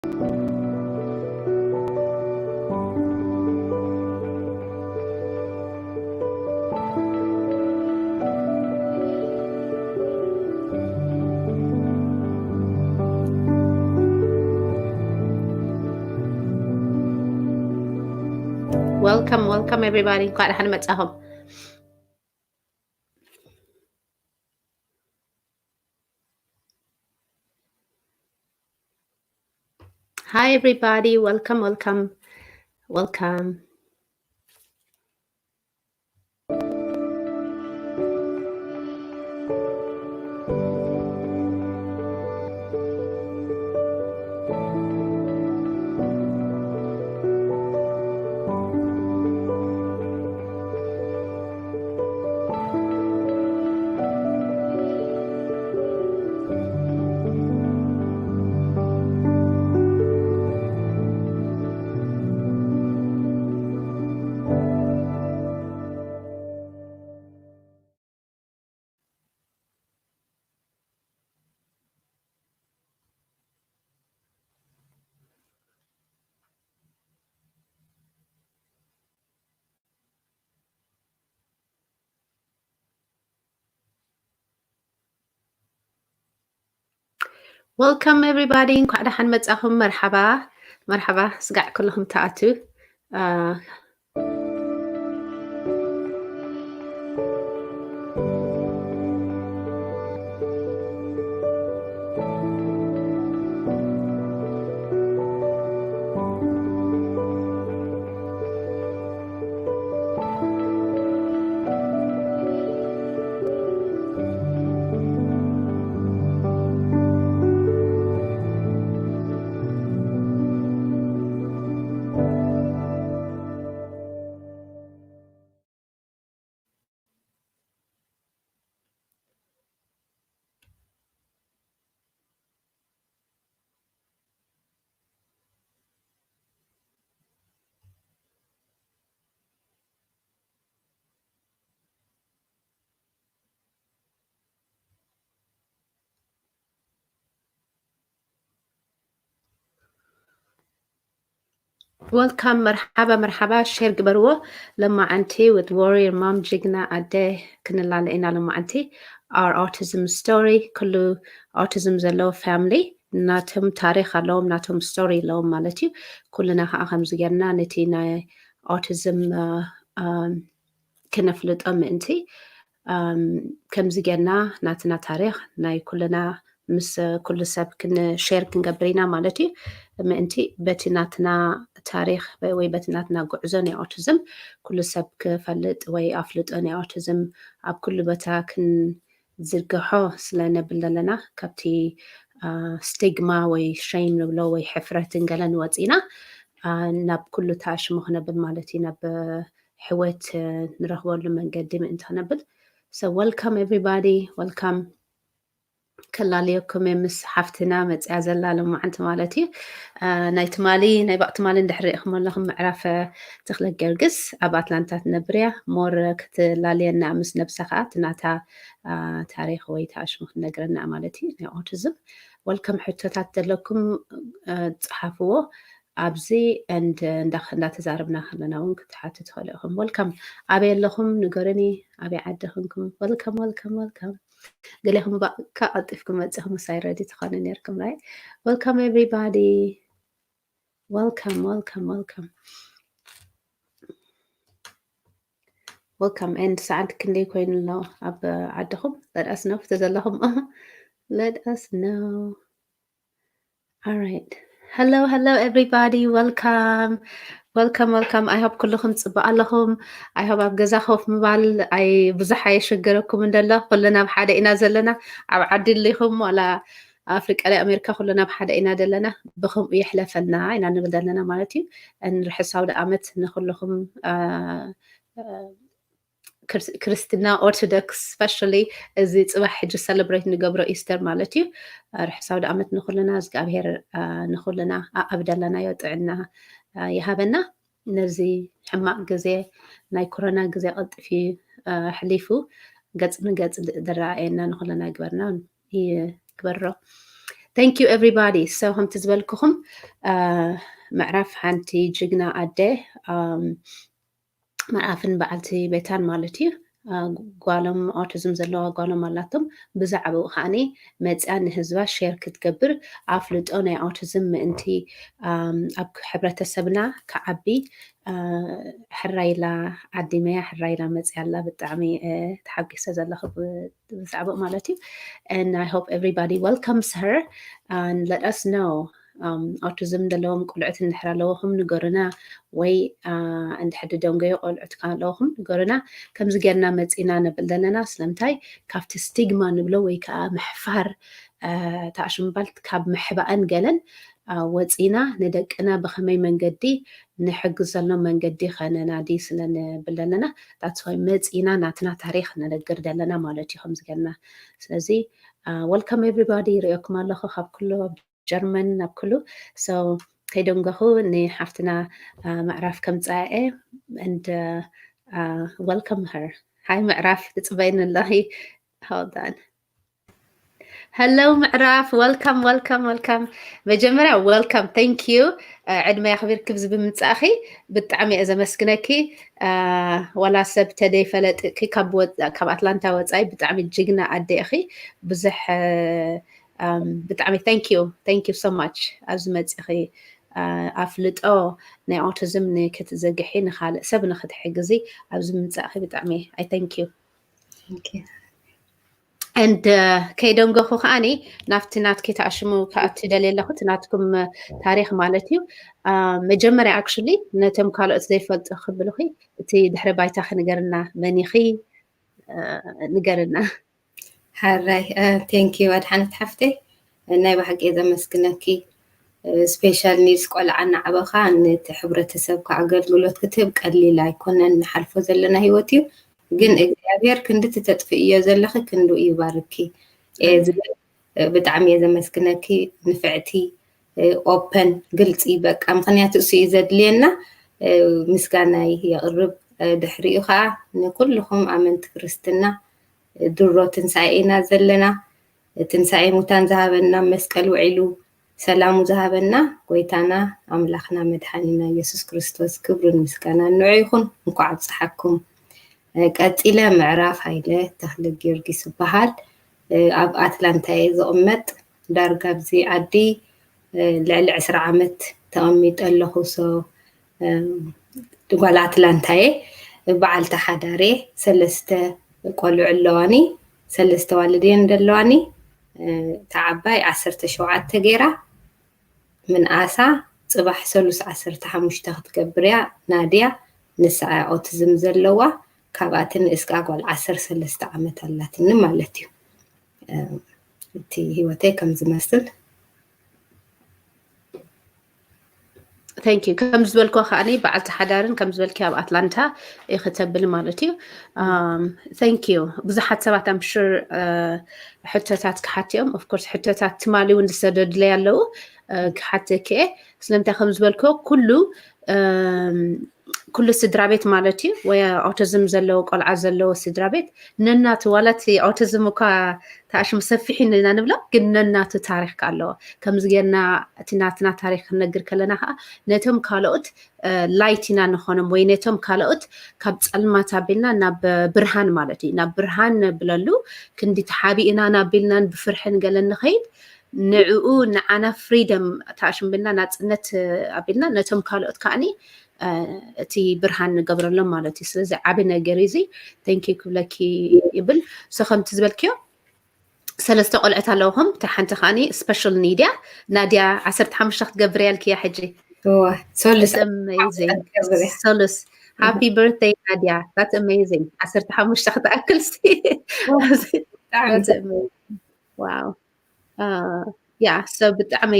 Welcome, welcome everybody. እንኳዕ ደሓን መጻኹም። Hi everybody, welcome, welcome, welcome. Welcome everybody፣ እንኳዕ ደሓን መጻኹም። መርሓባ፣ መርሓባ። ስጋዕ ኩልኹም ተኣቱ። Welcome፣ መርሓባ፣ መርሓባ። ሼር ግበርዎ። ለማዓንቲ with Warrior Mom፣ ጅግና ኣደ፣ ክንላለ ኢና ለማዓንቲ። Our autism story፣ ኩሉ autism ዘለዎ family ናቶም ታሪኽ ኣለዎም፣ ናቶም ስቶሪ ኣለዎም ማለት እዩ። ኩልና ከዓ ከምዚ ጌርና ነቲ ናይ autism ክነፍልጦ ምእንቲ፣ ከምዚ ጌርና ናትና ታሪኽ ናይ ኩልና ምስ ኩሉ ሰብ ሼር ክንገብር ኢና ማለት እዩ። ምእንቲ በቲ ናትና ታሪኽ ወይ በቲ ናትና ጉዕዞ ናይ autism ኩሉ ሰብ ክፈልጥ ወይ ኣፍልጦ ናይ autism ኣብ ኩሉ ቦታ ክንዝርግሖ ስለ ነብል ዘለና፣ ካብቲ ስቲግማ ወይ ሸይም ንብሎ ወይ ሕፍረትን ገለን ወፂና ናብ ኩሉ ተኣሽሙ ክነብል ማለት እዩ። ናብ ሕወት ንረኽበሉ መንገዲ ምእንቲ ክነብል። So welcome everybody, welcome። ከላልየኩም እየ ምስ ሓፍትና መፅያ ዘላ ሎማዓንቲ ማለት እዩ። ናይ ትማሊ፣ ናይ ባቕ ትማሊ እንድሕር ርኢኹም ኣለኹም፣ ምዕራፍ ተኽለ ጊዮርጊስ ኣብ ኣትላንታ ትነብር እያ። ሞር ክትላልየና ምስ ነብሳ ከዓ እቲ ናታ ታሪኽ ወይ ተኣሽሙ ክትነግረና ማለት እዩ። ናይ autism። Welcome፣ ሕቶታት ዘለኩም ፀሓፍዎ ኣብዚ። And እንዳተዛረብና ከለና እውን ክትሓቱ ትኽእሉ ኢኹም። Welcome። ኣበይ ኣለኹም ንገሩኒ፣ ኣበይ ዓዲ ኹንኩም? Welcome, welcome, welcome። ገሌኹም ባካ ቀልጢፍኩም መፂኹም ምሳይ ረዲ ትኾኑ ነርኩም። Right? Welcome everybody. Welcome, welcome, welcome. Welcome። And ሰዓት ክንደይ ኮይኑ ኣሎ ኣብ ዓድኹም? Let us know። እቲ ዘለኹም let us know. All right. Hello, hello everybody. Welcome, welcome, welcome. I hope ኩልኹም ፅቡቅ ኣለኹም። I hope ኣብ ገዛ ኮፍ ምባል ኣይ ብዙሕ ኣየሸገረኩም እንደሎ። ኩልና ኣብ ሓደ ኢና ዘለና። ኣብ ዓዲ ኣሊኹም ዋላ ኣፍሪቃ፣ ኣሜሪካ፣ ኩልና ኣብ ሓደ ኢና ዘለና። ብኸምኡ የሕለፈልና ኢና ንብል ዘለና ማለት እዩ። ርሕስ ኣውደ ኣመት ንኩልኹም ክርስትና ኦርቶዶክስ፣ ስፔሻሊ እዚ ፅባሕ ሕጂ ሰለብሬት ንገብሮ ኢስተር ማለት እዩ። ርሕስ ኣውደ ኣመት ንኩልና፣ እግዚኣብሔር ንኩልና ኣብ ደለናዮ ጥዕና ይሃበና። ነዚ ሕማቅ ግዜ ናይ ኮሮና ግዜ ቀልጢፉ ኣሕሊፉ ገፅ ንገፅ ዝረኣየና ንኩልና ይግበርና፣ ይግበሮ። Thank you everybody. So ከምቲ ዝበልኩኹም ምዕራፍ ሓንቲ ጅግና ኣደ ምዕራፍን በዓልቲ ቤታን ማለት እዩ። ጓሎም ኣውቲዝም ዘለዋ ጓሎም ኣላቶም። ብዛዕባኡ ከዓኒ መፅያ ንህዝባ ሼር ክትገብር ኣፍልጦ ናይ ኣውቲዝም ምእንቲ ኣብ ሕብረተሰብና ክዓቢ ሕራይላ ዓዲመያ ሕራይላ መፅያላ ብጣዕሚ ተሓጒሰ ዘለኹ ብዛዕባኡ ማለት እዩ። And I hope everybody welcomes her and let us know. ኣውቲዝም ዘለዎም ቆልዑት እንድሕር ኣለውኹም ንገሩና፣ ወይ እንድሕር ደንጎዩ ቆልዑት ኣለውኹም ንገሩና። ከምዚ ጌርና መፂና ንብል ዘለና ስለምንታይ ካብቲ ስቲግማ ንብሎ ወይ ከዓ ምሕፋር ተኣሽምባል ካብ ምሕባእን ገለን ወፂና ንደቅና ብኸመይ መንገዲ ንሕግዘሎም መንገዲ ከነናዲ ስለ ንብል ዘለና that's why መፂና ናትና ታሪክ ንነግር ዘለና ማለት እዩ። ከምዚ ጌርና ስለዚ welcome everybody ይርእየኩም ኣለኹ ካብ ኩሉ ጀርመን ናብ ኩሉ so ከይደንገኹ ንሓፍትና ምዕራፍ ከምፅኣኤ and welcome her። Hi ምዕራፍ ትፅበይኒ ኣለኺ? Hold on. Hello ምዕራፍ፣ welcome welcome welcome። መጀመርያ welcome thank you ዕድመ ኣኽቢርኪ ብዚ ብምምፃእኺ ብጣዕሚ እየ ዘመስግነኪ። ዋላ ሰብ ተደይፈለጥኪ ካብ ኣትላንታ ወፃኢ ብጣዕሚ ጅግና ኣደ ኢኺ። ብዙሕ ብጣዕሚ thank you thank you so much ኣብዚ መፂኺ ኣፍልጦ ናይ ኣውቲዝም ንክትዘግሒ ንካልእ ሰብ ንክትሕግዚ ኣብዚ ምምፃእኺ ብጣዕሚ I thank you። And ከይደንገኹ ከዓኒ ናብቲ ናትኪ ተኣሽሙ ክኣቱ ደልየ ኣለኹ እቲ ናትኩም ታሪክ ማለት እዩ። መጀመርያ actually ነቶም ካልኦት ዘይፈልጡ ክብልኺ እቲ ድሕሪ ባይታኺ ንገርና መን ኢኺ ንገርና። ሓራይ thank you ኣድሓነት ሓፍተይ ናይ ብሓቂ ዘመስግነኪ። Special needs ቆልዓ እናዓበኻ ነቲ ሕብረተሰብካ ኣገልግሎት ክትህብ ቀሊል ኣይኮነን ንሓልፎ ዘለና ሂወት እዩ። ግን እግዚኣብሔር ክንድቲ ተጥፍእዮ ዘለኺ ክንዱ ይባርኪ ዝብል ብጣዕሚ እየ ዘመስግነኪ። ንፍዕቲ open ግልፂ በቃ ምክንያቱ እሱ እዩ ዘድልየና። ምስጋናይ የቕርብ። ድሕሪኡ ከዓ ንኩልኹም ኣመንቲ ክርስትና ድሮ ትንሳኤ ኢና ዘለና። ትንሳኤ ሙታን ዝሃበና መስቀል ውዒሉ ሰላሙ ዝሃበና ጎይታና ኣምላኽና መድሓኒና ኢየሱስ ክርስቶስ ክብርን ምስጋናን ንዑ ይኹን። እንኳዕ ኣብፀሓኩም። ቀፂለ ምዕራፍ ሃይለ ተኽለ ጊዮርጊስ እበሃል። ኣብ ኣትላንታ እየ ዝቕመጥ። ዳርጋ ኣብዚ ዓዲ ልዕሊ ዕስራ ዓመት ተቐሚጠ ኣለኹ። So ጓል ኣትላንታ እየ። በዓልቲ ሓዳር እየ። ሰለስተ ቆልዑ ኣለዋኒ። ሰለስተ ዋልድ እየን ዘለዋኒ። እታ ዓባይ ዓሰርተ ሸውዓተ ገይራ ምንኣሳ ፅባሕ ሰሉስ ዓሰርተ ሓሙሽተ ክትገብር እያ ናድያ። ንሳ እያ ኦቲዝም ዘለዋ። ካብኣ ትንእስ ከዓ ጓል ዓሰርተ ሰለስተ ዓመት ኣላትኒ ማለት እዩ። እቲ ህይወተይ ከም ዝመስል Thank you ከም ዝበልኮ ከዓኒ በዓልቲ ሓዳርን ከም ዝበልኪ ኣብ ኣትላንታ ኢኺ ተብሊ ማለት እዩ። Thank you ብዙሓት ሰባት I'm sure ሕቶታት ክሓቱ እዮም። Of course ሕቶታት ትማሊ እውን ዝሰደዱለይ ኣለዉ ክሓተኪ እየ። ስለምንታይ ከም ዝበልኮ ኩሉ ኩሉ ስድራ ቤት ማለት እዩ ወይ ኦቲዝም ዘለዎ ቆልዓ ዘለዎ ስድራ ቤት ነናቱ ዋላ እቲ ኦቲዝም እኳ ተኣሽሙ ሰፊሕ ኢና ንብሎ ግን ነናቱ ታሪክ ኣለዎ። ከምዚ ጌርና እቲ ናትና ታሪክ ክንነግር ከለና ከዓ ነቶም ካልኦት light ኢና ንኾኖም ወይ ነቶም ካልኦት ካብ ፀልማት ኣቢልና ናብ ብርሃን ማለት እዩ ናብ ብርሃን ነብለሉ ክንዲ ተሓቢእና ናቢልናን ብፍርሕን ገለን ንኸይድ ንዕኡ ንዓና freedom ተኣሽምብልና ናፅነት ኣቢልና ነቶም ካልኦት ከዓኒ እቲ ብርሃን ንገብረሎም ማለት እዩ። ስለዚ ዓቢ ነገር እዩ እዚ። Thank you ክብለኪ ይብል። So ከምቲ ዝበልክዮ ሰለስተ ቆልዑት ኣለውኹም። እታ ሓንቲ ከዓኒ special need እያ። ናድያ ዓሰርተ ሓሙሽተ ክትገብር እያ ኢልክያ ሕጂ። ሰሉስ ሰሉስ Happy birthday ናድያ። That's amazing ዓሰርተ ሓሙሽተ ክትኣክል ሲ wow yeah so ብጣዕሚ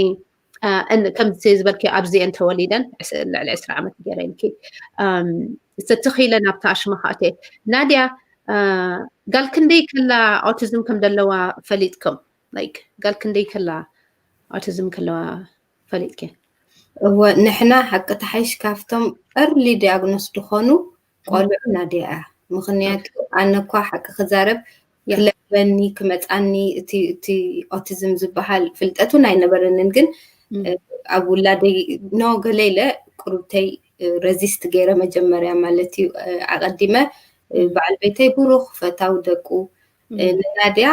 ከምዚ ዝበልክዮ ኣብዚአን ተወሊደን ልዕሊ ዕስራ ዓመት ገይረ ኢልኪ ተተኺለ ናብታ ኣሽማ ከኣትየ ናድያ ጋል ክንደይ ከላ ኦቲዝም ከም ዘለዋ ፈሊጥኩም like ጋል ክንደይ ከላ ኦቲዝም ከለዋ ፈሊጥኪ እወ ንሕና ሓቂ ተሓይሽ ካብቶም early diagnose ዝኾኑ ቆልዑ ናድያ እያ ምክንያቱ ኣነ እኳ ሓቂ ክዛረብ ክለበኒ ክመፃኒ እቲ እቲ ኦቲዝም ዝበሃል ፍልጠት እውን ኣይነበረንን። ግን ኣብ ውላደይ ኖ ገለ ኢለ ቁሩብተይ ረዚስት ገይረ መጀመርያ ማለት እዩ። ኣቐዲመ በዓል ቤተይ ብሩኽ ፈታው ደቁ ንናድያ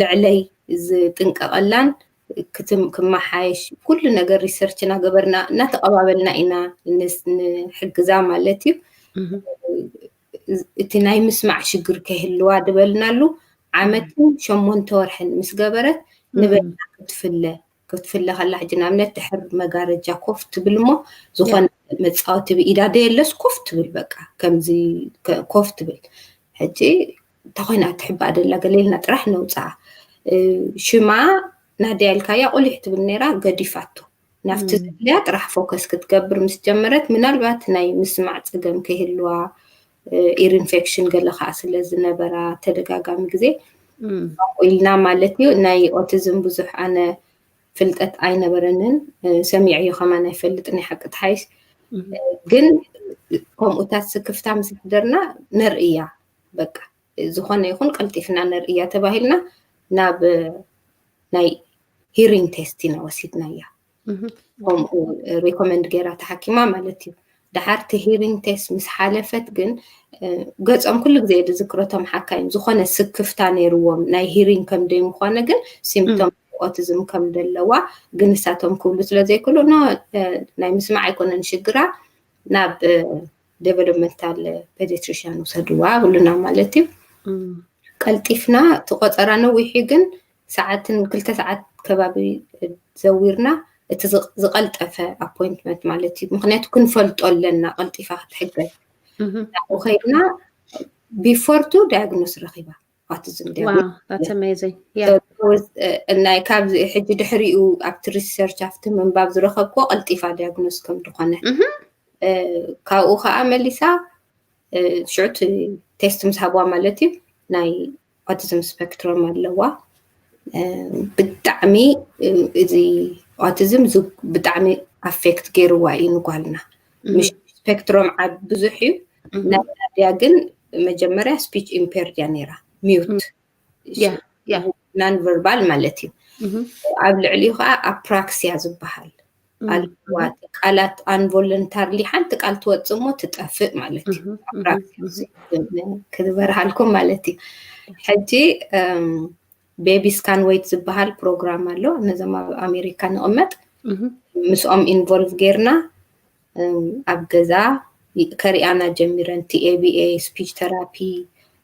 ልዕለይ ዝጥንቀቐላን ክመሓየሽ ኩሉ ነገር ሪሰርች እናገበርና እናተቐባበልና ኢና ንሕግዛ ማለት እዩ። እቲ ናይ ምስማዕ ሽግር ከይህልዋ ድበልናሉ ዓመትን ሸሞንተ ወርሕን ምስ ገበረት ንበይና ክትፍለ ክትፍለ ከላ ሕጂ ንኣብነት ድሕር መጋረጃ ኮፍ ትብል እሞ ዝኾነ መፃወቲ ብኢዳ ደየለስ ኮፍ ትብል በቃ ከምዚ ኮፍ ትብል ሕጂ እንተኮይና ትሕባእ ደላ ገለ ኢልና ጥራሕ ነውፅኣ። ሽማ ናድያ ኢልካያ ቁሊሕ ትብል ነይራ ገዲፋቶ ናብቲ ዝድልያ ጥራሕ ፎከስ ክትገብር ምስ ጀመረት ምናልባት ናይ ምስማዕ ፀገም ከይህልዋ ኢር ኢንፌክሽን ገለ ከዓ ስለ ዝነበራ ተደጋጋሚ ግዜ ኢልና ማለት እዩ። ናይ ኦቲዝም ብዙሕ ኣነ ፍልጠት ኣይነበረንን፣ ሰሚዐዮ ከማን ኣይፈልጥን። ናይ ሓቂ ትሓይሽ ግን ከምኡታት ስክፍታ ምስ ኣሕደርና ነርእያ በቃ ዝኾነ ይኹን ቀልጢፍና ነርእያ ተባሂልና ናብ ናይ ሂሪንግ ቴስት ኢና ወሲድናያ። ከምኡ ሪኮመንድ ገይራ ተሓኪማ ማለት እዩ። ደሓር እቲ ሂሪንግ ቴስት ምስ ሓለፈት ግን ገጾም ኩሉ ግዜ ዝዝክረቶም ሓካይም ዝኾነ ስክፍታ ነይርዎም ናይ ሂሪንግ ከም ደይምዃነ ግን ሲምፕቶም ኦቲዝም ከም ዘለዋ ግን ንሳቶም ክብሉ ስለ ዘይክእሉ ኖ ናይ ምስማዕ ኣይኮነን ሽግራ ናብ ዴቨሎፕመንታል ፔዲትሪሽያን ውሰድዋ ብሉና ማለት እዩ። ቀልጢፍና እቲ ቆፀራ ነዊሑ ግን ሰዓትን ክልተ ሰዓት ከባቢ ዘዊርና እቲ ዝቐልጠፈ ኣፖይንትመንት ማለት እዩ። ምክንያቱ ክንፈልጦ ኣለና ቀልጢፋ ክትሕገዝ ናብኡ ከይድና ቢፎር ቱ ዳያግኖስ ረኺባ ኦቲዝም ዲያግኖስ ናይ ካብዚ ሕጂ ድሕሪኡ ኣብቲ ሪሰርች ኣብቲ ምንባብ ዝረኸብክዎ ቀልጢፋ ዲያግኖስ ከም ዝኾነ ካብኡ ከዓ መሊሳ ሽዑ እቲ ቴስት ምስ ሃብዋ ማለት እዩ ናይ ኦቲዝም ስፔክትሮም ኣለዋ። ብጣዕሚ እዚ ኦቲዝም ብጣዕሚ ኣፌክት ገይርዋ እዩ ንጓልና። ምሽ ስፔክትሮም ዓብ ብዙሕ እዩ። ናይ ናድያ ግን መጀመርያ ስፒች ኢምፔርድ እያ ነይራ፣ ሚውት ናን ቨርባል ማለት እዩ። ኣብ ልዕሊኡ ከዓ ኣፕራክሲያ ዝበሃል ኣለዋ። ቃላት ኣንቮለንታርሊ ሓንቲ ቃል ትወፅእ እሞ ትጠፍእ ማለት እዩ። ኣፕራክሲያ ክትበርሃልኩም ማለት እዩ። ሕጂ ቤቢ ስካን ዌይት ዝበሃል ፕሮግራም ኣሎ። ነዞም ኣብ ኣሜሪካ ንቕመጥ ምስኦም ኢንቮልቭ ጌርና ኣብ ገዛ ከሪኣና ጀሚረን ቲ ኤቢኤ ስፒች ተራፒ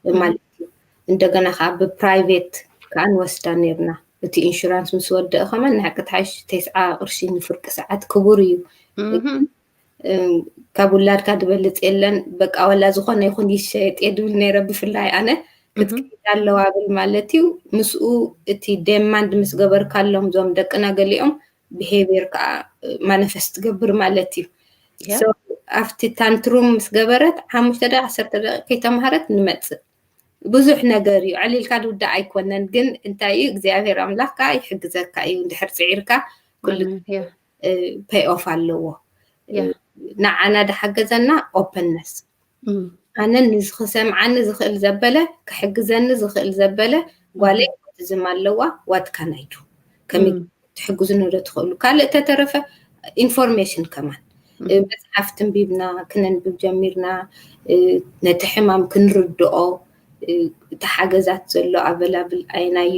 ማለት እዩ። እንደገና ከዓ ብፕራይቬት ከዓ ንወስዳ ነርና። እቲ ኢንሹራንስ ምስ ወደአ ከማን ንሓቂ ትሓይሽ ተስዓ ቅርሺ ንፍርቂ ሰዓት ክቡር እዩ። ካብ ውላድካ ድበልፅ የለን። በቃ ዋላ ዝኾነ ይኹን ይሸየጥ እየ ድብል ነይረ። ብፍላይ ኣነ ክትከይድ ኣለዋ ብል ማለት እዩ። ምስኡ እቲ ዴማንድ ምስ ገበርካሎም እዞም ደቅና ገሊኦም ብሄቪየር ከዓ ማኒፈስት ትገብር ማለት እዩ። ኣብቲ ታንትሩም ምስ ገበረት ሓሙሽተ ደቂ ዓሰርተ ደቂ ከይተምሃረት ንመፅእ ብዙሕ ነገር እዩ። ዕሊልካ ድውዳእ ኣይኮነን፣ ግን እንታይ እዩ እግዚኣብሔር ኣምላኽ ከዓ ይሕግዘካ እዩ። እንድሕር ፅዒርካ ኩሉ ፔይ ኦፍ ኣለዎ። ንዓና ድሓገዘና ኦፐንነስ ኣነ ንዝኽሰምዓኒ ዝኽእል ዘበለ ክሕግዘኒ ዝኽእል ዘበለ ጓለይ ኦቲዝም ኣለዋ ዋትካ ናይዱ ከመይ ትሕግዙኒ ዶ ትኽእሉ? ካልእ ተተረፈ ኢንፎርሜሽን ከማን መፅሓፍ ትንቢብና ክነንብብ ጀሚርና። ነቲ ሕማም ክንርድኦ እቲ ሓገዛት ዘሎ ኣቨላብል ኣይናዩ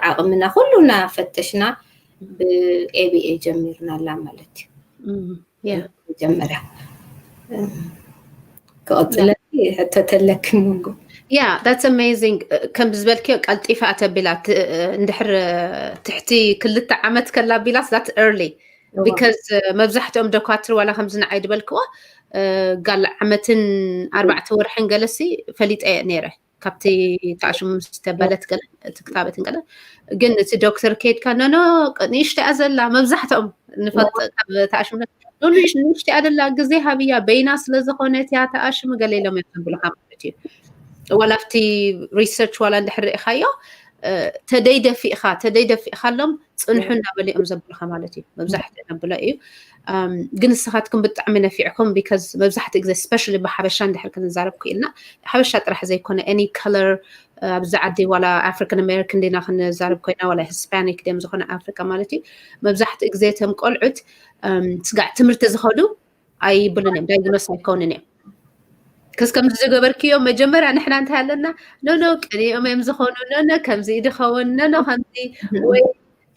ዓቕምና ኩሉና ፈተሽና ብኤቢኤ ጀሚርናላ ማለት እዩ። መጀመርያ ክቐፅለ ሕቶ ተለኪ መንጎ ያ that's amazing። ከም ዝበልክዮ ቀልጢፋ ተቢላ እንድሕር ትሕቲ ክልተ ዓመት ከላ ቢላስ that's early because መብዛሕትኦም ደኳትር ዋላ ከምዚ ንዓይ ዝበልክዎ ጋል ዓመትን ኣርባዕተ ወርሕን ገለሲ ፈሊጠ ነይረ ካብቲ ተኣሽሙ ዝተበለት ገለ እቲ ክታበትን ገለ ግን እቲ ዶክተር ከይድካ ኖኖ ንእሽተያ ዘላ መብዛሕትኦም ንፈልጥ ካብ ተኣሽሙ ንእሽተያ ዘላ ግዜ ሃብያ በይና ስለ ዝኾነት እያ ተኣሽሙ ገለ ኢሎም እዮም ዘብሉካ ማለት እዩ። ዋላ ኣብቲ ሪሰርች ዋላ እንድሕር ርኢኻዮ ተደይ ደፊእኻ ተደይ ደፊእኻሎም ጽንሑ እናበሉ እዮም ዘብሉኻ ማለት እዩ። መብዛሕትኡ ነብሎ እዩ። ግን ንስኻትኩም ብጣዕሚ ነፊዕኩም because መብዛሕትኡ ግዜ especially ብሓበሻ እንድሕር ክንዛረብ ክኢልና ሓበሻ ጥራሕ ዘይኮነ any color ኣብዚ ዓዲ ዋላ African American ዲና ክንዛረብ ኮይና ዋላ Hispanic ድም ዝኾነ ኣፍሪካ ማለት እዩ። መብዛሕትኡ ግዜ እቶም ቆልዑት ስጋዕ ትምህርቲ ዝኸዱ ኣይብሉን እዮም diagnose ኣይከውንን እዮም። ከስ ከምዚ ዝገበርክዮ መጀመርያ ንሕና እንታይ ኣለና ኖኖ ቀኒኦም እዮም ዝኾኑ ኖኖ ከምዚ ድኸውን ኖኖ ከምዚ ወይ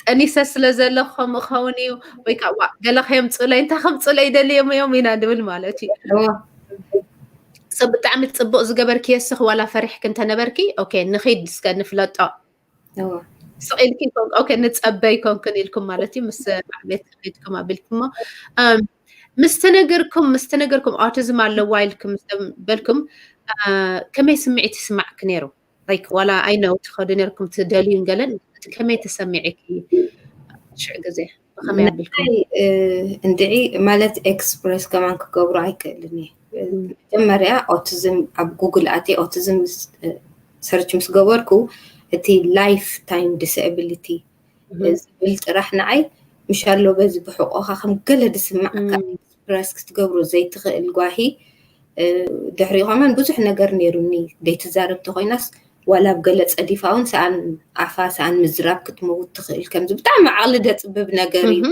ጠኒሰ ስለ ዘለኹ ከምኡ ኸውን እዩ ወይ ከዓ ዋ ገለ ከየምፅኡለይ እንታይ ከምፅኡለይ ደልዮም እዮም ኢና ንብል ማለት እዩ። So ብጣዕሚ ፅቡቅ ዝገበርክዮ እስኺ ዋላ ፈሪሕኪ እንተነበርኪ okay ንኺድ እስከ ንፍለጦ ስቕ ኢልኪ ንፀበይ ኮንክን ኢልኩም ማለት እዩ ምስ ቤት ከይድኩም ኣቢልኩሞ ምስተነገርኩም ምስተነገርኩም autism ኣለዋ ኢልኩም ምስ በልኩም ከመይ ስምዒት ይስማዕኪ ነይሩ? Like ዋላ I know ትኸዱ ነርኩም ትደልዩን ገለን እቲ ከመይ ተሰሚዒኪ ሽዕ ግዜ ብኸመይ ኣቢልኩም? እንድዒ ማለት express ከማን ክገብሮ ኣይክእልን እየ። መጀመርያ autism ኣብ Google ኣትየ autism search ምስ ገበርኩ እቲ life time disability ዝብል ጥራሕ ንዓይ ምሽ ኣሎ በዚ ብሕቆኻ ከም ገለ ዝስማዕካ express ክትገብሮ ዘይትኽእል ጓሂ ድሕሪኡ ከማን ብዙሕ ነገር ነይሩኒ ዘይትዛረብ ተኮይናስ ዋላ ኣብ ገለ ፀዲፋ እውን ሰኣን ኣፋ ሰኣን ምዝራብ ክትመውት ትኽእል ከምዚ ብጣዕሚ ዓቕሊ ደፅብብ ነገር እዩ።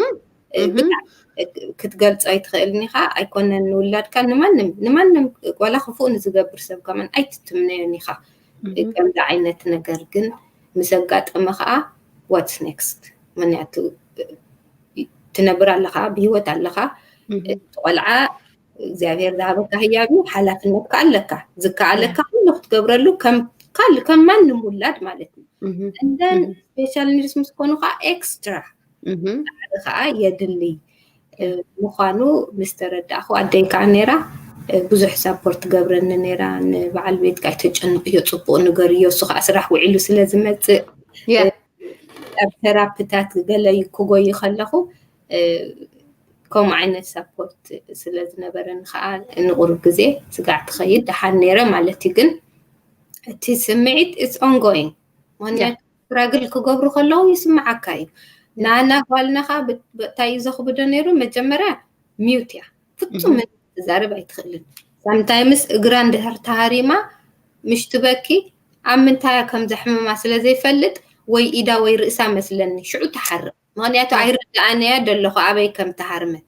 ክትገልፆ ኣይትኽእልን ኢኻ ኣይኮነን ንውላድካ ንማንም ንማንም ዋላ ክፉእ ንዝገብር ሰብ ከማን ኣይትትምነዮን ኢኻ። ከምዚ ዓይነት ነገር ግን ምስ ኣጋጠመ ከዓ what's next ምክንያቱ ትነብር ኣለኻ ብሂወት ኣለኻ። እቲ ቆልዓ እግዚኣብሔር ዝሃበካ ህያብ እዩ ሓላፍነትካ ኣለካ ዝከኣለካ ኩሉ ክትገብረሉ ከም ማንም ውላድ ማለት እዩ። And then special needs ምስ ኮኑ ከዓ extra ፃዕሪ ከዓ የድሊ ምዃኑ ምስ ተረዳእኹ ኣደይ ከዓ ነይራ ብዙሕ support ትገብረኒ ነይራ። ንበዓል ቤትካ ኣይተጨንቅዮ ፅቡቅ ንገርዮ እሱ ከዓ ስራሕ ውዒሉ ስለ ዝመፅእ ኣብ ቴራፒታት ገለ ክጎይ ከለኹ ከምኡ ዓይነት support ስለ ዝነበረኒ ከዓ ንቁሩብ ግዜ ስጋዕ ትኸይድ ደሓን ነይረ ማለት እዩ። ግን እቲ ስምዒት it's ongoing ምክንያቱ struggle ክገብሩ ከለዉ ይስምዓካ እዩ። ናና ጓልና ከዓ እንታይ እዩ ዘኽብዶ ነይሩ መጀመርያ mute እያ ፍፁም ትዛረብ ኣይትኽእልን። Sometimes እግራ እንድሕር ተሃሪማ ምሽ ትበኪ ኣብ ምንታይ እያ ከም ዘሕምማ ስለ ዘይፈልጥ ወይ ኢዳ ወይ ርእሳ መስለኒ ሽዑ ትሓርቕ ምኽንያቱ ኣይርድኣን እያ ደለኹ ኣበይ ከም ተሃርመት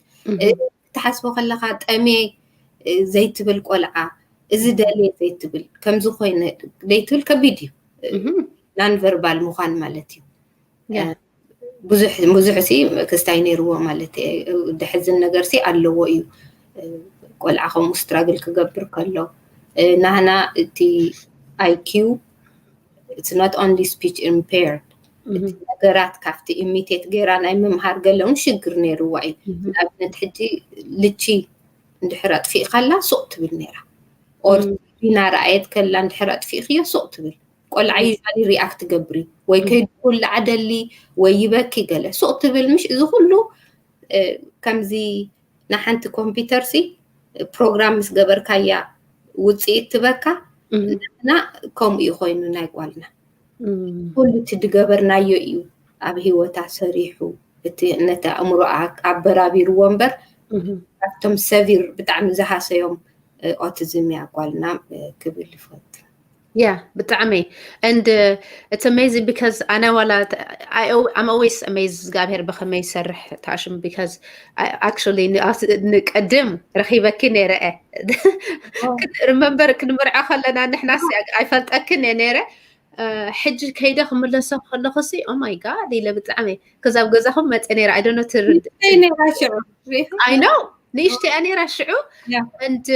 ትሓስቦ ከለኻ ጠምየ ዘይትብል ቆልዓ እዚ ደልየ ዘይትብል ከምዚ ኮይነ ዘይትብል ከቢድ እዩ። Non verbal ምዃን ማለት እዩ። ብዙሕ ብዙሕ ሲ ክስታይ ነይርዎ ማለት ደሕዝን ነገር ሲ ኣለዎ እዩ። ቆልዓ ከምኡ struggle ክገብር ከሎ ናህና እቲ I Q it's not only speech impaired እቲ ነገራት ካብቲ imitate ገይራ ናይ ምምሃር ገለ እውን ሽግር ነይርዋ እዩ። ንኣብነት ሕጂ ልቺ እንድሕር ኣጥፊእካላ ሱቕ ትብል ነይራ or ዲና ረኣየት ከላ እንድሕር ኣጥፊእክዮ ሱቕ ትብል ቆልዓ usually react ትገብር እዩ ወይ ከይዱ ኩሉ ዓደሊ ወይ ይበኪ ገለ ሱቕ ትብል ምሽ እዚ ኩሉ ከምዚ ንሓንቲ ኮምፒውተር ሲ ፕሮግራም ምስ ገበርካያ ውፅኢት ትበካ ንሕና ከምኡ እዩ ኮይኑ ናይ ጓልና ኩሉ እቲ ዝገበርናዮ እዩ ኣብ ሂወታ ሰሪሑ እቲ ነቲ ኣእምሮ ኣበራቢርዎ እምበር ካብቶም severe ብጣዕሚ ዝሃሰዮም autism እያ ጓልና ክብል ይፈቱ። Yeah ብጣዕሚ and it's amazing because ኣነ ዋላ I'm always amazed እግዚኣብሔር ብከመይ ይሰርሕ ተኣሽም because actually ንቀድም ረኺበኪ ነይረ remember ክንምርዖ ከለና ንሕና ኣይፈልጠክን እየ ነይረ ሕጂ ከይደ ክምለሶ ከለኹ ሲ oh my God ኢለ ብጣዕሚ ከዛ ኣብ ገዛኹም መፀ ነይረ I don't know ትርድ I know ንእሽተያ ነይራ ሽዑ and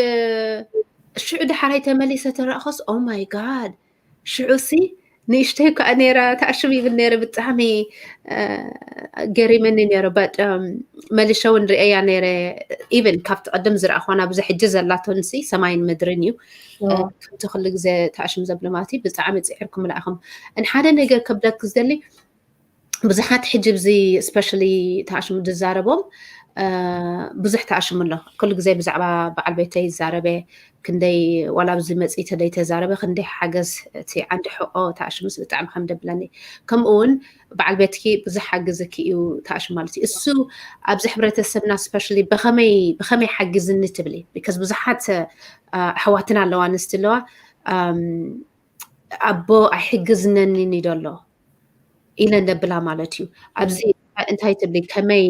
ሽዑ ድሓራይ ተመሊሰ ተረእኸስ oh my God ሽዑ ሲ ንእሽተይ ከዓ ነይራ ተኣሽም ይብል ነይረ ብጣዕሚ ገሪመኒ ነይረ but መሊሸ እውን ርእያ ነይረ even ካብቲ ቀደም ዝረኣኾና ብዚ ሕጂ ዘላቶን ሲ ሰማይን ምድርን እዩ ከምቲ ኩሉ ግዜ ተኣሽም ዘብሎ ማለት እዩ ብጣዕሚ ፅዒርኩም ላእኹም ንሓደ ነገር ከብለክ ዝደሊ ብዙሓት ሕጂ ብዚ especially ተኣሽሙ ዝዛረቦም ብዙሕ ተኣሽሙ ኣሎ። ኩሉ ግዜ ብዛዕባ በዓል ቤተይ ይዛረበ፣ ክንደይ ዋላ ኣብዚ መፂ ተደይ ተዛረበ ክንደይ ሓገዝ እቲ ዓንዲ ሕቆ ተኣሽሙስ ብጣዕሚ ከም ደብለኒ። ከምኡ እውን በዓል ቤትኪ ብዙሕ ሓግዝኪ እዩ ተኣሽሙ ማለት እዩ። እሱ ኣብዚ ሕብረተሰብና ስፔሻሊ ብኸመይ ብኸመይ ሓግዝኒ ትብሊ? ቢካዝ ብዙሓት ኣሕዋትና ኣለዋ ኣንስቲ ኣለዋ ኣቦ ኣይሕግዝነኒን እዩ ደሎ ኢለን ደብላ ማለት እዩ። ኣብዚ እንታይ ትብሊ? ከመይ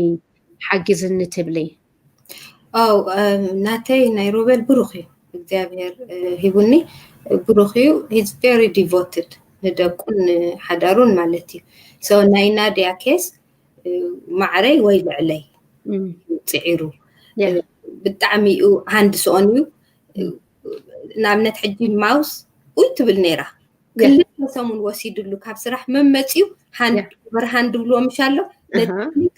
ሓግዝኒ ትብሊ? ኦ ናተይ ናይ ሮቤል ብሩኽ እዩ እግዚኣብሔር ሂቡኒ። ብሩኽ እዩ። He's very devoted ንደቁን ሓዳሩን ማለት እዩ። So ናይ ናድያ ኬስ ማዕረይ ወይ ልዕለይ ፅዒሩ ብጣዕሚ እዩ ሃንድስኦን እዩ። ንኣብነት ሕጂ ማውስ ውይ ትብል ነይራ ክልተ ሰሙን ወሲድሉ ካብ ስራሕ መመፅኡ ሃንድ ብርሃን ድብልዎ ምሽ ኣሎ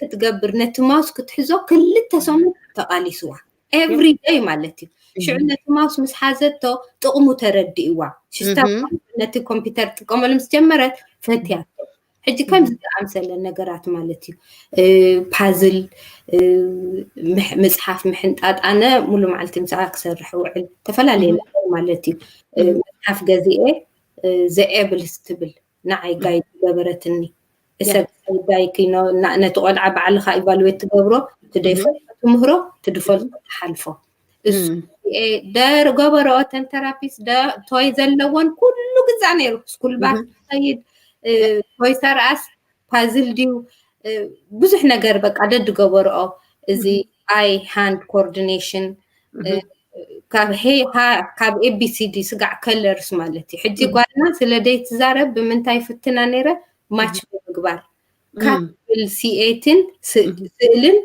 ክትገብር ነቲ ማውስ ክትሕዞ ክልተ ሰሙን ተቃሊስዋ every day ማለት እዩ። ሽዑ ነቲ ማውስ ምስ ሓዘቶ ጥቕሙ ተረዲእዋ ሽስታ ነቲ ኮምፒውተር ትጥቀመሉ ምስ ጀመረት ፈትያቶ። ሕጂ ከምዚ ዝኣምሰለ ነገራት ማለት እዩ። ፓዝል፣ ምጽሓፍ፣ ምሕንጣጥ ኣነ ሙሉ መዓልቲ ምሳኣ ክሰርሕ ውዕል ዝተፈላለየ ነገር ማለት እዩ። መጽሓፍ ገዚኤ ዘኤብልስ ትብል ንዓይ ጋይድ ዝገበረትኒ እሰብ ጉዳይ ኪኖ ነቲ ቆልዓ ባዕልኻ ኢቫሉዌት ትገብሮ ትደይፈልጦ ትምህሮ ትድፈልጦ ትሓልፎ እሱ ገበረኦ ተን ተራፒስት ቶይ ዘለዎን ኩሉ ግዛ ነይሩ ስኩል ባስ ትኸይድ ቶይ ሰርኣስ ፓዝል ድዩ ብዙሕ ነገር በቃ ደድገበረኦ እዚ ኣይ ሃንድ ኮኦርዲኔሽን ካብ ሄ ካብ ኤቢሲዲ ስጋዕ ከለርስ ማለት እዩ። ሕጂ ጓልና ስለ ደይ ትዛረብ ብምንታይ ፍትና ነይረ ማች ብምግባር ካብል ሲኤትን ስእልን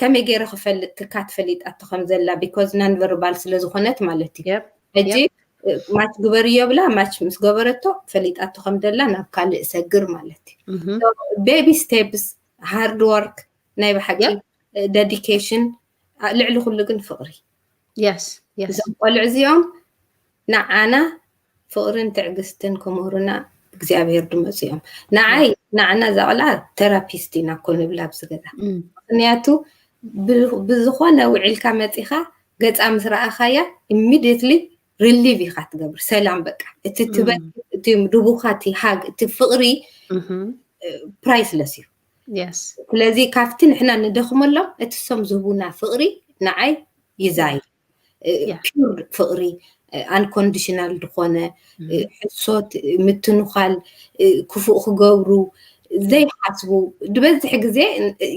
ከመይ ገይረ ክፈልጥ ትካት ፈሊጣቶ ከም ዘላ ቢኮዝ ናን ቨርባል ስለ ዝኾነት ማለት እዩ። ሕጂ ማች ግበርዮ ብላ ማች ምስ ገበረቶ ፈሊጣቶ ከም ዘላ ናብ ካልእ ሰግር ማለት እዩ። ቤቢ ስቴፕስ ሃርድ ወርክ ናይ ብሓቂ ደዲኬሽን ልዕሊ ኩሉ ግን ፍቕሪ yes yes እዞም ቆልዑ እዚኦም ንዓና ፍቕርን ትዕግስትን ክምህሩና እግዚኣብሔር ድመፁ እዮም። ንዓይ ንዓና እዛ ቆልዓ ተራፒስት ኢና እኮ ንብላ ኣብዚ ገዛ ምክንያቱ ብዝኾነ ውዒልካ መፂኻ ገፃ ምስ ረኣኻያ ኢሚድየትሊ ሪሊቭ ኢኻ ትገብር ሰላም በቃ እቲ ትበ እቲ ድቡኻ እቲ ሃግ እቲ ፍቕሪ ፕራይስለስ እዩ። ስለዚ ካብቲ ንሕና ንደኽመሎም እቲ ሶም ዝህቡና ፍቕሪ ንዓይ ይዛይ ፒር ፍቕሪ ኣንኮንዲሽናል ዝኾነ ሕሶት ምትንዃል ክፉእ ክገብሩ ዘይሓስቡ ዝበዝሕ ግዜ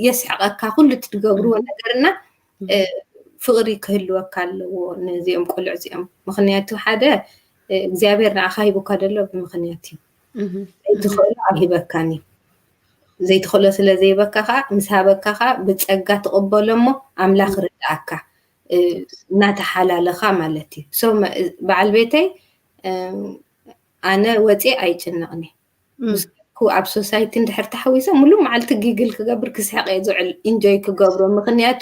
የስሕቐካ ኩሉ ትገብርዎ ነገርና ፍቕሪ ክህልወካ ኣለዎ ነዚኦም ቆልዑ እዚኦም ምክንያቱ ሓደ እግዚኣብሔር ንዓኻ ሂቡካ ደሎ ብምክንያት እዩ ዘይትኽእሎ ኣይሂበካን እዩ ዘይትኽእሎ ስለ ዘይበካ ከዓ ምስ ሃበካ ከዓ ብፀጋ ትቕበሎ እሞ ኣምላኽ ርድኣካ እናተሓላለኻ ማለት እዩ በዓል ቤተይ ኣነ ወፂ ኣይጭነቕኒ ምስ ኣብ ሶሳይቲ እንድሕር ተሓዊሰ ሙሉ መዓልቲ ጊግል ክገብር ክስሕቅ እየ ዝውዕል ኢንጆይ ክገብሮ ምክንያቱ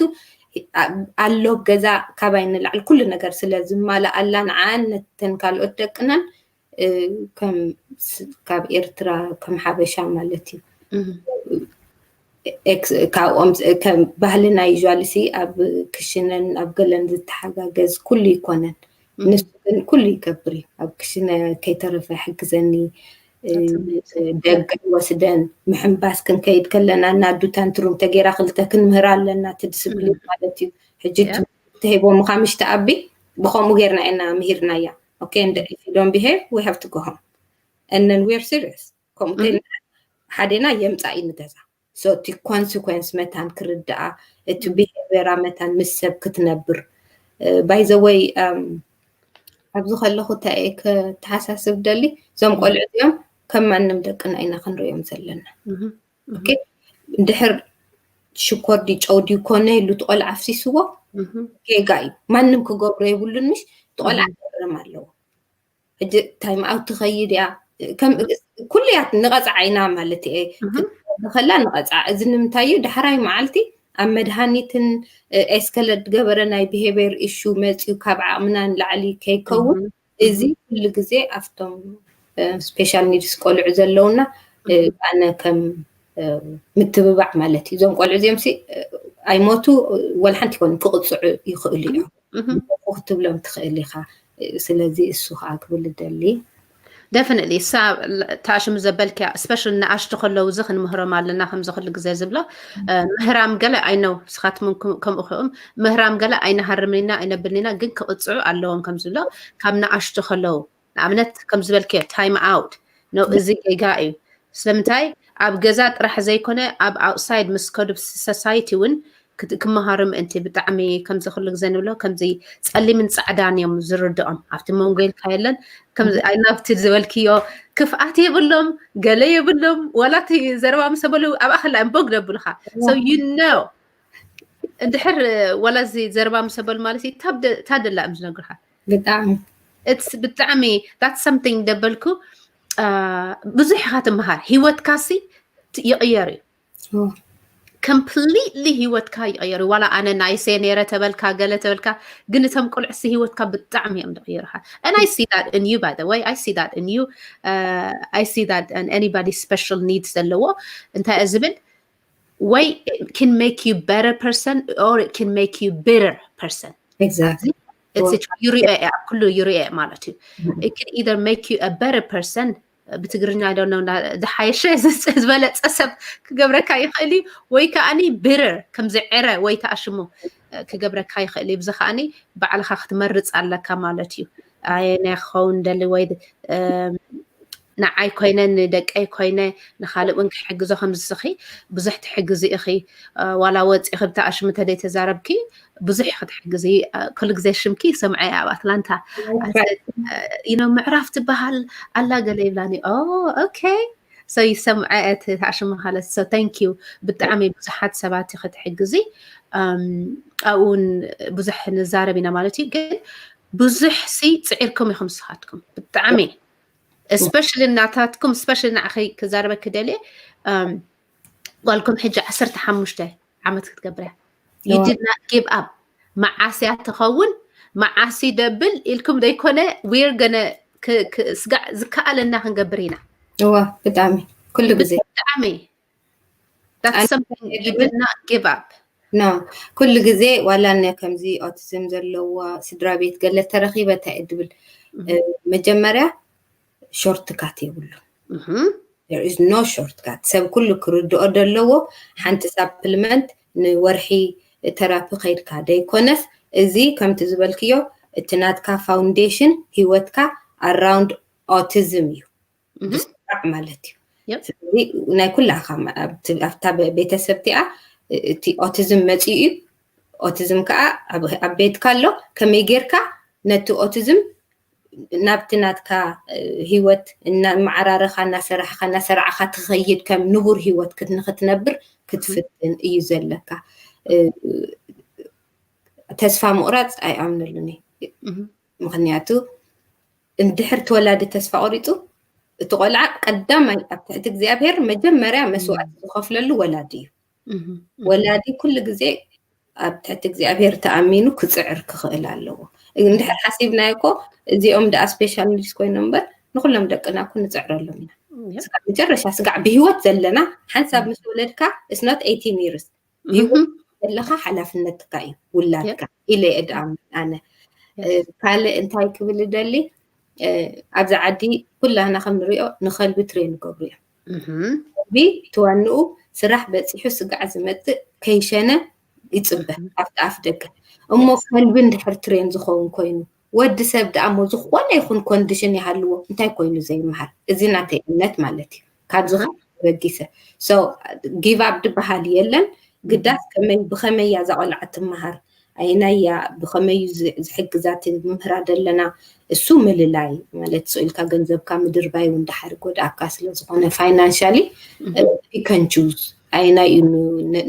ኣሎ ገዛ ካባይ ንላዕሊ ኩሉ ነገር ስለ ዝማልኣላ ንዓን ነተን ካልኦት ደቅናን ከም ካብ ኤርትራ ከም ሓበሻ ማለት እዩ ካብኦም ባህልና ዩዋልሲ ኣብ ክሽነን ኣብ ገለን ዝተሓጋገዝ ኩሉ ይኮነን ንሱ ግን ኩሉ ይገብር እዩ ኣብ ክሽነ ከይተረፈ ሕግዘኒ ደገ ይወስደን ምሕንባስ ክንከይድ ከለና እናዱ ታንትሩም ተጌራ ክልተ ክንምህር ኣለና እቲ ዲስፕሊን ማለት እዩ ሕጂ ተሂቦምኻ ምሽ ተኣቢ ብከምኡ ጌርና ኢና ምሂርናያ okay and if you don't behave we have to go home and then we're serious ከምኡ ተልና ሓዴና የምፃእ እዩ ንገዛ so እቲ ኮንስኮንስ መታን ክርድኣ እቲ ቢሄቪራ መታን ምስ ሰብ ክትነብር ባይዘወይ ኣብዚ ከለኹ እንታይ እየ ከተሓሳስብ ደሊ እዞም ቆልዑ እዚኦም ከም ማንም ደቅና ኢና ክንሪኦም ዘለና ድሕር ሽኮር ድጨው ድዩ ኮነ ኢሉ ትቆልዓ ኣፍሲስዎ ጌጋ እዩ ማንም ክገብሮ የብሉን ምሽ ትቆልዓ ክርም ኣለዎ ሕጂ ታይም ኣውት ትኸይድ እያ ኩሉያት ንቐፅዓ ኢና ማለት እየ ከላ ንቐፅዓ እዚ ንምንታይ እዩ ዳሕራይ መዓልቲ ኣብ መድሃኒትን ኤስከለድ ገበረ ናይ ብሄቨር ኢሹ መፅዩ ካብ ዓቕምና ንላዕሊ ከይከውን እዚ ኩሉ ግዜ ኣብቶም ስፔሻል ኒድስ ቆልዑ ዘለውና ኣነ ከም ምትብባዕ ማለት እዩ። እዞም ቆልዑ እዚኦም ሲ ኣይሞቱ፣ ወላ ሓንቲ ይኮኑ፣ ክቕፅዑ ይኽእሉ እዮም። ክትብሎም ትኽእል ኢኻ። ስለዚ እሱ ከዓ ክብል ደሊ። Definitely እሳ ታሽሙ ዘበልክያ፣ especially ንኣሽቱ ከለዉ እዚ ክንምህሮም ኣለና። ከምዚ ኩሉ ግዜ ዝብሎ ምህራም ገለ፣ I know ስኻትኩም ከምኡ ኹም ምህራም ገለ ኣይንሃርምኒና ኣይነብልኒና፣ ግን ክቕፅዑ ኣለዎም ከም ዝብሎ ካብ ንኣሽቱ ከለዉ፣ ንኣብነት ከም ዝበልክዮ time out ነው፣ እዚ ጌጋ እዩ። ስለምንታይ ኣብ ገዛ ጥራሕ ዘይኮነ ኣብ outside ምስ ከዱ society እውን ክመሃሩ ምእንቲ። ብጣዕሚ ከምዚ ኩሉ ግዜ ንብሎ፣ ከምዚ ፀሊምን ፃዕዳን እዮም ዝርድኦም። ኣብቲ መንጎ ኢልካ የለን። ከምዚ ኣይናብቲ ዝበልክዮ ክፍኣት የብሎም፣ ገለ የብሎም። ዋላ እቲ ዘረባ ምስ በሉ ኣብኣ ከላ እዮም ቦግ ደብሉካ። So you know እንድሕር ዋላ እዚ ዘረባ ምስ በሉ ማለት እዩ፣ ታደላ እዮም ዝነግርካ። ብጣዕሚ ብጣዕሚ that's something ደበልኩ። ብዙሕ ኢኻ ትምሃር። ሂወትካሲ ይቕየር እዩ። Completely ሂወትካ ይቕየር እዩ። ዋላ ኣነ ናይሴ ነይረ ተበልካ፣ ገለ ተበልካ፣ ግን እቶም ቁልዕሲ ሂወትካ ብጣዕሚ እዮም ዝቕይርካ። And I see that in you, by the way. I see that in you. I see that in anybody special needs ዘለዎ እንታይ ዝብል ወይ can make you better person or it can make you bitter person. Exactly. ይሪኦ እያ፣ ኩሉ ይሪኦ ማለት እዩ። It can either make you a better person፣ ብትግርኛ ደው ዝሓየሸ ዝበለፀ ሰብ ክገብረካ ይኽእል እዩ፣ ወይ ከዓኒ bitter ከምዚ ዕረ ወይ ተኣሽሙ ክገብረካ ይኽእል እዩ። ብዚ ከዓኒ ባዕልኻ ክትመርፅ ኣለካ ማለት እዩ። ኣየናይ ክኸውን ደሊ ወይ ንዓይ ኮይነ ንደቀይ ኮይነ ንኻልእ እውን ክሕግዞ ከምዝስኺ ብዙሕ ትሕግዚ ኢኺ። ዋላ ወፂኺ ብተኣሽሙ ተደይተዛረብኪ ብዙሕ ክትሕግዚ። ኩሉ ግዜ ሽምኪ ሰምዐ ኣብ ኣትላንታ ምዕራፍ ትበሃል ኣላ ገለ ይብላኒ። ኦኬ ሰይ ሰምዐ እቲ ተኣሽሙ ማለት። So thank you። ብጣዕሚ ብዙሓት ሰባት ክትሕግዚ ኣብኡን ብዙሕ ንዛረብ ኢና ማለት እዩ። ግን ብዙሕ ሲ ፅዒርኩም ኢኹም ንስኻትኩም ብጣዕሚ especially እናታትኩም especially ንዓኺ ክዛረበኪ ደልየ ጓልኩም ሕጂ ዓሰርተ ሓሙሽተ ዓመት ክትገብርያ you did not give up። መዓስያ ትኸውን መዓሲ ደብል ኢልኩም ዘይኮነ we're gonna ስጋዕ ዝከኣለና ክንገብር ኢና። እዋ ብጣዕሚ ኩሉ ግዜ ብጣዕሚ that's something you did not give up። No ኩሉ ግዜ ዋላ ነ ከምዚ ኦቲዝም ዘለዎ ስድራ ቤት ገለ ተረኺበ እንታይ እድብል መጀመርያ shortcut የብሉ። There is no shortcut። ሰብ ኩሉ ክርድኦ ደለዎ። ሓንቲ supplement ንወርሒ therapy ከይድካ ደይኮነስ እዚ ከምቲ ዝበልክዮ እቲ ናትካ foundation ሂወትካ around autism እዩ። ብስራዕ ማለት እዩ። ስለዚ ናይ ኩላኻ ኣብታ ቤተሰብ እቲኣ እቲ ኦቲዝም መፂኡ እዩ። ኦቲዝም ከዓ ኣብ ቤትካ ኣሎ። ከመይ ጌርካ ነቲ ኦቲዝም ናብቲ ናትካ ሂወት እናመዓራረኻ እናሰራሕኻ እናሰራዕኻ ትኸይድ ከም ንቡር ሂወት ንክትነብር ክትፍትን እዩ ዘለካ። ተስፋ ምቑራፅ ኣይኣምነሉን እየ። ምክንያቱ እንድሕር ተወላዲ ተስፋ ቆሪፁ እቲ ቆልዓ ቀዳማይ ኣብ ትሕቲ እግዚኣብሔር መጀመርያ መስዋእቲ ዝኸፍለሉ ወላዲ እዩ። ወላዲ ኩሉ ግዜ ኣብ ትሕቲ እግዚኣብሔር ተኣሚኑ ክፅዕር ክኽእል ኣለዎ። እንድሕር ሓሲብናዮ እኮ እዚኦም ደኣ special needs ኮይኖም እምበር ንኩሎም ደቅና እኮ ንፅዕረሎም ኢና። መጨረሻ ስጋዕ ብሂወት ዘለና ሓንሳብ ምስ ወለድካ it's not eighteen years ብሂወት ዘለኻ ሓላፍነትካ እዩ ውላድካ ኢለ እየ ድኣምን ኣነ። ካልእ እንታይ ክብል እደሊ ኣብዚ ዓዲ ኩላህና ከም ንሪኦ ንኸልቢ train ይገብሩ እዮም። ከልቢ ትዋንኡ ስራሕ በፂሑ ስጋዕ ዝመፅእ ከይሸነ ይፅበ ኣብቲ ኣፍ ደገ። እሞ ከልቢ እንድሕር train ዝኸውን ኮይኑ ወዲ ሰብ ደኣ እሞ ዝኾነ ይኹን condition ይሃልዎ እንታይ ኮይኑ ዘይምሃር እዚ ናተይ እምነት ማለት እዩ። ካብዚ ከዓ በጊሰ so give up ድበሃል የለን። ግዳስ ከመይ ብኸመይ እያ እዛ ቆልዓ ትመሃር ኣየናይ እያ ብኸመይ እዩ ዝሕግዛት ምህራ ዘለና እሱ ምልላይ ማለት ስኢልካ ገንዘብካ ምድርባይ እውን ድሓር ጎድኣካ ስለዝኾነ financially you can choose ኣየናይ እዩ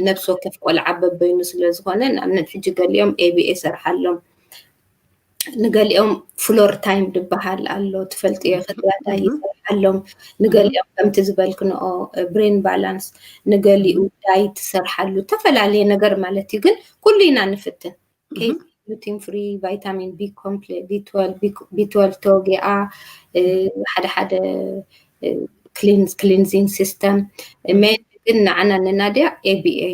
ነብሲ ወከፍ ቆልዓ በበይኑ ስለዝኾነ ንኣብነት ሕጂ ገሊኦም ABA ሰርሓሎም ንገሊኦም floor time ድበሃል ኣሎ ትፈልጥዮ ክዳዳ ይሰርሓሎም ንገሊኦም ከምቲ ዝበልክንኦ brain balance ንገሊኡ diet ትሰርሓሉ ዝተፈላለየ ነገር ማለት እዩ ግን ኩሉ ኢና ንፍትን gluten free vitamin B complex B12 B12 ተወጊኣ ሓደ ሓደ cleansing system men ግን ንዓና ንናድያ A B A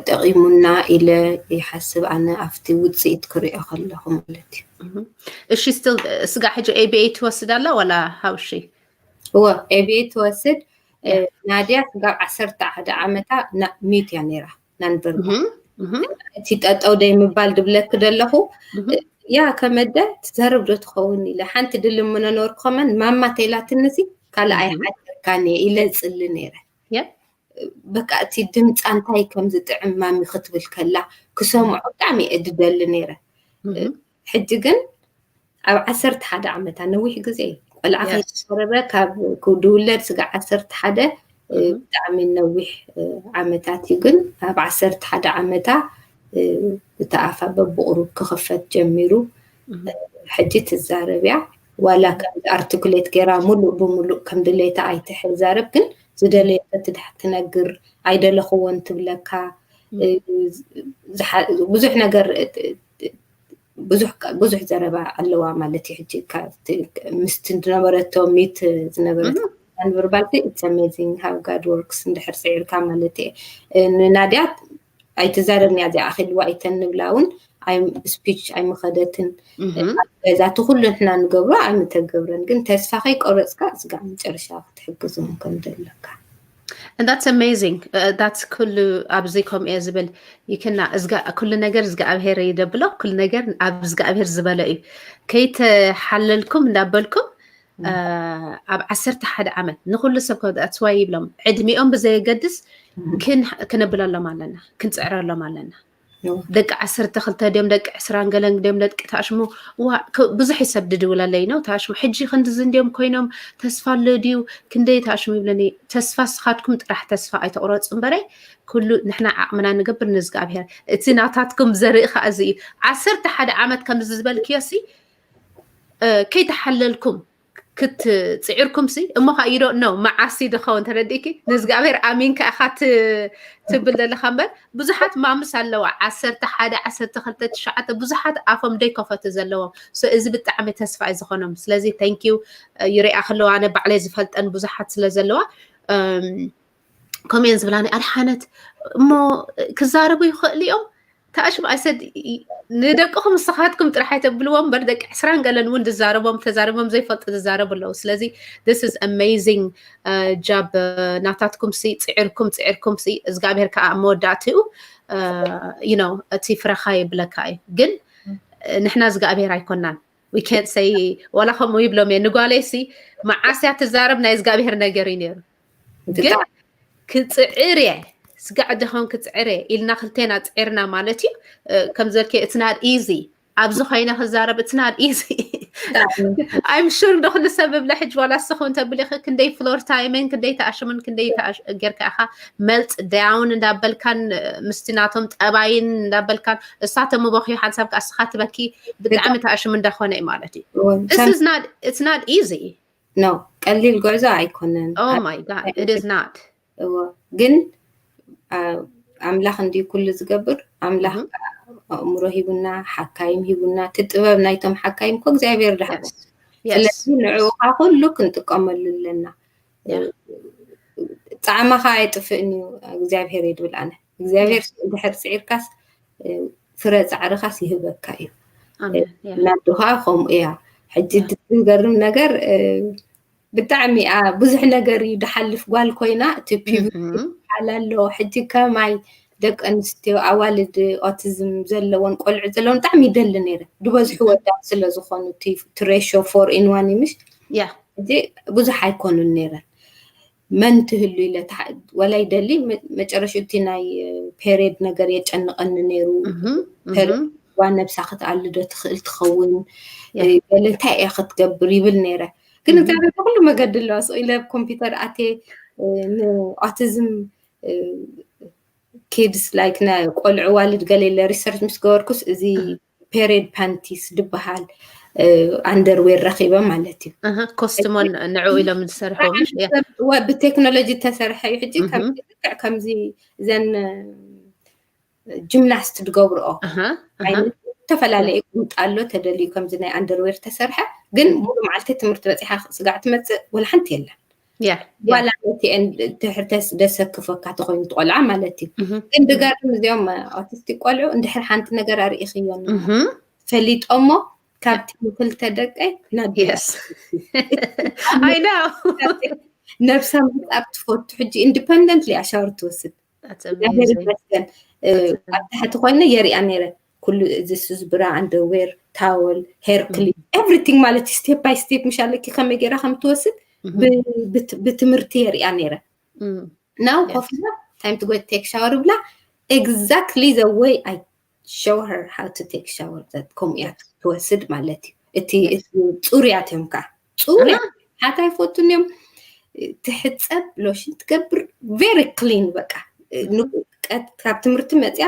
ጠቂሙና ኢለ ይሓስብ ኣነ ኣብቲ ውፅኢት ክሪኦ ከለኹ ማለት እዩ። እሺ ስቲል ስጋ ሕጂ A B A ትወስድ ኣላ ዋላ ሃውሺ? እወ A B A ትወስድ ናድያ ስጋብ ዓሰርተ ሓደ ዓመታ ሚዩት እያ ነይራ ናንበር እቲ ጠጠው ደይ ምባል ድብለክ ደለኹ ያ ከመደ ትዘርብ ዶ ትኸውን ኢለ ሓንቲ ድልምኖ ነበርኩ ከመን ማማ ተይላትንሲ ካልኣይ ሓደርካኒ ኢለ ዝፅሊ ነይረ በቃ እቲ ድምፃ እንታይ ከም ዝጥዕም ማሚ ክትብል ከላ ክሰምዖ ብጣዕሚ እየ ድደሊ ነይረ ሕጂ ግን ኣብ ዓሰርተ ሓደ ዓመታ ነዊሕ ግዜ ቆልዓ ከይተሰረበ ካብ ድውለድ ስጋ ዓሰርተ ሓደ ብጣዕሚ ነዊሕ ዓመታት እዩ ግን ኣብ ዓሰርተ ሓደ ዓመታ እቲ ኣፋ በብቕሩብ ክኽፈት ጀሚሩ ሕጂ ትዛረብ እያ ዋላ ከም ኣርቲኩሌት ገይራ ሙሉእ ብሙሉእ ከም ድሌታ ኣይትሕዛረብ ግን ዝደለየቶ ትነግር ኣይደለኽዎን ትብለካ ብዙሕ ነገር ብዙሕ ዘረባ ኣለዋ ማለት እዩ ሕጂ ምስቲ ዝነበረቶ ሚት ዝነበረት ቨርባል it's amazing how God works እንድሕር ፅዒርካ ማለት እየ ንናድያ ኣይትዛረብን እያ እዚኣ ኣኺልዋ ኣይተንብላ እውን ስፒች ኣይምኸደትን ገዛ እቲ ኩሉ ንሕና ንገብሮ ኣይምተገብረን ግን ተስፋ ከይቆረፅካ ስጋ መጨረሻ ክትሕግዝዎም ከም ዘለካ And that's amazing. Uh, that's ኩሉ ኣብዚ ከምኡ እየ ዝብል ይክና ኩሉ ነገር እግዚኣብሄር ይደብሎ ኩሉ ነገር ኣብ እግዚኣብሄር ዝበለ እዩ ከይተሓለልኩም እንዳበልኩም ኣብ ዓሰርተ ሓደ ዓመት ንኩሉ ሰብ ከትዋይ ይብሎም ዕድሚኦም ብዘየገድስ ክነብለሎም ኣለና ክንፅዕረሎም ኣለና ደቂ ዓሰርተ ክልተ ድዮም ደቂ ዕስራን ገለን ድዮም ደቂ ታሽሙ ብዙሕ ሰብ ድድውለለይ ነው ታሽሙ ሕጂ ክንድዚ እንዲዮም ኮይኖም ተስፋ ኣሎ ድዩ ክንደይ ታሽሙ ይብለኒ ተስፋ ስኻትኩም ጥራሕ ተስፋ ኣይተቁረፁ እምበረይ ኩሉ ንሕና ዓቅምና ንገብር ንዝጋብሄር እቲ ናታትኩም ዘርኢ ከዓ እዚ እዩ ዓሰርተ ሓደ ዓመት ከምዚ ዝበልክዮ ሲ ከይተሓለልኩም ክትፅዕርኩም ሲ እሞ ከዓ you don't know መዓስ እዩ ድኸውን ተረዲእኪ ንእግዚኣብሔር ኣሚንካ ኢካ ትብል ዘለካ እምበር ብዙሓት ማምስ ኣለዋ ዓሰርተ ሓደ ዓሰርተ ክልተ ትሽዓተ ብዙሓት ኣፎም ደይከፈቱ ዘለዎም so እዚ ብጣዕሚ ተስፋ እዩ ዝኾኖም ስለዚ thank you ይሪኣ ከለዋ ኣነ ባዕለይ ዝፈልጠን ብዙሓት ስለ ዘለዋ ከምኡየን ዝብላኒ ኣድሓነት እሞ ክዛረቡ ይኽእሉ እዮም ታሽም ኣይሰድ ንደቅኹም ንስኻትኩም ጥራሕ ኣይተብልዎም እምበር ደቂ ዕስራን ገለን እውን ዝዛረቦም ተዛሪቦም ዘይፈልጡ ዝዛረቡ ኣለዉ ስለዚ this is amazing job ናታትኩም ሲ ፅዕርኩም ፅዕርኩም ሲ እግዚኣብሔር ከዓ መወዳእትኡ you know እቲ ፍረኻ ይብለካ እዩ ግን ንሕና እግዚኣብሔር ኣይኮናን we can't say ዋላ ከምኡ ይብሎም እየ ንጓለይ ሲ መዓስያ ትዛረብ ናይ እግዚኣብሔር ነገር እዩ ነይሩ ግን ክፅዕር እየ ስጋዕ ድኸውን ክፅዕር እየ ኢልና ክልቴና ፅዕርና ማለት እዩ ከም ዝበልከ it's not easy ኣብዚ ኮይነ ክዛረብ it's not easy I'm sure እንዶ ኩሉ ሰብ ብለ ሕጂ ዋላ ስኹም ተብሊ ክንደይ floor time ን ክንደይ ተኣሽምን ክንደይ ጌርካ ኢኻ melt down እንዳበልካን ምስቲ ናቶም ጠባይን እንዳበልካን እሳቶም ምበኽዩ ሓንሳብ ከዓ ስኻ ትበኪ ብጣዕሚ ተኣሽም እንዳኾነ እዩ ማለት እዩ it's not easy no ቀሊል ጉዕዞ ኣይኮነን oh my god it is not እዎ ግን ኣምላኽ እንዲ ኩሉ ዝገብር ኣምላኽ ኣእምሮ ሂቡና ሓካይም ሂቡና እቲ ጥበብ ናይቶም ሓካይም ኮ እግዚኣብሔር ድሃቦ ስለዚ ንዕኡ ከዓ ኩሉ ክንጥቀመሉ ኣለና ፃዕማኻ ኣይጥፍእን እዩ እግዚኣብሔር እዩ ድብል ኣነ እግዚኣብሔር ድሕር ፅዒርካስ ፍረ ፃዕርኻስ ይህበካ እዩ ናዱ ከዓ ከምኡ እያ ሕጂ ዝገርም ነገር ብጣዕሚ ብዙሕ ነገር እዩ ድሓልፍ ጓል ኮይና እቲ ፒ ሓላሎ ሕጂ ከማይ ደቂ ኣንስትዮ ኣዋልድ ኦቲዝም ዘለዎን ቆልዑ ዘለዎን ብጣዕሚ ይደሊ ነይረ ዝበዝሑ ወዳት ስለ ዝኾኑ እቲ ሬሾ ፎር ኢን ዋን ምሽ ሕጂ ብዙሕ ኣይኮኑን ነይረን መን ትህሉ ኢለ ወላ ይደሊ መጨረሽኡ እቲ ናይ ፔሬድ ነገር የጨንቐኒ ነይሩ ዋ ነብሳ ክትኣልዶ ትኽእል ትኸውን ገለ እንታይ እያ ክትገብር ይብል ነይረ ግን እግዚኣብሔር ብኩሉ መገዲ ኣለዋ ስቕ ኢለ ኮምፒውተር ኣቴ ንኦቲዝም ኪድስ ላይክ ቆልዑ ዋልድ ገለ ኢለ ሪሰርች ምስ ገበርኩስ እዚ ፔሬድ ፓንቲስ ድበሃል ኣንደርዌር ረኪበ ማለት እዩ ኮስትሞን ንዕኡ ኢሎም ዝሰርሑ ብቴክኖሎጂ ተሰርሐ እዩ ሕጂ ልክዕ ከምዚ ዘን ጂምናስት ድገብርኦ ዝተፈላለዩ ቁምጣ ኣሎ ተደልዩ ከምዚ ናይ ኣንደርዌር ተሰርሐ ግን ሙሉ መዓልቲ ትምህርቲ በፂሓ ስጋዕ ትመፅእ ወላ ሓንቲ የለን Yeah, yeah. ዋላ ነቲአን ድሕር ተስ- ደሰክፈካ ተኮይኑ ትቆልዓ ማለት እዩ። Mhm. ግን ድገርም እዚኦም ኣውቲስቲክ ቆልዑ እንድሕር ሓንቲ ነገር ኣርኢኽዮ Mhm. ፈሊጦሞ ካብቲ ክልተ ደቀይ ናብ Yes. I know. ነብሳ ምሕጻብ ትፈቱ። ሕጂ ኢንዲፐንደንትሊ እያ ሻወር ትወስድ። That's እግዚኣብሔር amazing. ይመስገን። እ፣ ኣብ ታሕቲ ኮይነ የሪኣ ነይረ። ኩሉ ዝስዝብራ፣ ኣንደርዌር፣ ታወል፣ ሄር ክሊን፣ ኤቭሪቲንግ ማለት እዩ። ስቴፕ ባይ ስቴፕ ምሽ ኣለኪ ከመይ ገይራ ከም ትወስድ ብ- ብት- ብትምህርቲ የሪኣ ነይረ። Mm. ናው Yeah. ኮፍ ኢላ ታይም ቱ ጎ ቴክ ሻወር ብላ፣ exactly the way I show her how to take shower፣ ከምኡ እያ ትወስድ ማለት እዩ። እቲ እቲ ጽሩያት እዮም ከዓ ጽሩያት ሓታ ኣይፈቱን እዮም። ትሕጸብ፣ ሎሽን ትገብር፣ ቬሪ ክሊን። በቃ እ፣ ንቁ- ቀጥ- ካብ ትምህርቲ መጽያ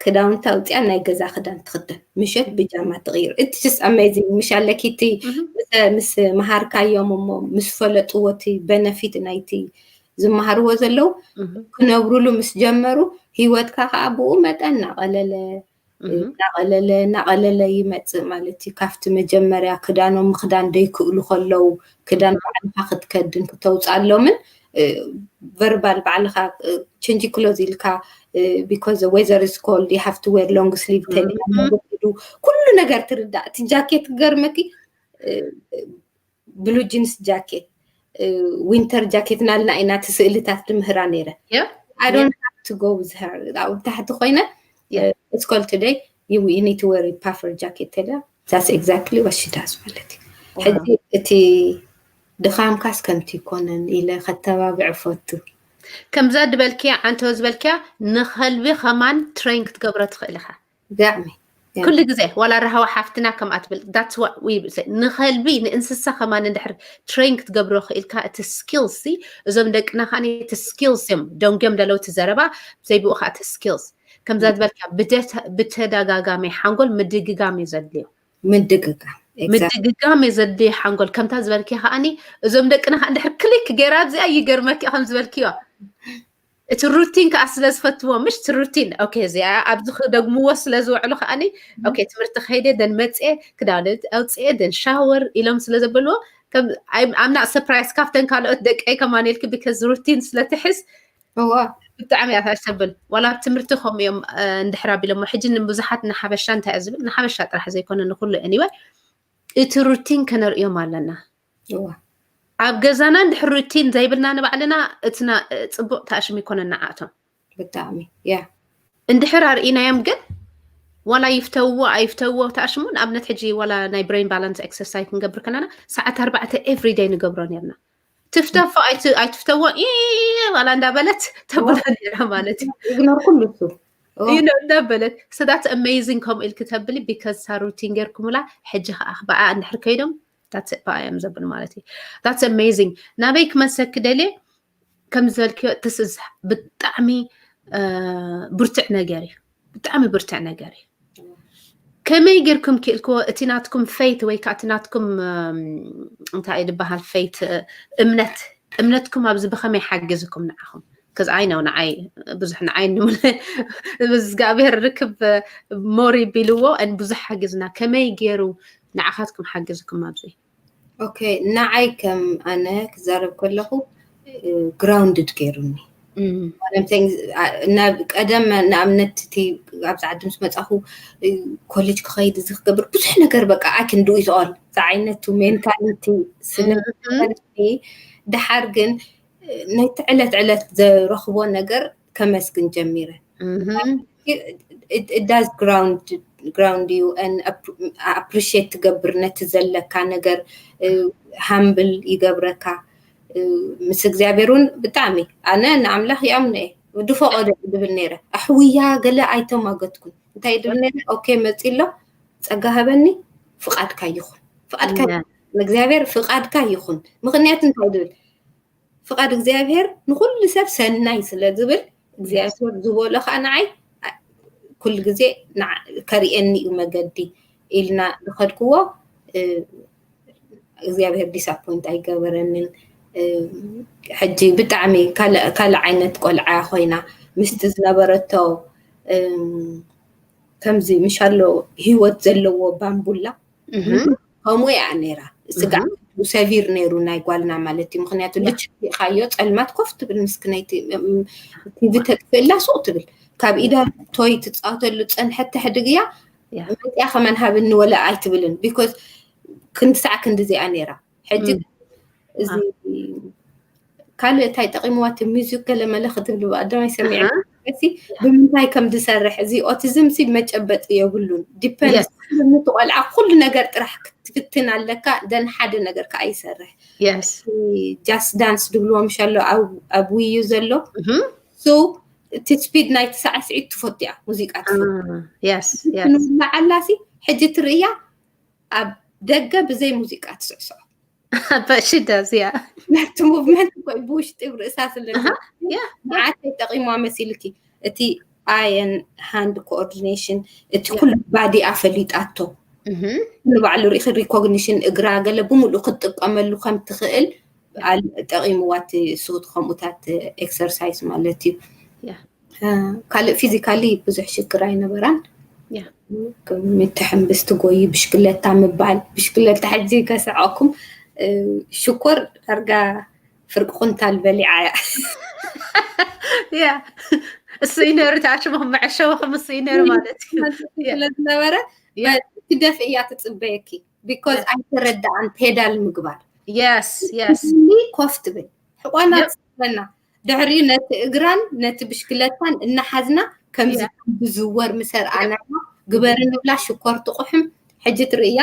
ክዳውንቲ ኣውፅያ ናይ ገዛ ክዳን ትኽደን፣ ምሸት ብጃማ ትቕይር። It's just amazing። ምሽ ኣለኪ እቲ Mhm. ምስ- ምስ መሃርካዮም እሞ ምስ ፈለጥዎ እቲ በነፊት ናይቲ ዝመሃርዎ ዘለዉ Mhm. ክነብሩሉ ምስ ጀመሩ ህይወትካ ከዓ ብኡ መጠን እናቐለለ Mhm. እናቐለለ እናቐለለ ይመፅእ ማለት እዩ። ካብቲ መጀመርያ ክዳኖም ምኽዳን ደይክእሉ ከለዉ ክዳን ባዕልካ ክትከድን ክተውፅኣሎምን እ፣ ቨርባል ባዕልካ እ፣ ቸንጂ ክሎዝ ኢልካ እ፣ because the weather is cold you have to wear long sleeve ተሊና Mhm. መገዱ ኩሉ ነገር ትርዳእ። እቲ ጃኬት ክገርመኪ እ፣ ብሉ ጂንስ ጃኬት ዊንተር ጃኬት ናልና ኢና እቲ ስእልታት ድምህራ ነይረ። Yeah. I don't have to go with her። ኣብ ታሕቲ ኮይነ Yeah. it's cold today you, you need to wear a puffer jacket ተልያ። That's exactly what she does ማለት እዩ። Wow. ሕጂ እቲ ድኻምካስ ከምቲ ይኮነን ኢለ ከተባብዕ ፈቱ። ከምዛ ድበልክያ ዓንተወ ዝበልክያ ንኸልቢ ከማን ትሬን ክትገብሮ ትኽእል ኢኻ። ብጣዕሚ ኩሉ ግዜ ዋላ ራህዋ ሓፍትና ከምኣ ትብል። That's what we say። ንኸልቢ ንእንስሳ ከማን እንድሕር ትሬን ክትገብሮ ክኢልካ እቲ ስኪልስ እዞም ደቅና ከኣ እቲ ስኪልስ እዮም ደንጎም ደለው እቲ ዘረባ ዘይብኡ ከዓ እቲ ስኪልስ ከምዛ ዝበልካ ብደተ- ብተደጋጋሚ ሓንጎል ምድግጋም እዩ ዘድልዮ። ምድግጋም exactly። ምድግጋም እዩ ዘድልዮ ሓንጎል። ከምታ ዝበልኪ ከዓኒ እዞም ደቅና ከዓ እንድሕር ክሊክ ገይራ ኣብዚኣ ይገርመኪ ከም ዝበልክዮ እቲ ሩቲን ከዓ ስለ ዝፈትዎ ምሽ እቲ ሩቲን ኦኬ እዚኣ ኣብዚ ክደግምዎ ስለ ዝውዕሉ ከዓኒ ኦኬ ትምህርቲ ከይደ ደን መፅኤ ክዳውንቲ ኣውፅኤ ደን ሻወር ኢሎም ስለ ዘበልዎ I'm not surprised ካብተን ካልኦት ደቀይ ከማን ኢልኪ because ሩቲን ስለ ትሕዝ እዋ ብጣዕሚ እያ ተብል ዋላ ኣብ ትምህርቲ ከምኡ እዮም እ፣ እንድሕር ኣቢሎሞ ሕጂ ንብዙሓት ንሓበሻ እንታይ እያ ዝብል ንሓበሻ ጥራሕ ዘይኮነ ንኩሉ anyway እቲ ሩቲን ከነርእዮም ኣለና እዋ ኣብ ገዛና እንድሕር ሩቲን ዘይብልና ንባዕልና እትና እ፣ ፅቡቅ ተኣሽም ይኮነ ንዓቶም ብጣዕሚ ያ እንድሕር ኣርእናዮም ግን ዋላ ይፍተውዎ ኣይፍተውዎ ተኣሽሙ ንኣብነት ሕጂ ዋላ ናይ ብሬን ባላንስ ኤክሰርሳይዝ ክንገብር ከለና ሰዓት ኣርባዕተ everyday ንገብሮ ነርና ትፍተፎ ኣይት- ኣይትፍተዎ ኢ ዋላ እንዳበለት ተብሎ ነራ ማለት እዩ ኢግኖር ኩሉ እሱ እዋ you know እንዳበለት so that's amazing ከምኡ ኢልክ ተብሊ because እታ ሩቲን ገርኩምላ ሕጂ ከዓ ብኣ እንድሕር ከይዶም that's it ብኣ እዮም ዘብል ማለት እዩ that's amazing ናበይ ክመሰክ ደልየ ከም ዝበልክዮ this is ብጣዕሚ እ፣ ብርቱዕ ነገር እዩ ብጣዕሚ ብርቱዕ ነገር እዩ ከመይ ጌርኩም ክኢልክዎ እቲ ናትኩም ፌት ወይ ከዓ እቲ ናትኩም እም፣ እንታይ እዩ ዝበሃል ፌት እ፣ እምነት እምነትኩም ኣብዚ ብኸመይ ሓግዝኩም ንዓኹም ከዚ ኣይ ነው ንዓይ ብዙሕ ንዓይ ንብል እግዚኣብሔር ርክብ ሞር ይቢልዎ ን ብዙሕ ሓግዝና ከመይ ገይሩ ንዓኻትኩም ሓግዝኩም ኣብዚ ኦኬ ንዓይ ከም ኣነ ክዛረብ ከለኹ ግራውንድድ ገይሩኒ እም፣ ማለት አ- ናብ ቀደም ንኣብነት እቲ ኣብዚ ዓዲ ምስ መፃኹ ኮሌጅ ክኸይድ እዚ ክገብር ብዙሕ ነገር በቃ I can do it all ዝዓይነቱ ሜንታሊቲ ስለ እም፣ ድሓር ግን ነቲ ዕለት ዕለት ዘረኽቦ ነገር ከመስግን ጀሚረ እም፣ it does ground ground you and appreciate ትገብር ነቲ ዘለካ ነገር ሃምብል ይገብረካ እ፣ ምስ እግዚኣብሔር እውን ብጣዕሚ ኣነ ንኣምላኽ ይኣምኖ እየ ዝፈቐዶ ድብል ነይረ ኣሕውያ ገለ ኣይተማገትኩን እንታይ ድብል ነይረ ኦኬ መፂ ኣሎ ፀጋ ሃበኒ ፍቓድካ ይኹን ፍቓድካ Yeah. እግዚኣብሔር ፍቓድካ ይኹን ምኽንያት እንታይ ድብል ፍቓድ እግዚኣብሔር ንኩሉ ሰብ ሰናይ ስለ ዝብል እግዚኣብሔር ዝበሎ ከዓ ንዓይ ኩሉ ግዜ ንዓ- ከርእየኒ እዩ መገዲ ኢልና ዝኸድክዎ እ፣ እግዚኣብሔር ዲስኣፖይንት ኣይገበረንን እ፣ ሕጂ ብጣዕሚ ካልእ ካልእ ዓይነት ቆልዓ ኮይና ምስቲ ዝነበረቶ እም፣ ከምዚ ምሻሎ ህይወት ዘለዎ ባምቡላ እም፣ ከምኡ እያ ነይራ ስጋዕ እም። ሰቪር ነይሩ ናይ ጓልና ማለት እዩ። ምክንያቱ ልክዕ ሪኢኻዮ ጸልማት ኮፍ ትብል ምስክነይቲ፣ ቲቪ ተጥፍእላ ሱቕ ትብል። ካብ ኢዳ ቶይ ትጻወተሉ ዝጸንሐት ተሕድግ እያ። መጽያ ከማን ሃብኒ ወላ ኣይትብልን። ቢኮዝ ክንዲ ሰዓ ክንዲ እዚኣ ነይራ። ሕጂ እዚ ካልእ እንታይ ጠቒምዋ እቲ ሚዚክ ገለ መለ ክትብል ብኣደማይ ሰሚዐ ሲ ብምንታይ ከም ዝሰርሕ። እዚ ኦቲዝም ሲ መጨበጢ የብሉን። ዲፐንድ እቲ ቆልዓ ኩሉ ነገር ጥራሕ ክትፍትን ኣለካ። ደን ሓደ ነገር ከዓ ይሰርሕ። ጃስት ዳንስ ድብልዎ ምሽ ኣሎ ኣብ ዊዩ ዘሎ። ሶ እቲ ስፒድ ናይቲ ሳዕስዒት ትፈቱ እያ፣ ሙዚቃ ትፈቱ። ንብላ ዓላሲ ሕጂ ትርእያ ኣብ ደገ ብዘይ ሙዚቃ ትስዕስዖ። But she does, yeah. ናብቲ ሙቭመንት ኮይ ብውሽጢ ርእሳ ስለዚ ንዓት ጠቂሟ መሲልኪ። እቲ ኣየን ሃንድ ኮኦርዲኔሽን እቲ ኩሉ ባዲኣ ፈሊጣቶ ንባዕሉ ሪኢኺ ሪኮግኒሽን እግራ ገለ ብምሉእ ክትጥቀመሉ ከም ትኽእል ጠቂምዋ። እቲ እሱ ከምኡታት ኤክሰርሳይዝ ማለት እዩ። ካልእ ፊዚካሊ ብዙሕ ሽግር ኣይነበራን። ምትሕምብስ ትጎይ ብሽክለታ ምባል ብሽክለታ ሕጂ ከስዐኩም ሽኮር ዳርጋ ፍርቂ ኩንታል በሊዓ እያ። ያ እሱ ይነሩ ታሽሙ መዐሸወ ከም እሱ ይነሩ ማለት እዩ። ስለዝነበረ ትደፍ እያ ትፅበየኪ። ቢኮዝ ኣይተረዳኣን ፔዳል ምግባር የስ የስ ኮፍ ትብል ሕቋና ትፅበና። ድሕሪኡ ነቲ እግራን ነቲ ብሽክለታን እናሓዝና ከምዚ ዝዝወር ምሰርኣና ግበሪ ንብላ ሽኮር ትቑሕም። ሕጂ ትርእያ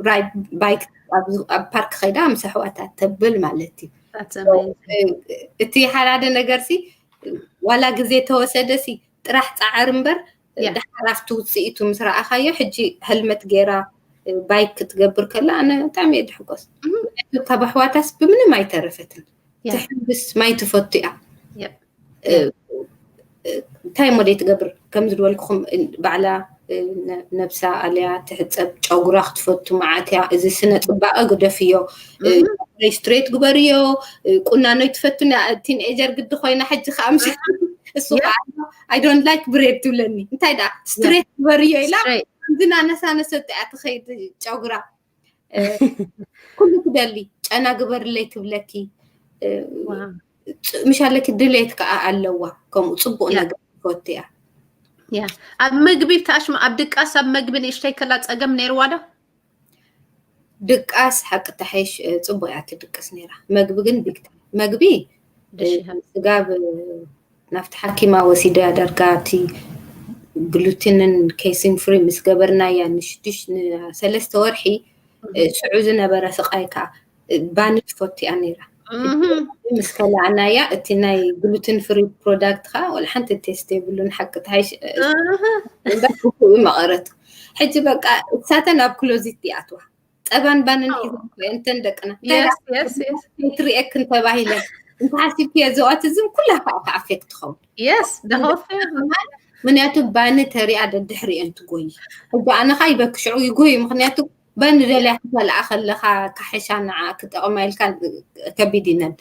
ራይድ ባይክ ኣብ ፓርክ ከይዳ ምስ ኣሕዋታ ተብል ማለት እዩ። እቲ ሓደ ነገር ሲ ዋላ ግዜ ተወሰደ ሲ ጥራሕ ፃዕር እምበር ዳሓር ኣብቲ ውፅኢቱ ምስ ረኣኻዮ ሕጂ ሄልመት ገይራ ባይክ ክትገብር ከላ ኣነ ብጣዕሚ እየ ድሕጎስ። ካብ ኣሕዋታስ ብምንም ኣይተረፈትን። ትሕምብስ ማይ ትፈቱ እያ። እንታይ ሞዴ ትገብር ከምዚ ዝበልኩኹም ባዕላ ነብሳ ኣልያ ትሕፀብ ጨጉራ ክትፈቱ መዓት እያ። እዚ ስነ ፅባቐ ግደፍዮ። ስትሬት ግበርዮ። ቁናኖ ይትፈቱ ቲንኤጀር ግዲ ኮይና ሕጂ ከዓ ምስ እሱ ከዓ I don't like ብሬድ ትብለኒ። እንታይ ደኣ ስትሬት ግበርዮ ኢላ ከምዚ ናነሳነሰት እያ ትኸይድ ጨጉራ። ኩሉ ትደሊ ጨና ግበርለይ ትብለኪ። ምሽ ኣለኪ ድሌት ከዓ ኣለዋ። ከምኡ ፅቡቅ ነገር ትፈቱ እያ። ኣብ ምግቢ ብታሽሙ ኣብ ድቃስ ኣብ ምግቢ ንእሽተይ ከላ ፀገም ነይርዋ ዶ? ድቃስ ሓቂ ተሓይሽ ፅቡቅ እያ ትድቅስ ነይራ። መግቢ ግን ቢግታ መግቢ ስጋብ ናብቲ ሓኪማ ወሲዳ ዳርጋ እቲ ግሉቲንን ኬሲን ፍሪ ምስ ገበርናያ ንሽዱሽ ንሰለስተ ወርሒ ሽዑ ዝነበረ ስቃይ ከዓ ባኒ ትፈቱ እያ ነይራ። ምስ ከላእናያ እቲ ናይ ግሉትን ፍሪ ፕሮዳክት ከዓ ወላ ሓንቲ ቴስት የብሉን። ሓቂ ተሓይሽ መቐረቱ። ሕጂ በቃ እሳተን ኣብ ክሎዚት ይኣትዋ ጸባን ባንን ሒዘን እንተን ደቅና ትሪኤክን ተባሂለን እንተ ሓሲብክዮ ዝዋት ዝም ኩላ ከዓ ኣፌክት ትኸውን። የስ ምክንያቱ ባኒ ተሪኣ ደድሕሪኤን ትጎይ። ሕጂ ኣነ ከዓ ይበኪ ሽዑ ይጎይ። ምክንያቱ ባኒ ደልያ ክተልኣ ከለካ ካሕሻ ንዓ ክጠቕማ ኢልካ ከቢድ ይነደ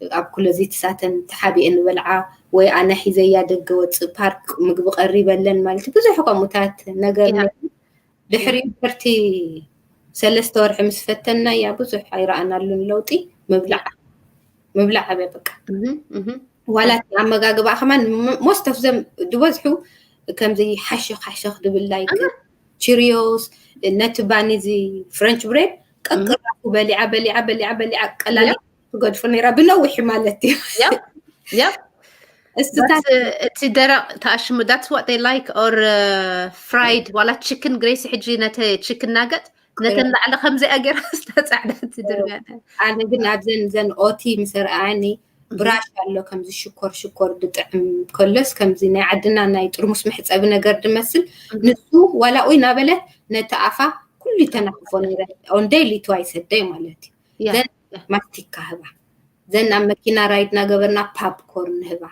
ኣብ ኩለዚት ሳተን ተሓቢኤ ንበልዓ ወይ ኣነ ሒዘያ ደገ ወፅእ ፓርክ ምግቢ ቀሪበለን ማለት ብዙሕ ከምኡታት ነገር ድሕሪ ዩኒቨርሲቲ ሰለስተ ወርሒ ምስ ፈተንናያ ብዙሕ ኣይረኣናሉን ለውጢ። ምብላዕ ምብላዕ ኣበ በቃ ዋላ እቲ ኣመጋግባ ከማን most of them ዝበዝሑ ከምዚ ሓሸኽ ሓሸኽ ድብል like ቺሪዮስ ነቲ ባኒ እዚ ፍረንች ብሬድ ቀቅራፉ በሊዓ በሊዓ በሊዓ በሊዓ ቀላሊ ትገድፎ ነይራ ብነዊሒ ማለት እዩ። እስታት እቲ ደረቅ ተኣሽሙ that's what they like or fried ዋላ ቺክን ግሬሲ ሕጂ ነተ ቺክን ናገት ነተን ላዕሊ ከምዚኣ ገይራ ዝተፃዕዳ ትድርብያ። ኣነ ግን ኣብዘን ዘን ኦቲ ምስ ረኣኒ ብራሽ ኣሎ ከምዚ ሽኮር ሽኮር ድጥዕም ከሎስ ከምዚ ናይ ዓድና ናይ ጥርሙስ መሕፀቢ ነገር ድመስል ንሱ ዋላ ኡይ ናበለት ነቲ ኣፋ ኩሉ ተናክፎ ነረ on daily twice a day ማለት እዩ። ዘን ማስቲካ ህባ ዘን ኣብ መኪና ራይድ ናገበርና ፓፕኮርን ህባ።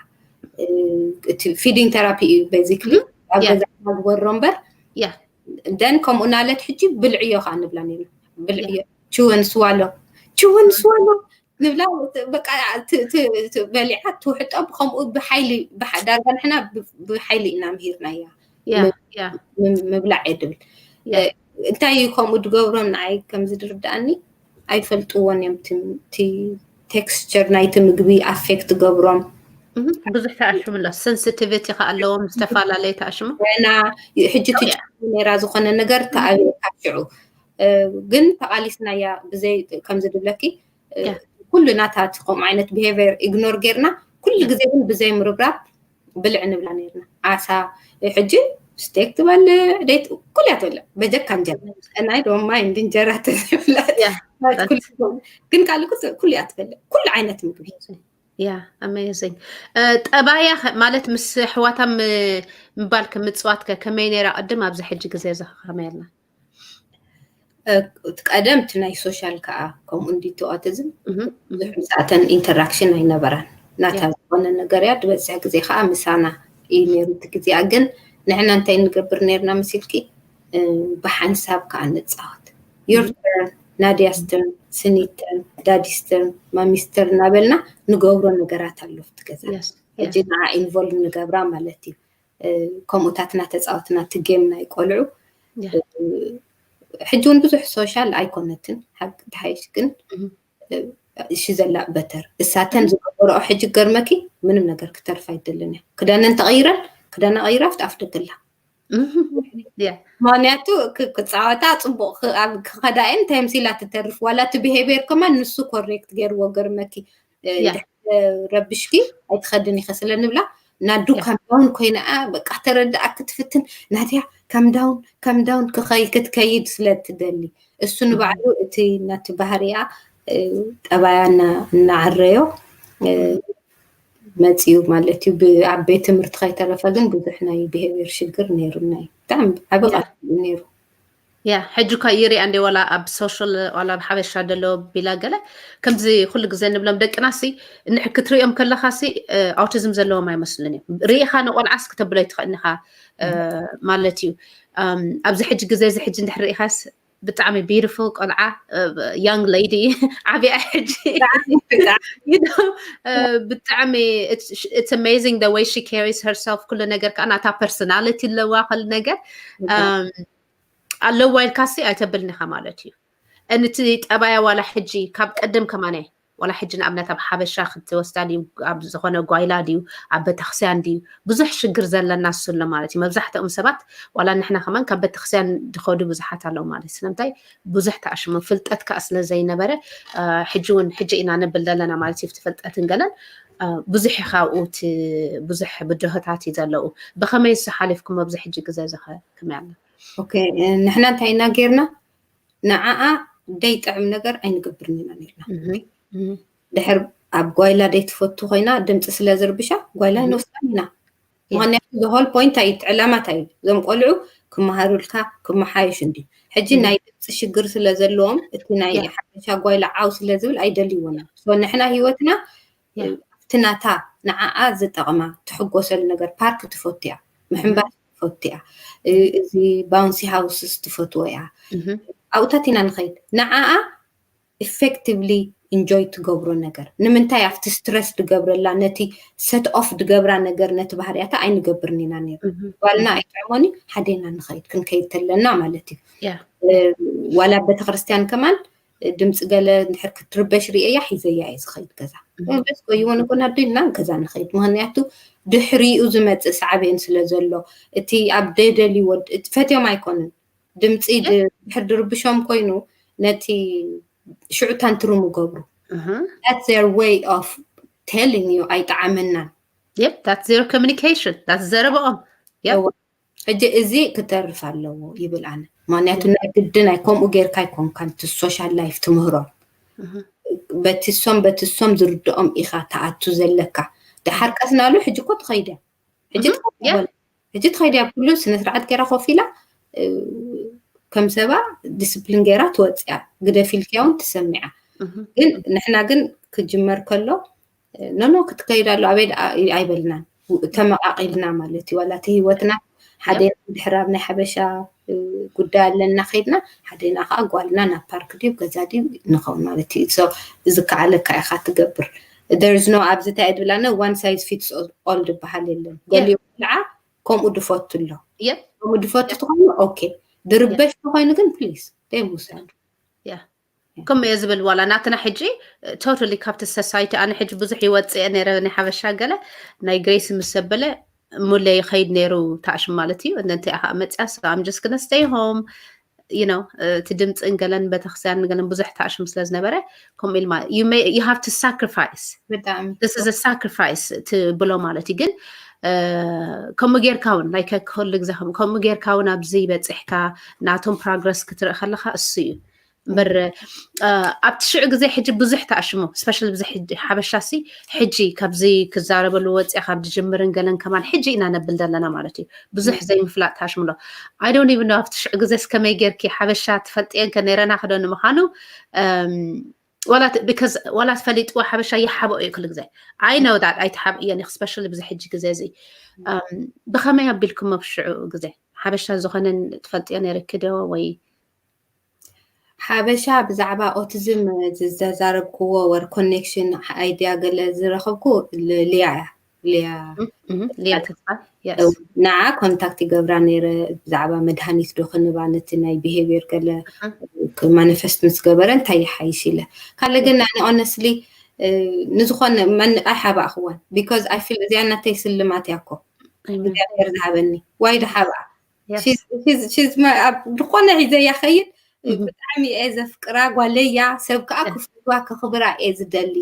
እቲ ፊዲንግ ተራፒ እዩ basically ኣብ ገዛ ግበሮ እምበር ደን ከምኡ ናለት ሕጂ ብልዕዮ ከዓ ንብላ ነርና ብልዕዮ ችወን ስዋሎ ችወን ስዋሎ ንብላ በቃ በሊዓ ትውሕጦ ብከምኡ ብሓይሊ ዳርጋ ንሕና ብሓይሊ ኢና ምሂርናያ። ምብላዕ እየ ድብል እንታይ እዩ ከምኡ ዝገብሮም ንዓይ ከም ዝድርዳእኒ ኣይፈልጥዎን እዮም። እቲ texture ናይቲ ምግቢ affect ገብሮም ብዙሕ ተኣሽሙ ኣሎ። Sensitivity ከ ኣለዎም ዝተፈላለየ ተኣሽሙ ና ሕጂ ትጭ ነራ ዝኾነ ነገር ተኣብካ ሽዑ ግን ተቓሊስናያ ብዘይ ከምዚ ድብለኪ ኩሉ ናታ ከምኡ ዓይነት behavior ignore ጌርና ኩሉ ግዜ ግን ብዘይ ምርብራብ ብልዕ ንብላ ነርና። ዓሳ ሕጂ ስቴክ ትበልዕ ደይት ኩልያ ትበልዕ በጀካ እንጀራ ናይ ደማ እንዲ እንጀራ ተዘይብላት ግን ካልእ ኩልያ ትበልዕ ኩሉ ዓይነት ምግቢ ያ amazing ጠባያ ማለት ምስ ኣሕዋታ ምባል ምፅዋት ከመይ ነይራ ቅድም ኣብዚ ሕጂ ግዜ ዘኸመይ ኣላ እቲ ቀደም እቲ ናይ social ከዓ ከምኡ እንዲቲ autism ብዙሕ ምስኣተን interaction ኣይነበራን ናታ ዝኾነ ነገር እያ ዝበዝሕ ግዜ ከዓ ምሳና እዩ ነይሩ እቲ ግዜኣ ግን ንሕና እንታይ ንገብር ነርና መሲልኪ ብሓንሳብ ከዓ ንፃወት your turn ናድያስ turn ስኒት turn ዳዲስ turn ማሚስ turn እናበልና ንገብሮ ነገራት ኣሎ ኣብቲ ገዛ ሕጂ ንዓ involve ንገብራ ማለት እዩ ከምኡታት እናተፃወትና እቲ game ናይ ቆልዑ ሕጂ እውን ብዙሕ social ኣይኮነትን ሓቂ ተሓይሽ ግን እሺ ዘላ better እሳተን ዝገበረኦ ሕጂ ገርመኪ ምንም ነገር ክተርፍ ኣይደልን እያ ክዳነን ተቐይረን ክዳና ቀይራ ኣብቲ ኣፍ ደገላ ምክንያቱ ክፃወታ ፅቡቅ ክኸዳ እየን እንታይ ምሲላ ትተርፍ ዋላ እቲ behavior ከማን ንሱ correct ገይርዎ ገርመኪ ረብሽኪ ኣይትኸድን ኢኸ ስለ ንብላ ናዱ calm down ኮይና በቃ ተረዳኣ ክትፍትን ናትያ calm down calm down ክትከይድ ስለ ትደሊ እሱ ንባዕሉ እቲ ናቲ ባህሪያ ጠባያ እናዓረዮ መፅዩ ማለት እዩ ኣብ ቤት ትምህርቲ ከይተረፈ ግን ብዙሕ ናይ behavior ሽግር ነይሩ ናይ ብጣዕሚ ዓቢ ቃል ነይሩ ያ ሕጂ እኳ ይሪኣ እንደ ዋላ ኣብ social ዋላ ኣብ ሓበሻ ደሎ ቢላ ገለ ከምዚ ኩሉ ግዜ ንብሎም ደቅና ሲ ክትሪኦም ከለካ ሲ autism ዘለዎም ኣይመስሉን እዮም ርኢኻ ንቆልዓስ ክተብሎ ይትኽእልኒኻ ማለት እዩ ኣብዚ ሕጂ ግዜ እዚ ሕጂ እንድሕር ርኢኻስ ብጣዕሚ beautiful ቆልዓ young lady ዓብያ ሕጂ ብጣዕሚ it's amazing the way she carries herself ኩሉ ነገር ከዓ ናታ personality ኣለዋ ኩሉ ነገር ኣለዋ ኢልካሲ ኣይተብልኒኻ ማለት እዩ። እንቲ ጠባያ ዋላ ሕጂ ካብ ቀደም ከማነ ዋላ ሕጂ ንኣብነት ኣብ ሓበሻ ክትወስዳ ድዩ ኣብ ዝኾነ ጓይላ ድዩ ኣብ ቤተክስያን ድዩ ብዙሕ ሽግር ዘለና እሱ ኣሎ ማለት እዩ። መብዛሕትኦም ሰባት ዋላ ንሕና ከማን ካብ ቤተክስያን ድኸዱ ብዙሓት ኣለዉ ማለት ስለምንታይ ብዙሕ ተኣሽሙ ፍልጠት ከዓ ስለ ዘይነበረ ሕጂ እውን ሕጂ ኢና ንብል ዘለና ማለት እዩ። ፍልጠትን ገለን ብዙሕ ካብኡ ብዙሕ ብድሆታት እዩ ዘለዉ። ብኸመይ ንሱ ሓሊፍኩም ኣብዚ ሕጂ ግዜ እዚ ከ ከመይ ኣሎ? ኦኬ ንሕና እንታይ ኢና ጌርና ንዓኣ ደይጥዕም ነገር ኣይንገብርን ኢና ኔርና። ድሕር ኣብ ጓይላ ደይትፈቱ ኮይና ድምፂ ስለ ዝርብሻ ጓይላ ኣይንወስዳን ኢና። ምክንያቱ the whole point ኣይ ዕላማ እንታይ እዩ እዞም ቆልዑ ክመሃሩልካ ክመሓየሹ እንዲ ሕጂ ናይ ድምፂ ሽግር ስለ ዘለዎም እቲ ናይ ሓበሻ ጓይላ ዓው ስለ ዝብል ኣይደልይዎን እዮም። ንሕና ሂወትና ኣብቲ ናታ ንዓኣ ዝጠቕማ ትሕጎሰሉ ነገር ፓርክ ትፈቱ እያ፣ ምሕንባስ ትፈቱ እያ፣ እዚ bouncy houses ትፈትዎ እያ ኣብኡታት ኢና ንኸይድ ንዓኣ effectively enjoy ትገብሮ ነገር ንምንታይ ኣብቲ stress ድገብረላ ነቲ set off ድገብራ ነገር ነቲ ባህርያታ ኣይንገብርን ኢና ነይሩ ጓልና ኣይጥዕሞኒ ሓደና ንኸይድ ክንከይድ ተለና ማለት እዩ። ዋላ ቤተክርስትያን ከማን ድምፂ ገለ እንድሕር ክትርበሽ ርእየያ ሒዘያ እየ ዝኸይድ ገዛ። በስ ኮይወን እኮ ናብ ደልና ገዛ ንኸይድ ምክንያቱ ድሕሪኡ ዝመፅእ ሳዕቤን ስለ ዘሎ እቲ ኣብ ደደልይዎ ፈትዮም ኣይኮኑን ድምፂ ድሕር ድርብሾም ኮይኑ ነቲ ሽዑ ታንትሩም ይገብሩ። That's their way of telling you ኣይጠዓመናን። Yep, that's their communication, that's ዘረበኦም። ሕጂ እዚ ክተርፍ ኣለዎ ይብል ኣነ። ምክንያቱ ናይ ግድን ኣይ ከምኡ ጌርካ ኣይኮንካን እቲ social life ትምህሮም። በቲ ሶም በቲ ሶም ዝርድኦም ኢኻ ትኣቱ ዘለካ። ደሓር ቀስ እናበሉ ሕጂ እኮ ትኸይድ እያ። ሕጂ ትኸይድ እያ። ሕጂ ትኸይድ እያ ኩሉ ስነ ስርዓት ጌራ ኮፍ ኢላ ከም ሰባ ዲስፕሊን ጌራ ትወፅእ እያ። ግደፊ ኢልክያ እውን ትሰምዕ እያ። ግን ንሕና ግን ክጅመር ከሎ ኖኖ ክትከይድ ኣሎ ኣበይ ደኣ ኣይበልናን ተመቃቂልና ማለት እዩ ዋላ እቲ ህይወትና ሓደና ድሕር ኣብ ናይ ሓበሻ ጉዳይ ኣለና ከይድና ሓደና ከዓ ጓልና ናብ ፓርክ ድዩ ገዛ ድዩ ንኸውን ማለት እዩ so እዚ ከዓ ለካ ኢካ ትገብር there is no ኣብዚ እንታይ ድብላና one size fits all ዝበሃል የለን ገሊኡ ቆልዓ ከምኡ ድፈቱ ኣሎ ከምኡ ድፈቱ ትኾኑ okay ድርበሽ ተኮይኑ ግን ፕሊዝ ደይ ምውሳድ ከምኡ እየ ዝብል። ዋላ ናትና ሕጂ ቶታሊ ካብቲ ሰሳይቲ ኣነ ሕጂ ብዙሕ ይወፅእ ነረ ናይ ሓበሻ ገለ ናይ ግሬስ ምስ ዘበለ ሙለ ይኸይድ ነይሩ ታሽም ማለት እዩ። እንተ ከዓ መፅያ I'm just gonna stay home you know እቲ ድምፅን ገለን ቤተክርስትያን ገለን ብዙሕ ታሽም ስለ ዝነበረ ከምኡ ኢል ማለት you have to sacrifice ብጣዕሚ this is a sacrifice ትብሎ ማለት እዩ። ግን ከምኡ ጌርካ እውን ናይ ከክል ግዜ ከምኡ ጌርካ እውን ኣብዚ በፂሕካ ናቶም ፕሮግረስ ክትርኢ ከለካ እሱ እዩ እምበር ኣብቲ ሽዑ ግዜ ሕጂ ብዙሕ ተኣሽሙ ስፔሻሊ ብዚ ሓበሻ ሲ ሕጂ ካብዚ ክዛረበሉ ወፅያ ካብ ዝጅምርን ገለን ከማን ሕጂ ኢና ነብል ዘለና ማለት እዩ። ብዙሕ ዘይምፍላጥ ተኣሽሙ ኣሎ። I don't even know ኣብቲ ሽዑ ግዜ እስከመይ ጌርኪ ሓበሻ ትፈልጥየን ከ ነይረና ክዶ ንምዃኑ ዋላ because ዋላ ትፈሊጥዎ ሓበሻ ይሓብኦ እዩ ኩሉ ግዜ። I know that ኣይትሓብእየን ኢኽ ስፔሻሊ ብዚ ሕጂ ግዜ እዚ ብኸመይ ኣቢልኩም ኣብ ሽዑ ግዜ ሓበሻ ዝኾነን ትፈልጥዮ ነይርኪ ዶ ወይ ሓበሻ ብዛዕባ ኦቲዝም ዝተዛረብክዎ ወር ኮኔክሽን ኣይድያ ገለ ዝረኸብኩ ሊያ እያ። ሊያ ሊያ ተስፋ ንዓ ኮንታክት ይገብራ ነይረ ብዛዕባ መድሃኒት ዶ ክንባ ነቲ ናይ ቢሄቪየር ገለ ማኒፌስት ምስ ገበረ እንታይ ይሓይሽ ኢለ ካልእ ግን ኣነ ኦነስሊ ንዝኾነ ኣይሓባእክዋን because I feel እዚኣ ናተይ ስልማት እያ እኮ እግዚኣብሔር ዝሃበኒ ዋይ ድሓብኣ ዝኾነ ሒዘያ ኸይድ ብጣዕሚ እየ ዘፍቅራ ጓለያ ሰብ ከዓ ክፍዋ ከኽብራ እየ ዝደሊ።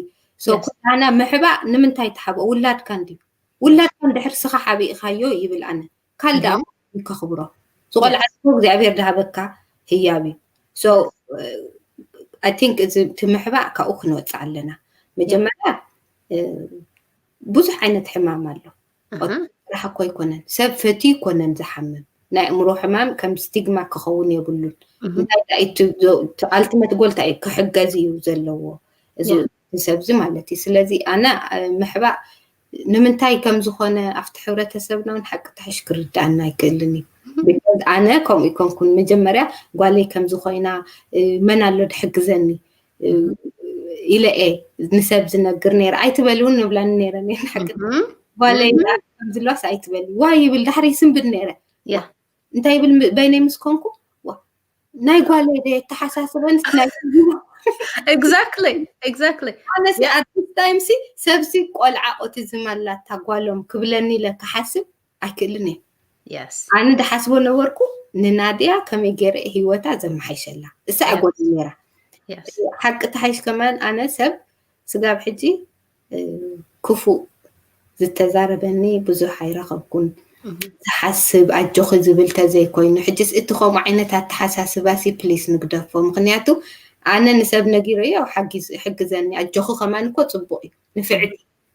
ኩላና ምሕባእ ንምንታይ ትሓብኦ ውላድካ እንድዩ ውላድካ እንድሕር ስኻ ሓቢእኻዮ ይብል ኣነ ካል ደኣ ከኽብሮ ዝቆልዓ እግዚኣብሔር ድሃበካ ህያብ እዩ። I think እዚ ትምሕባእ ካብኡ ክንወፅእ ኣለና። መጀመርያ ብዙሕ ዓይነት ሕማም ኣሎ። ጥራሕ እኮ ኣይኮነን ሰብ ፈትዩ ይኮነን ዝሓምም ናይ ኣእምሮ ሕማም ከም ስቲግማ ክኸውን የብሉን። እንታይ ቃልቲ መትጎልታ እዩ ክሕገዝ እዩ ዘለዎ እዚ ሰብዚ ማለት እዩ። ስለዚ ኣነ ምሕባእ ንምንታይ ከም ዝኾነ ኣብቲ ሕብረተሰብና እውን ሓቂ ትሕሽ ክርድኣና ኣይክእልን እዩ። ኣነ ከምኡ ይኮንኩን መጀመርያ ጓለይ ከም ዝኾይና መን ኣሎ ድሕግዘኒ ኢለ እየ ንሰብ ዝነግር ነይረ። ኣይትበሊ እውን ንብላኒ ነይረ ሓቂ ጓለይ ከምዝለዋስ ኣይትበሊ ዋ ይብል ዳሕሪ ይስንብድ ነይረ። እንታይ ይብል በይነይ ምስ ኮንኩ ናይ ጓለይ ዶ የተሓሳስበን ናይ exactly exactly ኣነስ at this time ሲ ሰብሲ ቆልዓ ኦቲዝም ኣላታ ጓሎም ክብለኒ ኢለ ክሓስብ ኣይክእልን እየ። ኣነ ድሓስቦ ነበርኩ ንናድያ ከመይ ገይረ ህይወታ ዘመሓይሸላ እሳ እያ ጓል ነራ ሓቂ ተሓይሽ ከማን ኣነ ሰብ ስጋብ ሕጂ ክፉእ ዝተዛረበኒ ብዙሕ ኣይረኸብኩን። ዝሓስብ ኣጆኺ ዝብል ተዘይኮይኑ ሕጅስ እቲ ከምኡ ዓይነት ኣተሓሳስባ ሲ ፕሊስ ንግደፎ። ምኽንያቱ ኣነ ንሰብ ነጊረዮ ሕግዘኒ ኣጆኺ ከማን እኮ ፅቡቕ እዩ ንፍዕቲ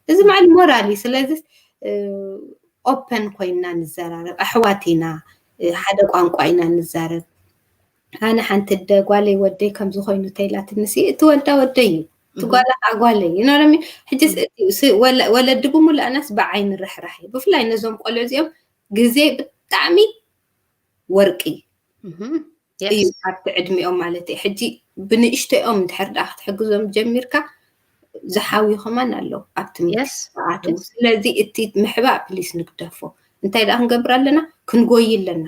እዚ ማለት ሞራል እዩ። ስለዚ ኦፐን ኮይና ንዘራረብ ኣሕዋት ኢና ሓደ ቋንቋ ኢና ንዛረብ። ኣነ ሓንቲ ደ ጓለይ ወደይ ከም ዝኾይኑ ተይላትኒ ሲ እቲ ወዳ ወደይ እዩ እቲ ጓላ ከዓ ጓለይ እዩ። ሕጅስ ወለዲ ብምሉእ ኣናስ ብዓይኒ ርሕራሕ እዩ። ብፍላይ ነዞም ቆልዑ እዚኦም ግዜ ብጣዕሚ ወርቂ እዩ ኣብቲ ዕድሚኦም ማለት እዩ። ሕጂ ብንእሽቶኦም እንድሕር ደኣ ክትሕግዞም ጀሚርካ ዝሓውዩ ከማን ኣለዉ ኣብቲ ምክኣትዉ። ስለዚ እቲ ምሕባእ ፕሊስ ንግደፎ። እንታይ ደኣ ክንገብር ኣለና? ክንጎይ ኣለና።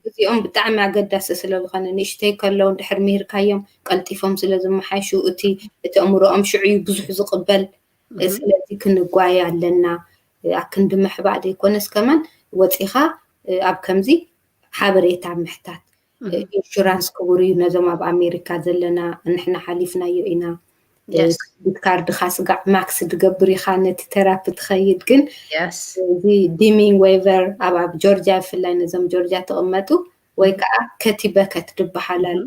እዚኦም ብጣዕሚ ኣገዳሲ ስለ ዝኾነ ንእሽተይ ከለዉ እንድሕር ምሂርካዮም ቀልጢፎም ስለ ዝመሓይሹ እቲ እቲ ኣእምሮኦም ሽዑ እዩ ብዙሕ ዝቕበል። ስለዚ ክንጓየ ኣለና። ኣብ ክንዲ ምሕባእ ዘይኮነስ ከማን ወፂኻ ኣብ ከምዚ ሓበሬታ ምሕታት ኢንሹራንስ ክቡር እዩ። ነዞም ኣብ ኣሜሪካ ዘለና ንሕና ሓሊፍናዮ ኢና። ክሬዲት ካርድኻ ስጋዕ ማክስ ድገብር ኢኻ ነቲ ተራፒ ትኸይድ ግን እዚ ዲሚን ዌቨር ኣብ ኣብ ጆርጂያ ብፍላይ ነዞም ጆርጂያ ትቕመጡ ወይ ከዓ ከቲ በከት ድበሃል ኣሎ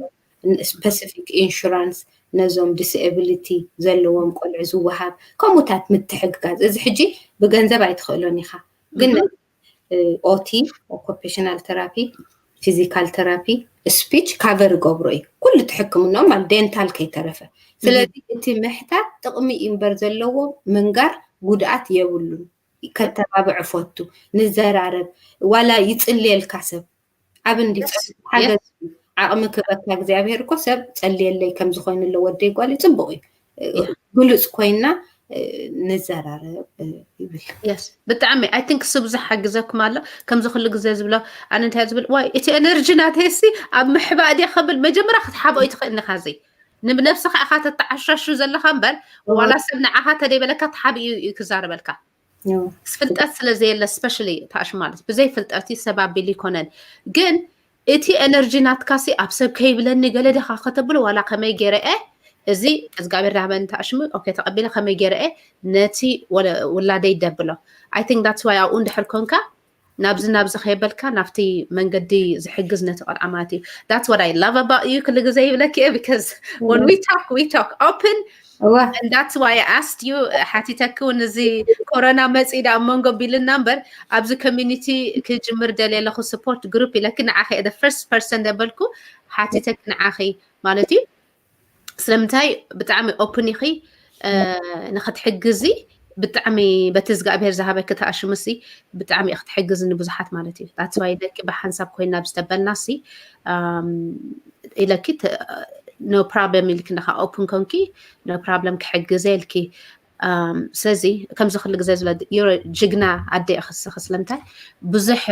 ስፐሲፊክ ኢንሹራንስ ነዞም ዲስኤቢሊቲ ዘለዎም ቆልዑ ዝወሃብ ከምኡታት ምትሕግጋዝ እዚ ሕጂ ብገንዘብ ኣይትኽእሎን ኢኻ ግን ኦቲ ኦኮፔሽናል ተራፒ ፊዚካል ተራፒ ስፒች ካቨር ይገብሮ እዩ ኩሉ እቲ ሕክምናኦም ማለት ዴንታል ከይተረፈ ስለዚ እቲ ምሕታት ጥቕሚ እዩ እምበር ዘለዎ ምንጋር ጉድኣት የብሉን ከተባብዕ ፈቱ ንዘራረብ ዋላ ይፅልየልካ ሰብ ኣብ እንዲ ሓገዝ ዓቕሚ ክበካ እግዚኣብሔር እኮ ሰብ ፀልየለይ ከም ዝኾይኑ ኣሎ ወደይ ጓል ፅቡቕ እዩ ግሉፅ ኮይና ንዘራረብ ይብል። ብጣዕሚ I think እሱ ብዙሕ ሓግዘኩም ኣሎ። ከምዚ ኩሉ ግዜ ዝብሎ ኣነ እንታይ ዝብል ዋይ እቲ ኤነርጂ ናተይሲ ኣብ ምሕባእ ድየ ከብል መጀመርያ ክትሓብኦ ይትኽእል ኢኻ። እዚ ንብነብስኻ ኢኻ ተተዓሻሹ ዘለኻ እምበር ዋላ ሰብ ንዓኻ ተደይበለካ ተሓብኡ እዩ ክዛረበልካ። ፍልጠት ስለ ዘየለ ስፔሻሊ ታሽ ማለት ብዘይ ፍልጠት እዩ ሰብ ኣቢሉ ይኮነን። ግን እቲ ኤነርጂ ናትካሲ ኣብ ሰብ ከይብለኒ ገለ ዲኻ ከተብሎ ዋላ ከመይ ገይረ እየ እዚ እግዚኣብሔር ዳህበኒ ተኣሽሙ ኦኬ ተቐቢለ ከመይ ገይረ እየ ነቲ ውላደይ ደብሎ። I think that's why ኣብኡ እንድሕር ኮንካ ናብዚ ናብዚ ከየበልካ ናብቲ መንገዲ ዝሕግዝ ነቲ ቆልዓ ማለት እዩ። That's what I love about you። ክሉ ግዜ ይብለኪ እየ because when we talk we talk open and that's why I asked you። ሓቲተኪ እውን እዚ ኮሮና መፂ ዳ ኣብ መንጎ ቢልና እምበር ኣብዚ community ክጅምር ደልየ ኣለኹ support group ኢለኪ ንዓኺ the first person ደበልኩ ሓቲተኪ ንዓኺ ማለት እዩ። ስለምንታይ ብጣዕሚ open ኢኺ ንክትሕግዚ ብጣዕሚ በቲ እግዚኣብሔር ዝሃበኪ ተኣሽሙሲ ብጣዕሚ ክትሕግዚ ንብዙሓት ማለት እዩ። That's why ኢለኪ ብሓንሳብ ኮይና ብዝተበልና ሲ ኢለኪ no problem ኢልኪ ንካ open ኮንኪ no problem ክሕግዘ ኢልኪ። ስለዚ ከምዚ ኩሉ ግዜ ዝለ ጅግና ኣደ ኢኺ ንስኺ ስለምንታይ ብዙሕ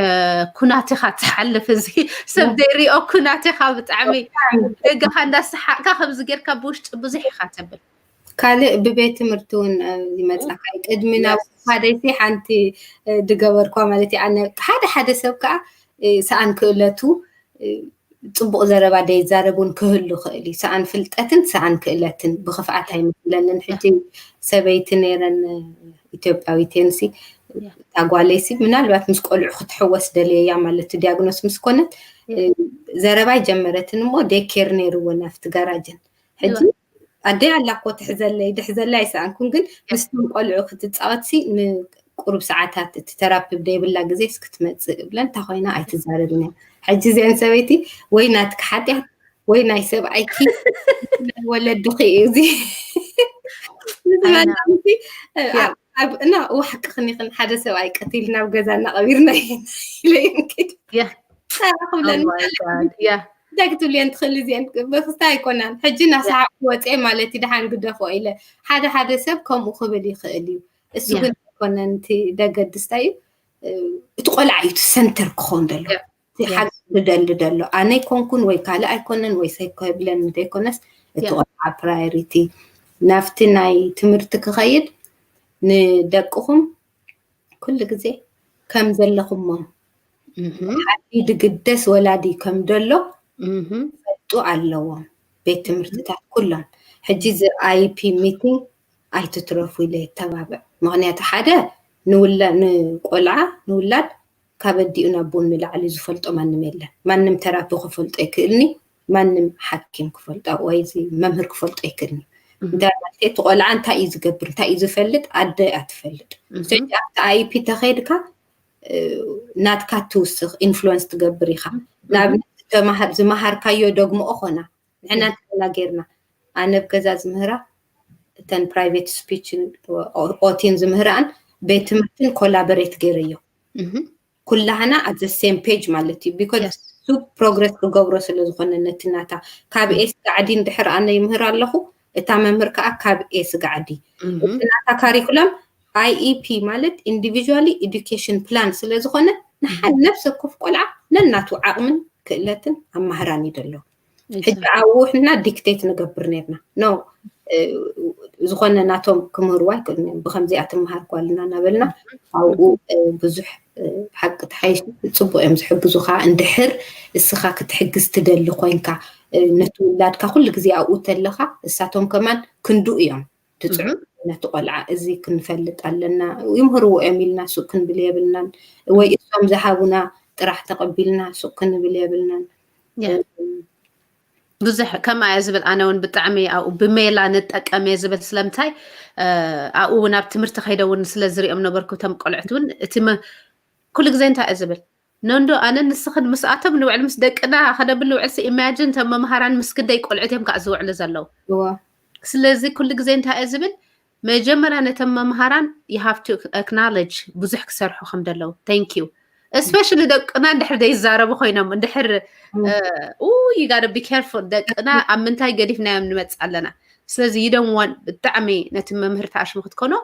ኩናት ኢኻ ትሓልፍ። እዚ ሰብ ዘይሪኦ ኩናት ኢኻ ብጣዕሚ ደጋኻ እንዳሰሓቕካ ከምዚ ጌርካ ብውሽጢ ብዙሕ ኢኻ ተብል። ካልእ ብቤት ትምህርቲ እውን ይመጻካ ቅድሚ ናብ ሓደይቲ ሓንቲ ድገበርኳ ማለት እዩ። ኣነ ሓደ ሓደ ሰብ ከዓ ሰኣን ክእለቱ ፅቡቕ ዘረባ ደይዛረብ እውን ክህሉ ይኽእል እዩ። ሰኣን ፍልጠትን ሰኣን ክእለትን ብኽፍኣት ኣይመስለንን። ሕጂ ሰበይቲ ነይረን ኢትዮጵያዊት እየንሲ እታ ጓለይሲ ምናልባት ምስ ቆልዑ ክትሕወስ ደልየያ ማለት ዲያግኖስ ምስ ኮነት ዘረባ ኣይጀመረትን እሞ ዴኬር ነይርዎ ናብቲ ጋራጅን ሕጂ ኣደይ ኣላ እኮ ትሕዘለይ ድሕዘለይ ኣይሰኣንኩን ግን ምስቶም ቆልዑ ክትፃወትሲ ንቁሩብ ሰዓታት እቲ ተራፒ ብደይብላ ግዜስ ክትመፅእ እብለን እንታ ኮይና ኣይትዛረብን እያ። ሕጂ እዚአን ሰበይቲ ወይ ናትኪ ሓጢኣት ወይ ናይ ሰብኣይኪ ናይ ወለድኺ እዩ እዚ ንዝበላ እና ዋሕቅኽን ይኽን ሓደ ሰብኣይ ቀቲል ናብ ገዛ እናቐቢርና ኢለዮም ኪድ ክብለን እንታይ ክትብልየን ትኽእል እዚአን በክስታ ኣይኮናን ሕጂ እናሰሓቅ ክወፅአ ማለት እዩ ደሓን ግደፎ ኢለ ሓደ ሓደ ሰብ ከምኡ ክብል ይኽእል እዩ። እሱ ግን ኣይኮነን እቲ ደገድስታ እዩ እቲ ቆልዓ እዩ እቲ ሰንተር ክኸውን ዘሎ ሓቂ ዝደሊ ዘሎ ኣነ ኣይኮንኩን ወይ ካልእ ኣይኮነን ወይ ሰብ ክብለን እንተይኮነስ እቲ ቆልዓ ፕራዮሪቲ ናብቲ ናይ ትምህርቲ ክኸይድ ንደቅኹም ኩሉ ግዜ ከም ዘለኹሞም ሓዲ ድግደስ ወላዲ ከም ደሎ ፈልጡ ኣለዎም ቤት ትምህርትታት ኩሎም። ሕጂ እዚ ኣይፒ ሚቲንግ ኣይትትረፉ ኢለ የተባብዕ። ምኽንያቱ ሓደ ንቆልዓ ንውላድ ካብ ኣዲኡ ናብ ቡን ንላዕሊ ዝፈልጦ ማንም የለን። ማንም ተራፒ ክፈልጦ ኣይክእልኒ፣ ማንም ሓኪም ክፈልጦ ወይ እዚ መምህር ክፈልጦ ኣይክእልኒ። እንታይ ማለት እቲ ቆልዓ እንታይ እዩ ዝገብር እንታይ እዩ ዝፈልጥ ኣደ እያ ትፈልጥ። ስለዚ ኣብቲ ኣይፒ ተኸይድካ ናትካ ትውስኽ ኢንፍሉወንስ ትገብር ኢኻ። ንኣብነት ዝመሃርካዮ ደግሞኦ ኾና ንሕና እንተና ጌርና ኣነ ኣብ ገዛ ዝምህራ እተን ፕራይቬት ስፒችን ኦቲን ዝምህርኣን ቤት ትምህርትን ኮላበሬት ገይረዮ ኩላህና ኣብ ዘ ሴም ፔጅ ማለት እዩ። ቢኮዝ እሱ ፕሮግረስ ክገብሮ ስለ ዝኾነ ነቲ ናታ ካብ ኤ ስጋዕ ዲ እንድሕር ኣነ ይምህር ኣለኹ እታ መምህር ከዓ ካብ ኤ ስጋዕ ዲ እቲ ናታ ካሪኩለም ኣይኢፒ ማለት ኢንዲቪዥዋሊ ኤዱኬሽን ፕላን ስለ ዝኾነ ንሓደ ነብሰ ኮፍ ቆልዓ ነናቱ ዓቕምን ክእለትን ኣማህራን እዩ ዘሎ። ሕጂ ኣብኡ ሕና ዲክቴት ንገብር ነርና ኖ ዝኾነ ናቶም ክምህርዋ ኣይክእሉን እዮም። ብከምዚኣ ትመሃር ጓልና እናበልና ኣብኡ ብዙሕ ሓቂ ተሓይሽ ፅቡቅ እዮም ዝሕግዙካ። እንድሕር እስኻ ክትሕግዝ ትደሊ ኮይንካ ነቲ ውላድካ ኩሉ ግዜ ኣብኡ ተለካ እሳቶም ከማን ክንድኡ እዮም ትፅዕሩ ነቲ ቆልዓ እዚ ክንፈልጥ ኣለና ይምህርዎ እዮም ኢልና ሱቅ ክንብል የብልናን ወይ እሶም ዝሃቡና ጥራሕ ተቐቢልና ሱቅ ክንብል የብልናን። ብዙሕ ከምኣ እየ ዝብል ኣነ እውን ብጣዕሚ ኣብኡ ብሜላ ንጠቀም እየ ዝብል ስለምንታይ ኣብኡ እውን ኣብ ትምህርቲ ከይደ እውን ስለ ዝሪኦም ነበርኩ እቶም ቆልዑት እውን እቲ ኩሉ ግዜ እንታይ እየ ዝብል ነንዶ ኣነ ንስኽን ምስኣቶም ንውዕል ምስ ደቅና ከነብል ንውዕልሲ ኢማጂን እቶም መምሃራን ምስ ክንደይ ቆልዑት እዮም ከዓ ዝውዕሉ ዘለዉ ስለዚ ኩሉ ግዜ እንታይ እየ ዝብል መጀመርያ ነቶም መምሃራን you have to acknowledge ብዙሕ ክሰርሑ ከም ዘለዉ thank you especially ደቅና እንድሕር ዘይዛረቡ ኮይኖም እንድሕር you gotta be careful ደቅና ኣብ ምንታይ ገዲፍናዮም ንመፅእ ኣለና ስለዚ you don't want ብጣዕሚ ነቲ መምህር ተኣሽሙ ክትኮኖ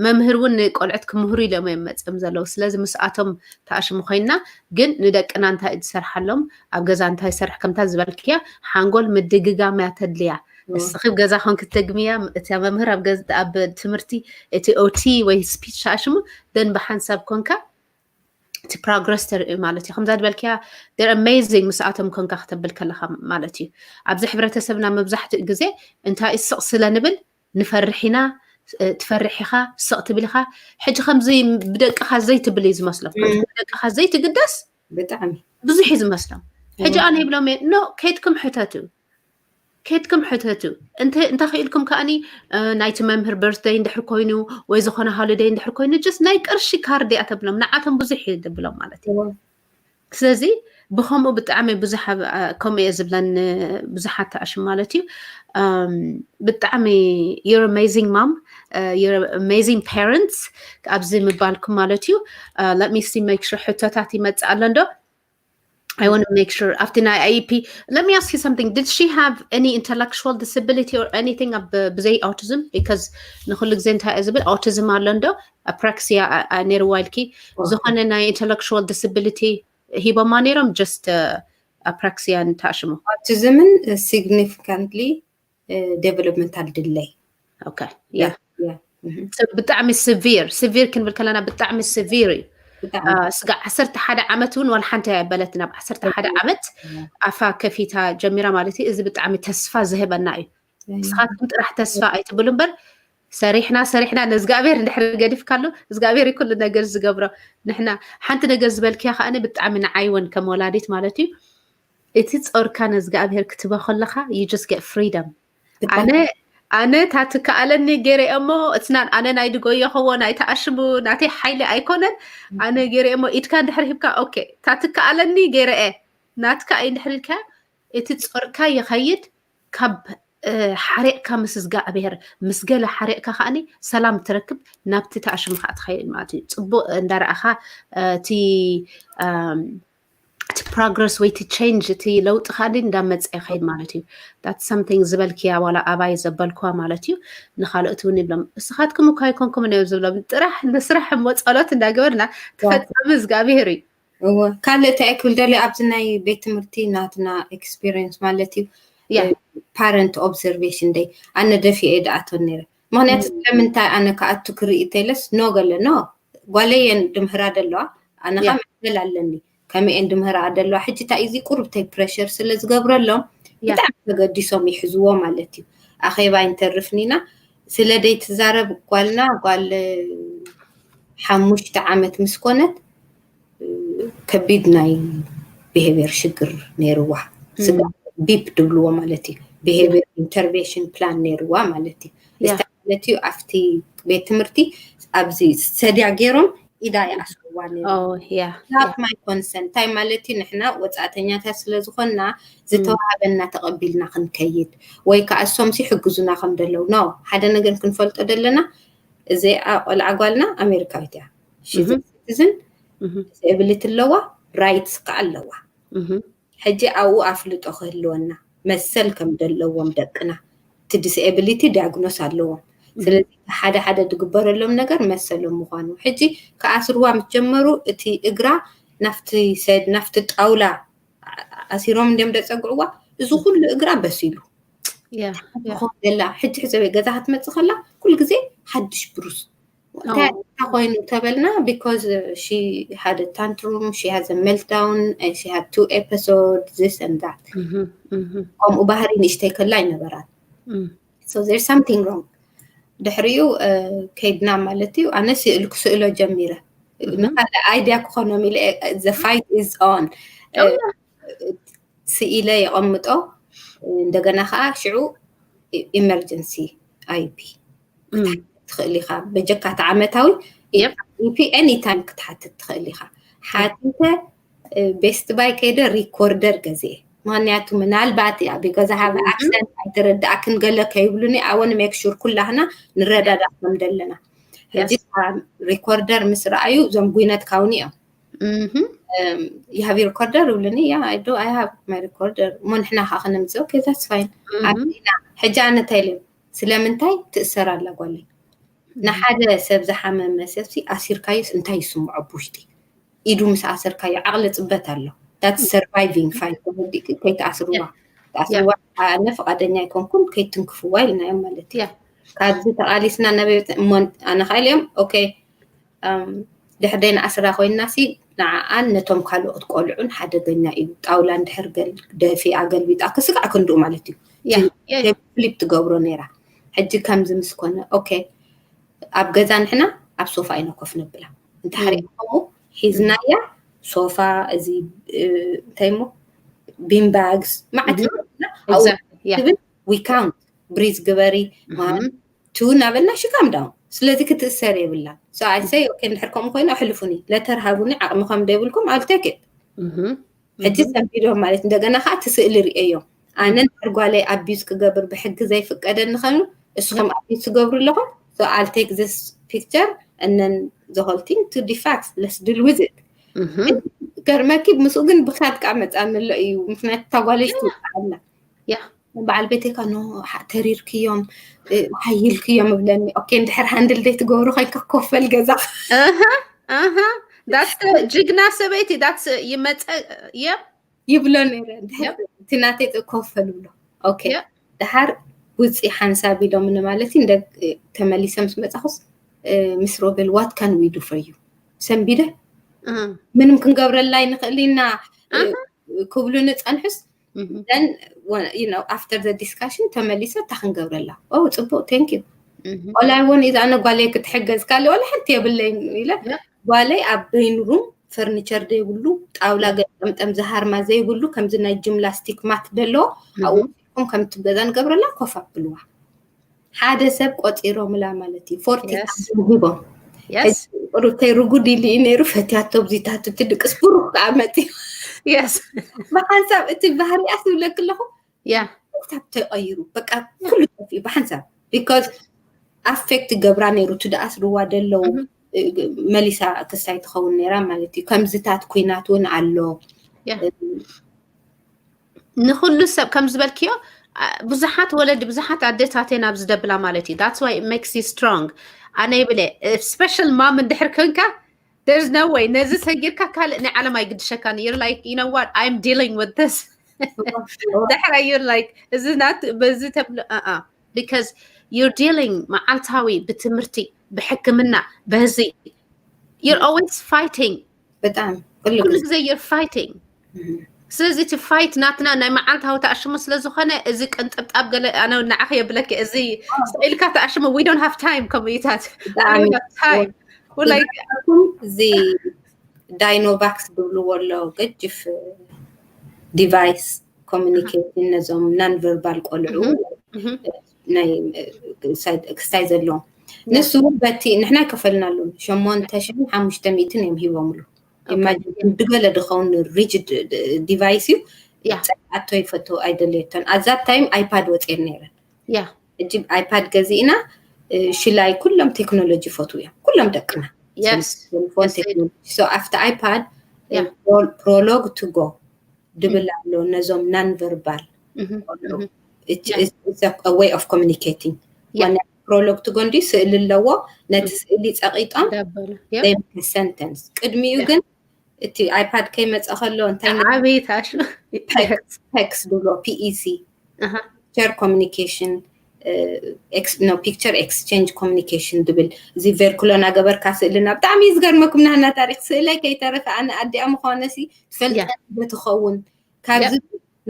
መምህር እውን ንቆልዑት ክምህሩ ኢሎም እዮም መፅኦም ዘለዉ። ስለዚ ምስኣቶም ተኣሽሙ ኮይንና ግን ንደቅና እንታይ ዝሰርሓሎም ኣብ ገዛ እንታይ ሰርሕ ከምታ ዝበልክያ ሓንጎል ምድግጋም እያ ተድልያ። እስኺ ገዛ ኮንክ ትደግምያ እቲ መምህር ኣብ ትምህርቲ እቲ ኦቲ ወይ ስፒች ተኣሽሙ ደን ብሓንሳብ ኮንካ እቲ ፕሮግረስ ተርኢ ማለት እዩ። ከምዛ ዝበልክያ they're amazing ምስኣቶም ኮንካ ክተብል ከለካ ማለት እዩ። ኣብዚ ሕብረተሰብና መብዛሕትኡ ግዜ እንታይ ስቕ ስለ ንብል ንፈርሕ ኢና። ትፈርሕ ኢኻ፣ ስቕ ትብል ኢኻ። ሕጂ ከምዚ ብደቅኻ ዘይትብል እዩ ዝመስሎም። ከምዚ ብደቅኻ ዘይትግደስ ብጣዕሚ ብዙሕ እዩ ዝመስሎም። ሕጂ ኣነ ይብሎም እየ ኖ ከይድኩም ሕተቱ ከይድኩም ሕተቱ እንተ ክኢልኩም ከኣኒ ናይቲ መምህር በርትደይ እንድሕር ኮይኑ ወይ ዝኾነ ሃሊደይ እንድሕር ኮይኑ ጀስት ናይ ቅርሺ ካርድ እያ ተብሎም ንዓቶም ብዙሕ እዩ ዝብሎም ማለት እዩ። ስለዚ ብከምኡ ብጣዕሚ ብዙሕ ከምኡ እየ ዝብለን ብዙሓት ተኣሽም ማለት እዩ። ብጣዕሚ you're amazing mom, you're amazing parents ኣብዚ ምባልኩም ማለት እዩ። Let me see make sure ሕቶታት ይመፅእ ኣሎ እንዶ I want to make sure ኣብቲ ናይ I E P let me ask you something, did she have any intellectual disability or anything ብዘይ autism? Because ንኩሉ ግዜ እንታይ ዝብል autism ኣሎ እንዶ ኣፕራክሲያ ነይርዋ ኢልኪ ዝኾነ ናይ intellectual disability ሂቦማ ነይሮም just ኣፕራክሲያ ንተኣሽሙ autism ን significantly developmental delay okay yeah ብጣዕሚ severe severe ክንብል ከለና ብጣዕሚ severe እዩ። ስጋ ዓሰርተ ሓደ ዓመት እውን ዋላ ሓንቲ ኣይበለትን ኣብ ዓሰርተ ሓደ ዓመት ኣፋ ከፊታ ጀሚራ ማለት እዩ። እዚ ብጣዕሚ ተስፋ ዝህበና እዩ። ንስኻትኩም ጥራሕ ተስፋ ኣይትብሉ እምበር ሰሪሕና ሰሪሕና ንእዝጋኣብሔር እንድሕር ገዲፍካሉ እዝጋኣብሔር ኩሉ ነገር ዝገብሮ። ንሕና ሓንቲ ነገር ዝበልክያ ከኣነ ብጣዕሚ ንዓይ እውን ከም ወላዲት ማለት እዩ እቲ ጾርካ ንእዝጋኣብሔር ክትበ ከለኻ you just get freedom። ኣነ ኣነ ታትከኣለኒ ገይረ እሞ እትናን ኣነ ናይ ድጎዮ ከዎ ናይ ተኣሽሙ ናተይ ሓይሊ ኣይኮነን። ኣነ ገይረ እሞ ኢድካ እንድሕር ሂብካ okay ታትከኣለኒ ገይረ ናትካ እዩ እንድሕር ኢልካ እቲ ጾርካ ይኸይድ ካብ ሓሪቕካ ምስ እግዚኣብሔር ምስ ገለ ሓሪቕካ ከኣኒ ሰላም ትረክብ ናብቲ ተኣሽሙ ከዓ ትኸይድ ማለት እዩ። ፅቡቅ እንዳረኣኻ እቲ እቲ progress ወይ እቲ change እቲ ለውጢ ከኣኒ እንዳመፀ ይኸይድ ማለት እዩ። That's something ዝበልክያ ዋላ ኣባይ ዘበልክዋ ማለት እዩ። ንካልኦት እውን ይብሎም እስኻትኩም እኳ ኣይኮንኩምን እዮም ዝብሎም ጥራሕ ንስራሕ እሞ ፀሎት እንዳገበርና ትፈፀሚ እግዚኣብሔር እዩ። እወ ካልእ እንታይ ክብል ደልየ ኣብዚ ናይ ቤት ትምህርቲ ናትና experience ማለት እዩ። Parent observation day ኣነ ደፊኤ እየ ዝኣትወን ነይረ። ምክንያቱ ስለምንታይ ኣነ ክኣቱ ክርኢ እንተኢለስ no ገለ no ጓለይ እየን ዝምህራ ዘለዋ ኣነ ከዓ መሰል ኣለኒ ከመይ እየን ዝምህራ ዘለዋ ሕጂ እንታይ እዚ ቁሩብ እንታይ pressure ስለ ዝገብረሎም ብጣዕሚ ተገዲሶም ይሕዝዎ ማለት እዩ። ኣኼባ ኣይንተርፍን ኢና ስለ ዘይትዛረብ ጓልና ጓል ሓሙሽተ ዓመት ምስ ኮነት ከቢድ ናይ behavior ሽግር ነይርዋ። ስጋ ቢፕ ድብልዎ ማለት እዩ። Behavior intervention plan ነይርዋ ማለት እዩ። ማለት እዩ ኣብቲ ቤት ትምህርቲ ኣብዚ ሰድያ ገይሮም ኢዳ ይኣስርዋ ነይሩ። Not my consent እንታይ ማለት እዩ ንሕና ወፃእተኛታት ስለ ዝኾንና ዝተዋሃበና ተቐቢልና ክንከይድ ወይ ከዓ እሶምሲ ይሕግዙና ከም ዘለዉ no ሓደ ነገር ክንፈልጦ ዘለና እዚኣ ቆልዓ ጓልና ኣሜሪካዊት እያ። She's a citizen disability ኣለዋ rights ከዓ ኣለዋ። ሕጂ ኣብኡ ኣፍልጦ ክህልወና መሰል ከም ዘለዎም ደቅና እቲ disability diagnose ኣለዎም። ስለዚ ሓደ ሓደ ዝግበረሎም ነገር መሰሎም ምዃኑ ሕጂ ክኣስርዋ ምስ ጀመሩ እቲ እግራ ናፍቲ ሰድ ናፍቲ ጣውላ ኣሲሮም እንዲም ደፀግዕዋ እዚ ኩሉ እግራ በሲሉ ላ ሕጂ ሕዘበ ገዛ ክትመፅእ ከላ ኩሉ ግዜ ሓድሽ ብሩስ እንታይ ኮይኑ ተበልና because she had a tantrum she has a meltdown and she had two episode this and that ከምኡ ባህሪ ንእሽተይ ከላ ኣይነበራን። So there's something wrong ድሕሪኡ ከይድና ማለት እዩ ኣነ ስእል ክስእሎ ጀሚረ ንካልእ idea ክኾኖም ኢለ the fight is on ስኢለ የቐምጦ እንደገና ከዓ ሽዑ emergency I E P ክትሓትት ትኽእል ኢኻ በጀካ ተዓመታዊ I E P any time ክትሓትት ትኽእል ኢኻ ሓቲተ ቤስት ባይ ከይደ ሪኮርደር ገዝኤ ምክንያቱ ምናልባት ኣብ ገዛ ሃበ ኣክሰንት ኣይተረዳእክን ገለ ከይብሉኒ ኣወን make sure ኩላህና ንረዳዳ ከም ዘለና ሕጂ ሪኮርደር ምስ ረኣዩ እዞም ጉይነት ካውኒ እዮም you have your recorder? ይብሉኒ። Yeah, I do, I have my recorder። እሞ ንሕና ከዓ ከነምፅኦ። Okay, that's fine። ኣቢና ሕጂ ኣነ እንታይ ኢለ፣ ስለምንታይ ትእሰር ኣላ ጓለይ? ንሓደ ሰብ ዝሓመመ ሰብሲ ኣሲርካዮስ እንታይ ይስምዖ ብውሽጢ? ኢዱ ምስ ኣሰርካዮ ዓቕሊ ፅበት ኣሎ። That's surviving fight። ተረዲእኪ? ከይትኣስርዋ። ትኣስርዋ፣ ኣነ ፍቓደኛ ኣይኮንኩን፣ ከይትንክፍዋ ኢልናዮም ማለት እዩ። ካብዚ ተቓሊስና ነበይ እሞ ኣነ ከዓ ኢለዮም፣ okay፣ ድሕር ደይ ንኣስራ ኮይና ሲ ንዓኣን ነቶም ካልኦት ቆልዑን ሓደገኛ እዩ። ጣውላ እንድሕር ገል-፣ ደፊኣ ገልቢጣ ክስጋዕ ክንድኡ ማለት እዩ። ፍሊፕ ትገብሮ ነይራ። ሕጂ ከምዚ ምስ ኮነ፣ okay፣ ኣብ ገዛ ንሕና ኣብ ሶፋ ኢና ኮፍ ነብላ። እንተ ሓሪቕና ከምኡ ሒዝናያ ሶፋ፣ እዚ እንታይ እሞ ቢን ባግስ መዓት ትብል፣ we count፣ ብሪዝ ግበሪ፣ one፣ two እናበልና she calm down። ስለዚ ክትእሰር የብላን። So I say okay፣ እንድሕር ከምኡ ኮይኑ ኣሕልፉኒ፣ ለተር ሃቡኒ፣ ዓቕሚ ከም ዘይብልኩም I'll take it። ሕጂ ሰንቢዶም ማለት እንደገና ከዓ እቲ ስእሊ ርእየዮ። ኣነ እንድሕር ጓለይ abuse ክገብር ብሕጊ ዘይፍቀደኒ ኮይኑ እስኹም abuse ትገብሩ ኣለኹም። So I'll take this picture and then the whole thing to the facts. Let's deal with it። ገርመኪ ምስኡ ግን ብካድ ከዓ መፃኒ ኣሎ እዩ። ምክንያቱ እታ ጓለይ ትውፅዓላ። በዓል ቤተይ ከዓ no፣ ተሪርክዮም፣ ሓይልክዮም እብለኒ። Okay፣ እንድሕር ሃንድል ደይ ትገብሩ ኮይንካ ኮፈል ገዛ። ጅግና ሰበይቲ ይመፀ ይብሎ ነይረ። ድሕር እቲ ናተይ ኮፈል ብሎ። Okay፣ ድሓር ውፂ ሓንሳብ ኢሎምኒ ማለት እዩ። ተመሊሰ ምስ መፃኹስ ምስ ሮቤል what can we do for you? ሰንቢደ ምንም ክንገብረላ ኣይንኽእል ኢና ክብሉ ንፀንሑስ then after the discussion ተመሊሰ እታ ክንገብረላ። Oh ፅቡቅ፣ thank you። All I want is ኣነ ጓለይ ክትሕገዝ፣ ካልእ ዋላ ሓንቲ የብለይን ኢለ ጓለይ ኣብ በይኑ ሩም ፈርኒቸር ዘይብሉ፣ ጣውላ ገጠምጠም ዝሃርማ ዘይብሉ፣ ከምዚ ናይ ጂምናስቲክ ማት ደለዎ ኣብኡ ወሲድኩም ከምቲ ገዛ ንገብረላ ኮፍ ኣብልዋ። ሓደ ሰብ ቆፂሮምላ ማለት እዩ። ፎርቲ ሂቦም። ሩተይ ርጉድ ኢሉ እዩ ነይሩ። ፈትያቶ ብዚታቱ ትድቅስ ብሩክ ከዓ መፅዩ። ብሓንሳብ እቲ ባህሪኣ ትብለክ ኣለኹ። ክሳብ ተቐይሩ በቃ ኩሉ ጠፊኡ ብሓንሳብ። Because affect ገብራ ነይሩ። እቲ ደኣ ስርዋ ደለው መሊሳ ክሳይ ትኸውን ነይራ ማለት እዩ። ከምዝታት ኩናት እውን ኣሎ። ንኩሉ ሰብ ከም ዝበልክዮ ብዙሓት ወለዲ፣ ብዙሓት ኣደታቴን ኣብዚ ደብላ ማለት እዩ። That's why it makes you strong። ኣነ ይብለ special mom እንድሕር ኮንካ there's no way፣ ነዚ ሰጊርካ ካልእ ናይ ዓለም ኣይግድሸካን። You're like, you know what, I'm dealing with this። ድሕረ you're like፣ እዚ ናት በዚ ተብሎ because you're dealing መዓልታዊ ብትምህርቲ፣ ብሕክምና፣ በዚ you're always fighting። በጣም ኩሉ ግዜ you're fighting። ስለዚ እቲ ፋይት ናትና ናይ መዓልታዊ ተኣሽሙ ስለዝኾነ እዚ ቅንጥብጣብ ገለ ኣነ ንዓኺ የብለኪ፣ እዚ ስቕ ኢልካ ተኣሽሙ we don't have time ከምኡታት። እዚ ዳይኖቫክስ ዝብልዎ ኣሎ ገጅፍ ዲቫይስ ኮሚኒኬሽን ነዞም non verbal ቆልዑ ናይ ክስታይ ዘለዎም ንሱ እውን በቲ ንሕና ይከፈልናሉ ሸሞንተ ሽሕን ሓሙሽተ ሚእትን እዮም ሂቦምሉ። ኢማጂን ድገለ ድኸውን ሪጅድ ዲቫይስ እዩ። ፀዓቶ ይፈቱ ኣይደለየቶን። ኣዛብ ታይም ኣይፓድ ወፅየን ነይረን። ሕጂ ኣይፓድ ገዚእና ሽላይ ኩሎም ቴክኖሎጂ ይፈትዉ እዮም ኩሎም ደቅና። ፎን ቴክኖሎጂ ኣብቲ ኣይፓድ ፕሮሎግ ትጎ ድብል ኣሎ ነዞም non verbal way of communicating። ፕሮሎግ ትጎ እንዲ ስእሊ ኣለዎ። ነቲ ስእሊ ፀቂጦም ሰንተንስ ቅድሚኡ ግን እቲ ኣይፓድ ከይመፀ ከሎ እንታይ ዓበይቲ ኣሽ ቴክስ ድብሎ ፒኢሲ ፒክቸር ኮሚኒኬሽን ፒክቸር ኤክስቼንጅ ኮሚኒኬሽን ድብል እዚ ቬርኩሎ ናገበርካ ስእልና ብጣዕሚ እዩ ዝገርመኩም። ናህና ታሪክ ስእለይ ከይተረፈ ኣነ ኣዲኣ ምዃነሲ ትፈልጠ ትኸውን ካብዚ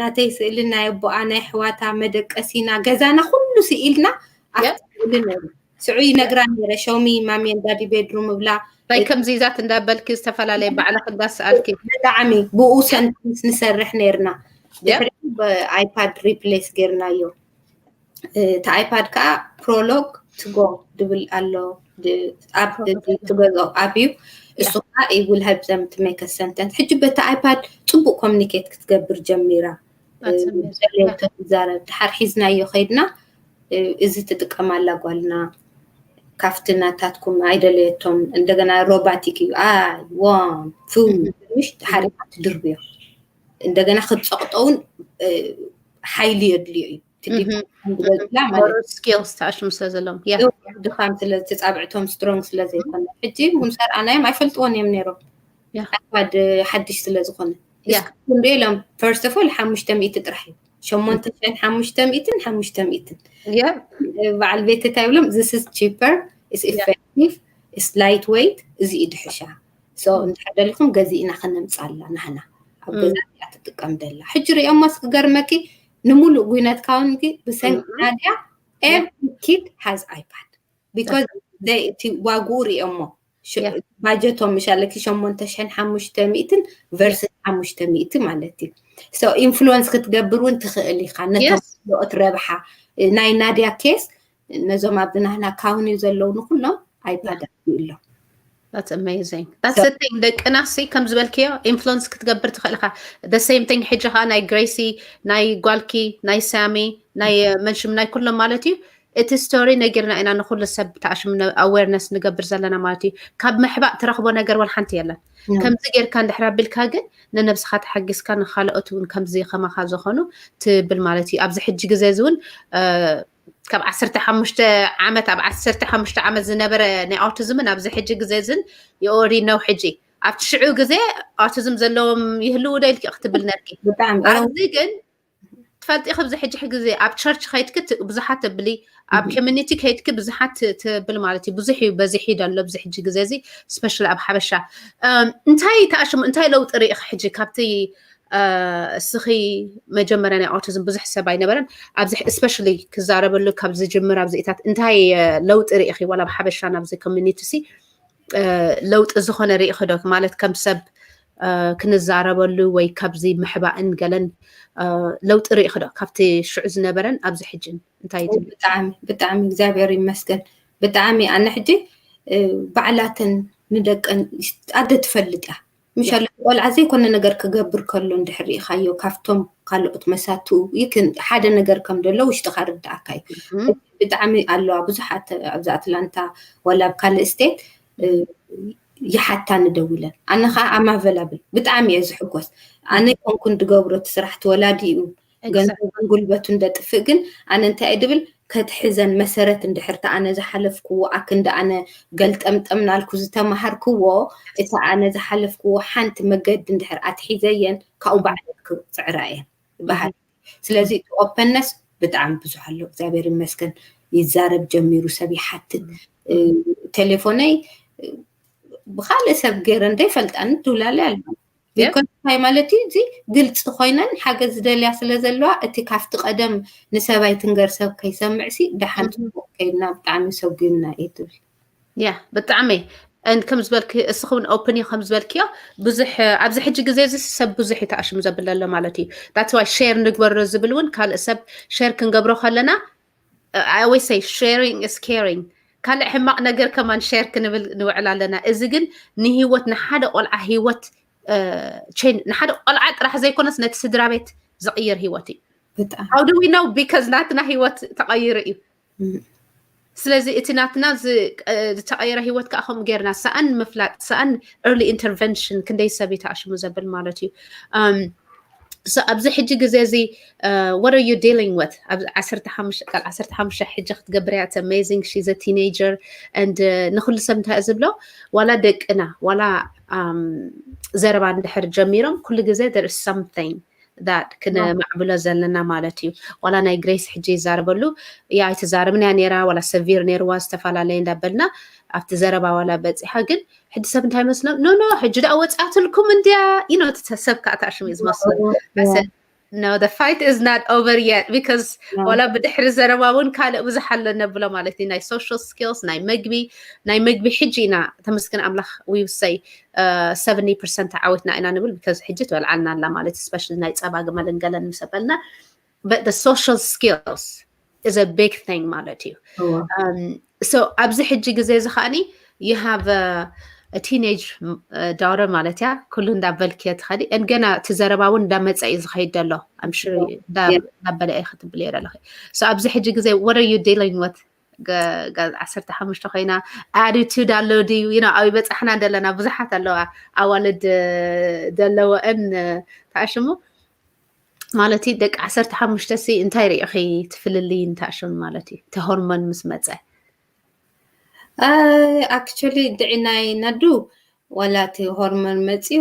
ናተይ ስእሊ ናይ ኣቦኣ ናይ ኣሕዋታ መደቀሲና ገዛና ኩሉ ስኢልና ኣብቲ ስእሊ ነይሩ። ሽዑ ይነግራ ነይረ ሸውሚ ማሚ and ዳዲ ቤድሩም እብላ ናይ ከምዚዛት እንዳበልኪ ዝተፈላለየ ባዕልክ እንዳሰኣልኪ ብጣዕሚ ብኡ ሰንተንስ ንሰርሕ ነይርና። ድሕሪ ብኣይፓድ ሪፕሌስ ጌርናዮ። እቲ ኣይፓድ ከዓ ፕሮሎግ ትጎ ድብል ኣሎ ኣብ ትገዝኦ ኣብ እዩ። እሱ ከዓ it will help them to make a sentence። ሕጂ በቲ ኣይፓድ ፅቡቅ ኮሚኒኬት ክትገብር ጀሚራ። ዘሌቶ ትዛረብ ድሓር ሒዝናዮ ከይድና እዚ ትጥቀማላ ጓልና ካብቲ ናታትኩም ኣይደለየቶም። እንደገና ሮባቲክ እዩ። ኣይ ዋን ፉ ምሽ ሓሪካ ትድርብዮ። እንደገና ክትፀቕጦ እውን ሓይሊ የድልዮ እዩ። ስኪልስ ተኣሽሙ ስለ ዘለዎም ድኻም ስለ ተፃብዕቶም ስትሮንግ ስለ ዘይኮነ ሕጂ ምሰር ኣናዮም ኣይፈልጥዎን እዮም ነይሮም። ኣባድ ሓድሽ ስለ ዝኾነ ንሪኦ ኢሎም ፈርስት ኦፍ ኦል ሓሙሽተ ሚእቲ ጥራሕ እዩ። ሸሞንተ ሽሕን ሓሙሽተ ሚእትን ሓሙሽተ ሚእትን በዓል ቤት እንታይ ይብሎም? This is cheaper, is effective, is light weight, እዚ እዩ ድሕሻ። So እንድሕር ደሊኹም ገዚእና ከነምፃላ ናህና ኣብ ገዛ እያ ትጥቀም ደላ። ሕጂ ሪኦማስ ክገርመኪ ንምሉእ ጉይነት ካውንቲ ብሰንኪ ናድያ every kid has iPad because እቲ ዋግኡ ሪኦሞ ባጀቶም ምሻለኪ ሸሞንተ ሽሕን ሓሙሽተ ሚእትን versus ሓሙሽተ ሚእቲ ማለት እዩ። So ኢንፍሉወንስ ክትገብር እውን ትኽእል ኢኻ ነቶም ካልኦት ረብሓ ናይ ናድያ ኬስ ነዞም ኣብ ናህና ካውኒ ዘለዉ ንኩሎም ኣይፓድ ኣትዩ ኣሎ። That's amazing. That's the thing. ደቅና ሲ ከም ዝበልክዮ ኢንፍሉንስ ክትገብር ትኽእል ኢኻ። The same thing ሕጂ ኸዓ ናይ ግሬሲ ናይ ጓልኪ ናይ ሳሚ ናይ መንሽም ናይ ኩሎም ማለት እዩ። እቲ ስቶሪ ነጊርና ኢና ንኩሉ ሰብ ተኣሽም ኣዌርነስ ንገብር ዘለና ማለት እዩ። ካብ ምሕባእ ትረኽቦ ነገር ወላ ሓንቲ የለን። ከምዚ ጌርካ እንድሕር ኣቢልካ ግን ንነብስኻ ተሓጊዝካ ንኻልኦት እውን ከምዚ ከማኻ ዝኾኑ ትብል ማለት እዩ። ኣብዚ ሕጂ ግዜ እዚ እውን ካብ ዓሰርተ ሓሙሽተ ዓመት ኣብ ዓሰርተ ሓሙሽተ ዓመት ዝነበረ ናይ ኣውቲዝምን ኣብዚ ሕጂ ግዜ ዝን you already know ሕጂ ኣብቲ ሽዑ ግዜ ኣውቲዝም ዘለዎም ይህልው ዶ ኢልኪ ክትብል ነርኪ። ኣብዚ ግን ትፈልጢ ኣብዚ ሕጂ ግዜ ኣብ ቸርች ከይድኪ ብዙሓት ትብሊ ኣብ ኮሚኒቲ ከይድኪ ብዙሓት ትብል ማለት እዩ። ብዙሕ እዩ በዚሕ እዩ ደሎ ኣብዚ ሕጂ ግዜ እዚ ስፔሻሊ ኣብ ሓበሻ እንታይ ተኣሽሙ እንታይ ለውጢ ርኢኺ ሕጂ ካብቲ እስኺ መጀመርያ ናይ ኣውቲዝም ብዙሕ ሰብ ኣይነበረን ኣብዚ ስፔሻሊ ክዛረበሉ ካብ ዝጅምር ኣብዚኢታት እንታይ ለውጢ ርኢኺ ዋላ ኣብ ሓበሻ ናብዚ ኮሚኒቲ ሲ ለውጢ ዝኾነ ርኢኺ ዶ ማለት ከም ሰብ ክንዛረበሉ ወይ ካብዚ ምሕባእን ገለን ለውጢ ርኢኺ ዶ ካብቲ ሽዑ ዝነበረን ኣብዚ ሕጅን እንታይ ትብሊ? ብጣዕሚ ብጣዕሚ እግዚኣብሔር ይመስገን ብጣዕሚ ኣነ ሕጂ ባዕላተን ንደቀን ኣደ ትፈልጥ እያ ምሻለ ቆልዓ ዘይኮነ ነገር ክገብር ከሎ እንድሕር ርኢኻዮ ካብቶም ካልኦት መሳቱ ይክን ሓደ ነገር ከም ዘሎ ውሽጥኻ ርድኣካ እዩ። ብጣዕሚ ኣለዋ ብዙሓት ኣብዚ ኣትላንታ ወላ ኣብ ካልእ ስቴት ይሓታኒ ደዊለን ኣነ ከዓ ኣማቨላብል ብጣዕሚ እየ ዝሕጎስ። ኣነ ይኮንኩን ድገብሮ እቲ ስራሕ እቲ ወላዲ እዩ ገንዘቡን ጉልበቱን ደጥፍእ ግን ኣነ እንታይ እየ ድብል ከትሕዘን መሰረት እንድሕር እቲ ኣነ ዝሓለፍክዎ ኣክንዲ ኣነ ገልጠምጠም ናልኩ ዝተማሃርክዎ እቲ ኣነ ዝሓለፍክዎ ሓንቲ መገዲ እንድሕር ኣትሒዘየን ካብኡ ባዕለይ ክፅዕራ እየን ይበሃል። ስለዚ እቲ ኦፐነስ ብጣዕሚ ብዙሕ ኣሎ እግዚኣብሔር ይመስገን ይዛረብ ጀሚሩ ሰብ ይሓትት ቴሌፎነይ ብካልእ ሰብ ገይረ እንተይፈልጣኒ ትውላለ ኣሎ ቢኮዝ እንታይ ማለት እዩ እዚ ግልፂ ኮይነን ሓገዝ ዝደልያ ስለ ዘለዋ እቲ ካብቲ ቀደም ንሰብ ኣይትንገር ሰብ ከይሰምዕ ሲ ደሓን ፅቡቅ ከይድና ብጣዕሚ ሰጉምና እየ ትብል። ያ ብጣዕሚ and ከም ዝበልክ እስኺ እውን ኦፕን እዩ ከም ዝበልክዮ ብዙሕ ኣብዚ ሕጂ ግዜ እዚ ሰብ ብዙሕ እዩ ተኣሽሙ ዘብል ዘሎ ማለት እዩ። That's why share ንግበሮ ዝብል እውን ካልእ ሰብ share ክንገብሮ ከለና I always say sharing is caring ካልእ ሕማቕ ነገር ከማን share ክንብል ንውዕል ኣለና። እዚ ግን ንህይወት ንሓደ ቆልዓ ህይወት change ንሓደ ቆልዓ ጥራሕ ዘይኮነስ ነቲ ስድራ ቤት ዝቕይር ህይወት እዩ። How do we know because ናትና ህይወት ተቐይሩ እዩ። ስለዚ እቲ ናትና ዝተቐየረ ህይወት ከዓ ከምኡ ጌርና ሰኣን ምፍላጥ ሰኣን early intervention ክንደይ ሰብ እዩ ተኣሽሙ ዘብል ማለት እዩ። So ኣብዚ ሕጂ ግዜ እዚ what are you dealing with ኣብ ዓሰርተ ሓሙሽተ ሕጂ ክትገብርያ it's amazing she's a teenager and ንኩሉ ሰብ እንታይ ዝብሎ ዋላ ደቅና ዋላ ዘረባ እንድሕር ጀሚሮም ኩሉ ግዜ there is something that ክነማዕብሎ ዘለና ማለት እዩ። ዋላ ናይ ግሬስ ሕጂ ይዛረበሉ እያ ኣይትዛረብን እያ ነይራ ዋላ ሰቪር ነይርዋ ዝተፈላለየ እንዳበልና ኣብቲ ዘረባ ዋላ በፂሓ ግን ሕጂ ሰብ እንታይ መስሎም ኖ ኖ ሕጂ ደኣ ወፃትልኩም እንድያ you know ሰብ ከዓ ተኣሽሙ እዩ ዝመስሎ። No, the fight is not over yet because ዋላ ብድሕሪ ዘረባ እውን ካልእ ብዙሕ ኣሎ ነብሎ ማለት እዩ ናይ social skills ናይ መግቢ ናይ መግቢ ሕጂ ኢና ተመስገን ኣምላኽ we say seventy percent ተዓዊትና ኢና ንብል because ሕጂ ትበልዓልና ኣላ ማለት especially ናይ ፀባ ግመልን ገለን ምስ በልና but the social skills is a big thing ማለት እዩ። So ኣብዚ ሕጂ ግዜ እዚ ከዓኒ you have a teenage daughter ማለት እያ ኩሉ እንዳበልክዮ ትኸዲ and ገና እቲ ዘረባ እውን እንዳመፀ እዩ ዝኸይድ ዘሎ I'm sure እንዳበለ እየ ክትብል እየ ዘለኺ። So ኣብዚ ሕጂ ግዜ what are you dealing with ዓሰርተ ሓሙሽተ ኮይና፣ ኣቲቱድ ኣሎ ድዩ? You know፣ ኣብ በጻሕና ዘለና ብዙሓት ኣለዋ ኣዋልድ ዘለወአን ተኣሽሙ ማለት እዩ። ደቂ ዓሰርተ ሓሙሽተ ሲ እንታይ ርኢኺ ትፍልልይ እንተኣሽሙ ማለት እዩ፣ እቲ ሆርሞን ምስ መጸ? ኣክቹሊ ድዒ ናይ ናዱ ዋላ እቲ ሆርሞን መፅዩ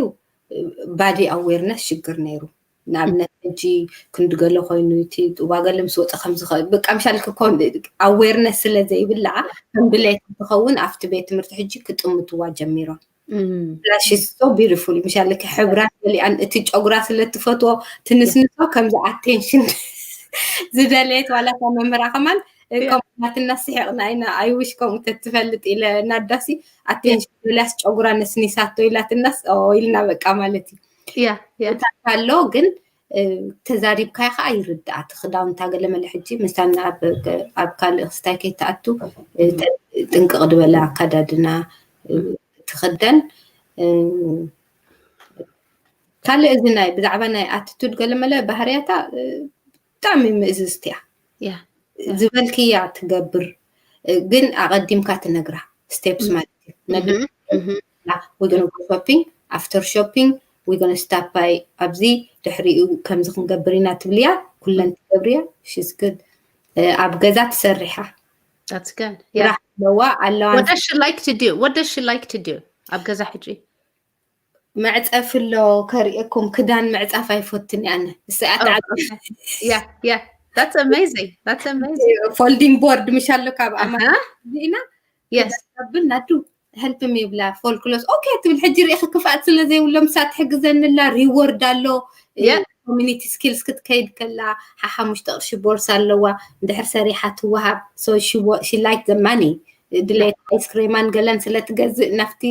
ባዲ ኣዌርነስ ሽግር ነይሩ። ንኣብነት ሕጂ ክንዲ ገለ ኮይኑ እቲ ዋገለ ምስ ወፀ ከምዝኽእል በቃ ምሻል ክኮን ኣዌርነስ ስለ ዘይብላ ከም ድሌት እንትኸውን ኣብቲ ቤት ትምህርቲ ሕጂ ክጥምትዋ ጀሚሮም። She's so beautiful ምሻል ሕብራን ገሊኣን እቲ ጨጉራ ስለ ትፈትዎ ትንስንሶ ከምዚ ኣቴንሽን ዝደለየት ዋላ እታ መምህራ ከማን ከምኡ ናትና ስሒቕና ኢና። I wish ከምኡ ተትፈልጥ ኢለ ናዳሲ ኣቴንሽን ዶልያስ ጨጉራ ነስኒሳቶ ኢላትናስ ኢልና በቃ ማለት እዩ። ኣሎ ግን ተዛሪብካዮ ከዓ ይርዳኣ። እቲ ክዳውንታ ገለመለ ሕጂ ምሳና ኣብ ካልእ ክስታይ ከይተኣቱ ጥንቅቕ ዝበለ ኣካዳድና ትኽደን። ካልእ እዚ ናይ ብዛዕባ ናይ ኣቲቱድ ገለመለ ባህርያታ ብጣዕሚ ምእዝዝቲ እያ። ዝበልክያ ትገብር፣ ግን ኣቐዲምካ ትነግራ ስቴፕስ ማለት እዩ። We're gonna go shopping, after shopping we're gonna stop by ኣብዚ፣ ድሕሪኡ ከምዚ ክንገብር ኢና ትብልያ፣ ኩለን ትገብርያ። She's good። ኣብ ገዛ ትሰርሓ ኣለዋ ኣለዋ። What does she like to do? ኣብ ገዛ ሕጂ መዕፀፊ ኣሎ ከርእየኩም። ክዳን ምዕፃፍ ኣይፈትን እየ ኣነ። ንስኣ ተዓቢ ፎልዲንግ ቦርድ ምሽ ኣሎ ካብ ኣማ ዚእና ብል ናዱ help me ይብላ። ፎልክሎስ ኦኬ ትብል። ሕጂ ርኢኺ ክፍኣት ስለ ዘይብሎም ንሳ ትሕግዘኒ ኣላ። ሪዎርድ ኣሎ። ኮሚኒቲ ስኪልስ ክትከይድ ከላ ሓሓሙሽተ ቅርሺ ቦርሳ ኣለዋ። እንድሕር ሰሪሓ ትወሃብ። She like the money። ድሌት ኣይስክሬማን ገለን ስለ ትገዝእ ናብቲ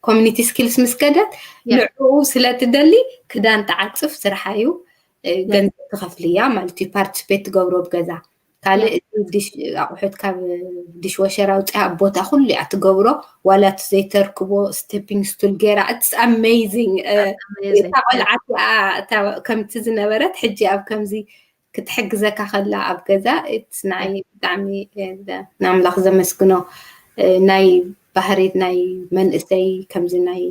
ኮሚኒቲ ስኪልስ ምስ ከደት ንዕኡ ስለ ትደሊ ክዳን ትዓፅፍ ስርሓ እዩ። ገንዘብ ትኸፍልያ ማለት እዩ። ፓርቲስፔት ትገብሮ ብገዛ ካልእ ኣቑሑት ካብ ዲሽወሸር ኣውፅያ ኣብ ቦታ ኩሉ እያ ትገብሮ። ዋላ እቲ ዘይተርክቦ ስቴፒንግ ስቱል ገይራ it's amazing። እታ ቆልዓት ከምቲ ዝነበረት ሕጂ ኣብ ከምዚ ክትሕግዘካ ከላ ኣብ ገዛ it's ንዓይ ብጣዕሚ ንኣምላኽ ዘመስግኖ ናይ ባህሪ ናይ መንእሰይ ከምዚ ናይ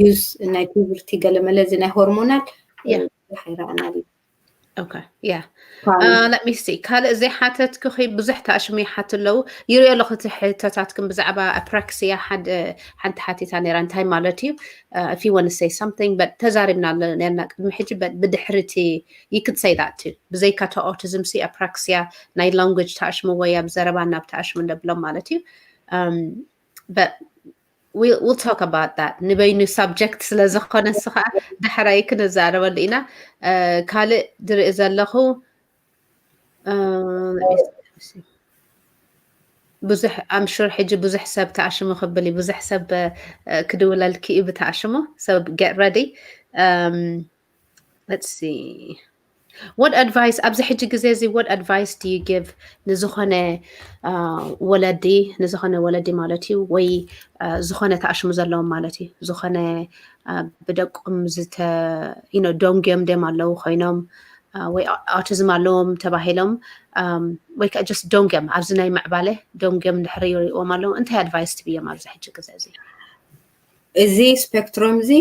ዩዝ ናይ ፒውበርቲ ገለመለ እዚ ናይ ሆርሞናል ኣይረኣናል። Okay, yeah. Let me see. ካልእ ዘይሓተትክኺ ብዙሕ ተኣሽሙ ይሓት ኣለዉ። ይሪኦ ኣለኹ እቲ ሕቶታትክን ብዛዕባ ኣፕራክሲያ ሓንቲ ሓቲታ ነይራ እንታይ ማለት እዩ? If you want to say something but ተዛሪብና ኣለና ቅድሚ ሕጂ። But ብድሕሪ እቲ you could say that too። ብዘይካ እቲ ኦቲዝም ሲ ኣፕራክሲያ ናይ ላንጉጅ ተኣሽሙ ወይ ኣብ ዘረባ ናብ ተኣሽሙ ነብሎም ማለት እዩ። But we'll talk about that። ንበይኑ ሳብጀክት ስለ ዝኾነ ንሱ ከዓ ዳሕራይ ክንዛረበሉ ኢና። ካልእ ዝርኢ ዘለኹ ብዙሕ I'm sure ሕጂ ብዙሕ ሰብ ተኣሽሙ ክብል እዩ። ብዙሕ ሰብ ክድውለልኪ እዩ ብተኣሽሙ። So get ready. Let's see. What advice ኣብዚ ሕጂ ግዜ እዚ what advice do you give ንዝኾነ ወለዲ ንዝኾነ ወለዲ ማለት እዩ ወይ ዝኾነ ተኣሽሙ ዘለዎም ማለት እዩ ዝኾነ ብደቁም ዝተ ደንጉዮም ድዮም ኣለዉ ኮይኖም ወይ ኣውቲዝም ኣለዎም ተባሂሎም ወይ ከዓ just ደንጉዮም ኣብዚ ናይ ምዕባለ ደንጉዮም እንድሕር ይሪእዎም ኣለዉ እንታይ ኣድቫይስ ትብዮም ኣብዚ ሕጂ ግዜ እዚ? እዚ ስፔክትሮም እዚ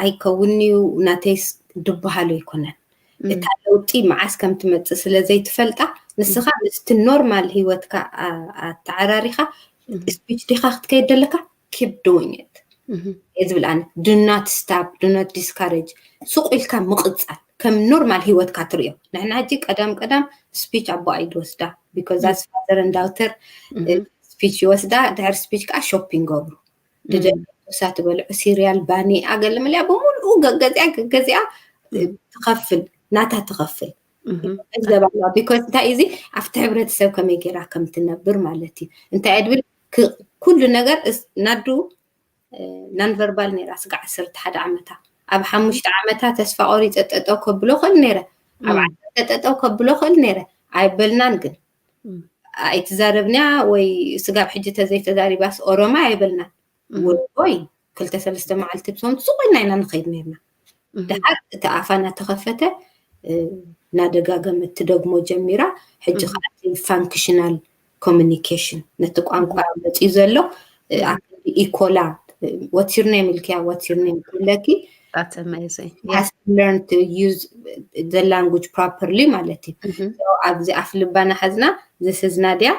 ኣይከውን እዩ ናተይስ ድበሃሉ ኣይኮነን። እታ ለውጢ መዓስ ከም ትመፅእ ስለ ዘይትፈልጣ ንስኻ ምስቲ ኖርማል ህይወትካ ኣተዓራሪኻ ስፒች ዲኻ ክትከይድ ዘለካ keep doing it እየ ዝብል ኣነ። Do not stop, do not discourage። ሱቕ ኢልካ ምቕፃል ከም ኖርማል ህይወትካ ትሪኦ። ንሕና ሕጂ ቀዳም ቀዳም ስፒች ኣቦኣይ ድወስዳ because that's father and daughter ስፒች ይወስዳ። ድሕሪ ስፒች ከዓ ሾፒንግ ገብሩ ድደሳ ትበልዑ ሲሪያል ባኒ ኣገለ መሊኣ ብምሉኡ ገገዚኣ ገገዚኣ ትኸፍል ናታ ትኸፍል ገንዘብ ኣለዋ። ቢኮዝ እንታይ እዚ ኣብቲ ሕብረተሰብ ከመይ ገይራ ከም ትነብር ማለት እዩ። እንታይ እየ ድብል ኩሉ ነገር ናዱ ናንቨርባል ነይራ ስጋ ዓሰርተ ሓደ ዓመታ ኣብ ሓሙሽተ ዓመታ ተስፋ ቆሪፀ ጠጠው ከብሎ ክእል ነይረ ኣብ ዓሰርተ ጠጠው ከብሎ ክእል ነይረ ኣይበልናን ግን ኣይትዛረብንያ ወይ ስጋብ ሕጂ ተዘይተዛሪባስ ኦሮማ ኣይበልናን። ወልቦይ ክልተ ሰለስተ መዓልቲ ብሰሙን ሱቕ ኢልና ኢና ንኸይድ ነርና። ድሓር እቲ ኣፋ እናተኸፈተ እናደጋገመት ትደግሞ ጀሚራ። ሕጂ ከዓ functional communication ነቲ ቋንቋ መፅዩ ዘሎ። ኢኮላ what's your name ኢልክያ what's your name ክብለኪ That's amazing. has to learn to use the language properly ማለት እዩ። ኣብዚ ኣፍ ልባና ሓዝና this is ናድያ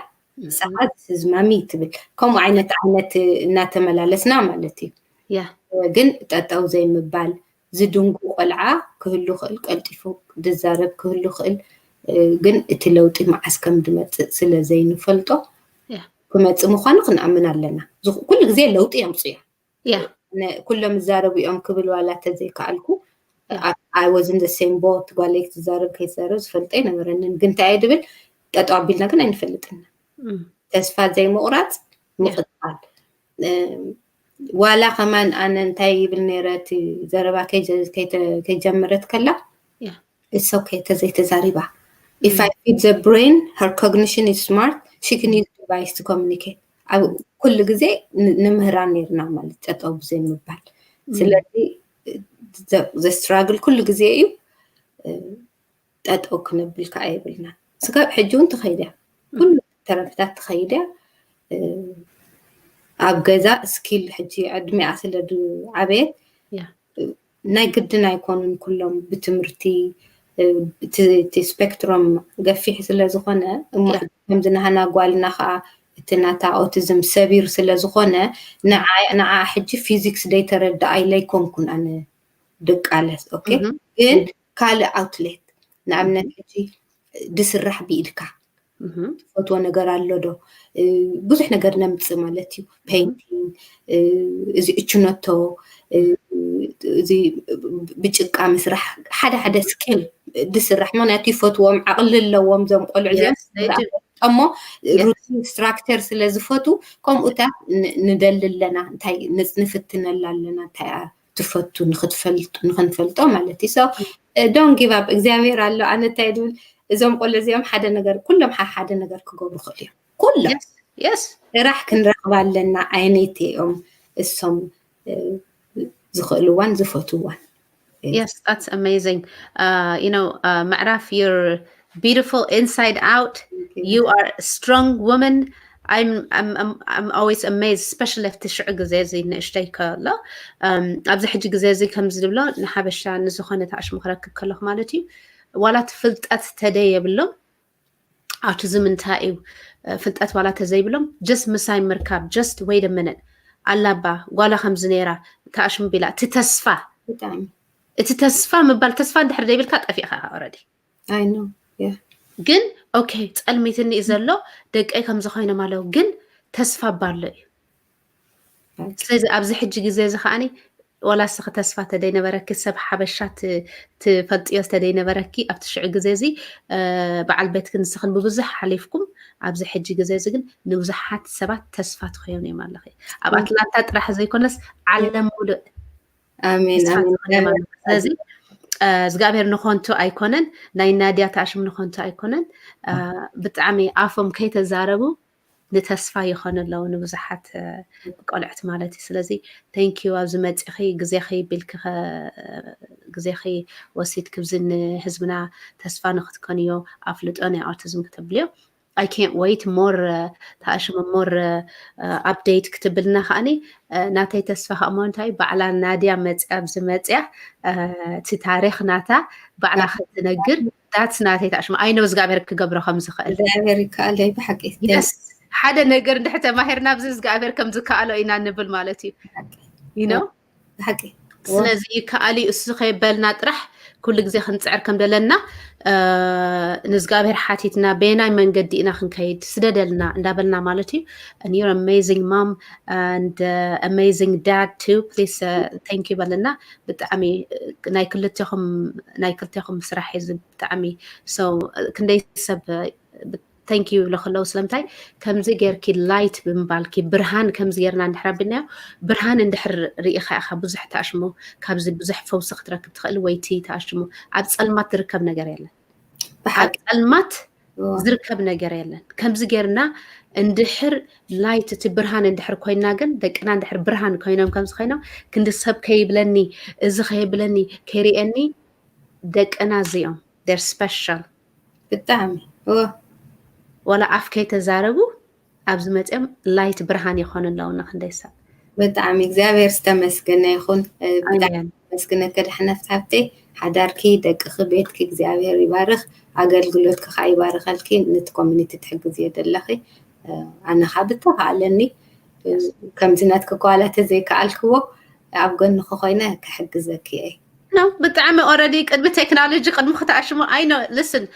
ሰዓት ዝማሚ ትብል ከምኡ ዓይነት ዓይነት እናተመላለስና ማለት እዩ። Yeah. ግን ጠጠው ዘይምባል ዝድንጉ ቆልዓ ክህሉ ክእል ቀልጢፉ ዝዛረብ ክህሉ ክእል ግን እቲ ለውጢ መዓስ ከም ዝመፅእ ስለ ዘይንፈልጦ Yeah. ክመፅእ ምኳኑ ክንኣምን ኣለና። ዝኹ- ኩሉ ግዜ ለውጢ የምፅኡ እዮም። Yeah. ነ- ኩሎም ይዛረቡ እዮም ክብል ዋላ ተዘይከኣልኩ Yeah. I was in the same boat ጓለይ ክትዛረብ ከይትዛረብ ዝፈልጠ ኣይነበረንን። ግን እንታይ እየ ድብል ጠጠው ኣቢልና ግን ኣይንፈልጥና። Mm. ተስፋ ዘይምቑራፅ ምቕፃል። እም፣ ዋላ ከማን ኣነ እንታይ ይብል ነይረ እቲ ዘረባ ከይጀ- ከይተ- ከይጀመረት ከላ Yeah. it's okay ተዘይተዛሪባ if I feed the brain her cognition is smart she can use device to communicate ኣብ ኩሉ ግዜ ን- ንምህራን ነርና ማለት ጠጠው ብዘይ ምባል ስለዚ the struggle ኩሉ ግዜ እዩ እ፣ ጠጠው ክነብል ከዓ የብልና ስጋብ ሕጂ እውን ትኸይድ እያ ኩሉ ተረፍታት ትኸይድ እያ እ፣ ኣብ ገዛ skill ሕጂ ዕድሚኣ ስለ ዝዓበየት Yeah. ናይ ግድን ኣይኮኑን ኩሎም ብትምህርቲ እ፣ እቲ እቲ spectrum ገፊሕ ስለ ዝኾነ እሞ Yeah. ከምዚ ናህና ጓልና ከዓ እቲ ናታ autism severe ስለ ዝኾነ ንዓ ንዓ ሕጂ physics ደይተረዳኣ ኢለ ኣይኮንኩን ኣነ ድቃለስ okay Mhm. ግን ካልእ outlet ንኣብነት ሕጂ ድስራሕ ብኢድካ Mhm. ትፈትዎ ነገር ኣሎ ዶ እ፣ ብዙሕ ነገር ነምፅእ ማለት እዩ painting እ፣ እዚ እችነቶ እ፣ እዚ ብጭቃ ምስራሕ ሓደ ሓደ skill ድስራሕ ምክንያቱ ይፈትዎም ዓቕሊ ኣለዎም ዞም ቆልዑ እዚኦም Yes, they do. እሞ Yes. routine structure ስለ ዝፈቱ ከምኡታት ን- ንደሊ ኣለና እንታይ ንፅ- ንፍትነላ ኣለና እንታይ እያ ትፈቱ ንክትፈልጡ ንክንፈልጦ ማለት እዩ so don't give up እግዚኣብሔር ኣሎ ኣነ እንታይ ድብል እዞም ቆልዑ እዚኦም ሓደ ነገር ኩሎም ሐ- ሓደ ነገር ክገብሩ ክእሉ እዮም ኩሎም Yes. Yes. ስራሕ ክንረኽባ ኣለና ዓይነት እዮም እሶም እ፣ ዝኽእልዋን ዝፈትዋን Yes, that's amazing. Uh, you know, uh, Ma'raf, you're beautiful inside out. You are a strong woman. I'm I'm I'm I'm always amazed, especially if ትሽዑ ግዜ እዚ ንእሽተይ ከሎ um ኣብዚ ሕጂ ግዜ እዚ ከም ዝብሎ ንሓበሻ ንዝኾነ ተኣሽሙ ክረክብ ከለኹ ማለት እዩ ዋላ እቲ ፍልጠት ተደይ የብሎም ኣውቲዝም እንታይ እዩ ፍልጠት ዋላ ተዘይብሎም just ምሳይ ምርካብ just ወይ ደመነን ኣላባ ጓላ ከምዚ ነይራ ተኣሽሙ ቢላ እቲ ተስፋ ብጣዕሚ እቲ ተስፋ ምባል ተስፋ እንድሕር ዘይብልካ ጠፊእካ already I know yeah ግን okay ጸልሚትኒ እዩ ዘሎ ደቀይ ከምዚ ኮይኖም ኣለዉ ግን ተስፋ ባሎ እዩ ስለዚ ኣብዚ ሕጂ ግዜ እዚ ከዓኒ ዋላ ስኺ ተስፋ ተደይነበረኪ ሰብ ሓበሻ ትፈልጥዮ ዝተደይነበረኪ ኣብቲ ሽዑ ግዜ እዚ በዓል ቤትክን ንስኽን ብብዙሕ ሓሊፍኩም ኣብዚ ሕጂ ግዜ እዚ ግን ንብዙሓት ሰባት ተስፋ ትኸዮን እዮም ኣለኺ ኣብ ኣትላንታ ጥራሕ ዘይኮነስ ዓለም ሙሉእ ኣሜን ተስፋ ኣሜን ትኸዮን ኣለኺ ስለዚ እግዚኣብሔር ንኾንቱ ኣይኮነን ናይ ናድያ ተኣሽም ንኾንቱ ኣይኮነን ብጣዕሚ ኣፎም ከይተዛረቡ ንተስፋ ይኾኑ ኣለዉ ንብዙሓት ቆልዕት ማለት እዩ ስለዚ thank you ኣብዚ መፂኺ ግዜኺ ቢልኪ ግዜኺ ወሲድኪ ብዚ ንህዝብና ተስፋ ንክትኮንዮ ኣፍልጦ ናይ autism ክተብልዮ I can't wait more ተኣሽሙ more update ክትብልና ከዓኒ ናተይ ተስፋ ከኣ እንታይ ባዕላ ናድያ መፅያ ኣብዚ መፅያ እቲ ታሪክ ናታ ባዕላ ክትነግር that's ናተይ ተኣሽሙ I know እግዚኣብሔር ክገብሮ ከም ዝኽእል እግዚኣብሔር ይከኣለይ ብሓቂ yes ሓደ ነገር እንድሕር ተማሂርና ኣብዚ እግዚኣብሔር ከም ዝከኣሎ ኢና ንብል ማለት እዩ you know ብሓቂ ስለዚ ይከኣል እዩ እሱ ከየበልና ጥራሕ ኩሉ ግዜ ክንፅዕር ከም ደለና ንእግዚኣብሔር ሓቲትና በየናይ መንገዲ ኢና ክንከይድ ስደደልና እንዳበልና ማለት እዩ and you're amazing mom and uh, amazing dad too please uh, thank you በለና ብጣዕሚ ናይ ክልቴኹም ናይ ክልቴኹም ስራሕ እዩ ብጣዕሚ so ክንደይ ሰብ thank you ይብሉ ከለዉ ስለምንታይ ከምዚ ጌርኪ light ብምባልኪ ብርሃን ከምዚ ጌርና እንድሕር ኣቢልናዮ ብርሃን እንድሕር ርኢኻ ኢኻ ብዙሕ ተኣሽሙ ካብዚ ብዙሕ ፈውሲ ክትረክብ ትኽእል ወይቲ ተኣሽሙ ኣብ ጸልማት ዝርከብ ነገር የለን ኣብ ጸልማት ዝርከብ ነገር የለን ከምዚ ጌርና እንድሕር light እቲ ብርሃን እንድሕር ኮይና ግን ደቅና እንድሕር ብርሃን ኮይኖም ከምዚ ኮይኖም ክንዲ ሰብ ከይብለኒ እዚ ከይብለኒ ከይርእየኒ ደቅና እዚኦም they're special። ብጣዕሚ እወ ወላ ኣፍ ከይተዛረቡ ኣብዚ መፅኦም ላይት ብርሃን ይኾኑ ኣለዉ ንክንደይ ሰብ። ብጣዕሚ እግዚኣብሔር ዝተመስገነ ይኹን። እ፣ ብጣዕሚ ኣሜን። መስግነከ ድሕነት ሓብተይ፣ ሓዳርኪ፣ ደቅኺ፣ ቤትኪ እግዚኣብሔር ይባርኽ፣ ኣገልግሎትኪ ከዓ ይባርኸልኪ። ነቲ ኮሚኒቲ ትሕግዝዮ ዘለኺ፣ እ፣ ኣነ ከዓ ብተኻእለኒ፣ እ፣ ከምዚ ናትኪ ኳላ ተዘይከኣልክዎ ኣብ ጎንኺ ኮይነ ክሕግዘኪ እየ። ኖ ብጣዕሚ ኦረዲ ቅድሚ ቴክኖሎጂ ቅድሚ ክትኣሽሙ ኣይ ኖ ሊስን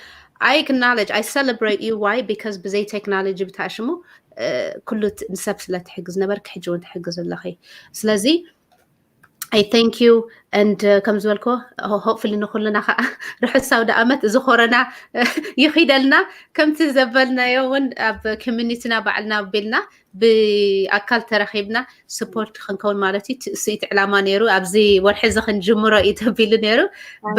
I acknowledge I celebrate you why because ብዘይ ቴክኖሎጂ ብትኣሽሙ እ፣ ኩሉ ት- ንሰብ ስለ ትሕግዝ ነበርኪ ሕጂ እውን ትሕግዝ ኣለኺ። ስለዚ I thank you and ከም ዝበልኮ hopefully ንኩልና ከዓ ርሑስ ኣውደ ዓመት እዚ ኮሮና ይኺደልና ከምቲ ዘበልናዮ እውን ኣብ ኮሚኒቲና ባዕልና ኣቢልና ብኣካል ተረኺብና support ክንከውን ማለት እዩ። እቲ- እሱ እቲ ዕላማ ነይሩ። ኣብዚ ወርሒ እዚ ክንጅምሮ እዩ ተቢሉ ነይሩ።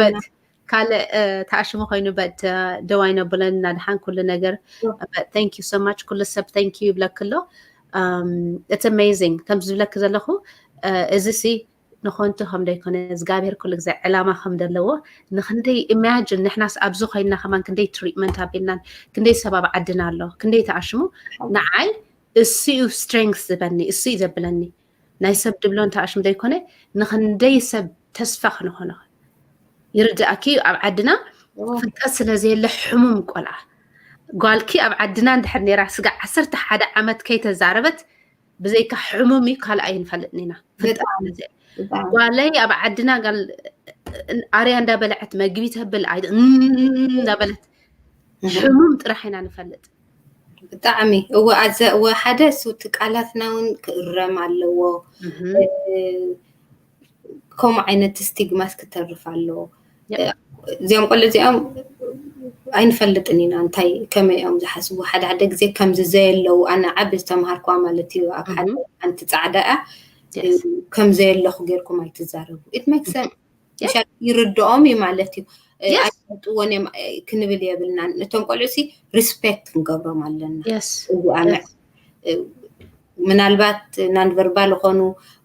But ካልእ እ፣ ተኣሽሙ ኮይኑ but እ፣ ደው ኣይነብለን እናድሓን ኩሉ ነገር። But thank you so much ኩሉ ሰብ thank you ይብለክ ኣሎ። Um, it's amazing ከም ዝብለክ ዘለኹ እ፣ እዚ ሲ ንኾንቱ ከም ደይኮነ እግዚኣብሔር ኩሉ ግዜ ዕላማ ከም ዘለዎ ንክንደይ imagine ንሕናስ ኣብዚ ኮይንና ከማን ክንደይ ትሪትመንት ኣቢልናን ክንደይ ሰብ ኣብ ዓድና ኣሎ ክንደይ ተኣሽሙ ንዓይ እሱ እዩ strength ዝበኒ እሱ እዩ ዘብለኒ ናይ ሰብ ድብሎን ተኣሽሙ ዘይኮነ ንክንደይ ሰብ ተስፋ ክንኾኖ ይርድኣኪ ኣብ ዓድና ፍልጠት ስለ ዘየለ ሕሙም ቆልዓ ጓልኪ ኣብ ዓድና እንድሕር ነይራ ስጋ ዓሰርተ ሓደ ዓመት ከይተዛረበት ብዘይካ ሕሙም እዩ ካልእ ኣይንፈልጥን ኢና። ፍልጠት ብጣዕሚ ጓለይ ኣብ ዓድና ጋል ኣርያ እንዳበለዐት መግቢ ተብል ኣይ እንዳበለት ሕሙም ጥራሕ ኢና ንፈልጥ። ብጣዕሚ እወ ኣዘ እወ ሓደ እሱ እቲ ቃላትና እውን ክእረም ኣለዎ። ከምኡ ዓይነት ስቲግማስ ክተርፍ ኣለዎ። እዚኦም ቆልዑ እዚኦም ኣይንፈልጥን ኢና እንታይ ከመይ እዮም ዝሓስቡ። ሓደ ሓደ ግዜ ከምዚ ዘየለዉ ኣነ ዓቢ ዝተምሃርኳ ማለት እዩ ኣብ ሓደ ሓንቲ ጻዕዳ እያ ከም ዘየለኹ ጌርኩም ኣይትዛረቡ። It makes sense። ይርድኦም እዩ ማለት እዩ። ኣይፈልጥዎን እዮም ክንብል የብልናን። ነቶም ቆልዑ ሲ ሪስፔክት ክንገብሮም ኣለና። እዚኣ ምናልባት ናንቨርባል ይኾኑ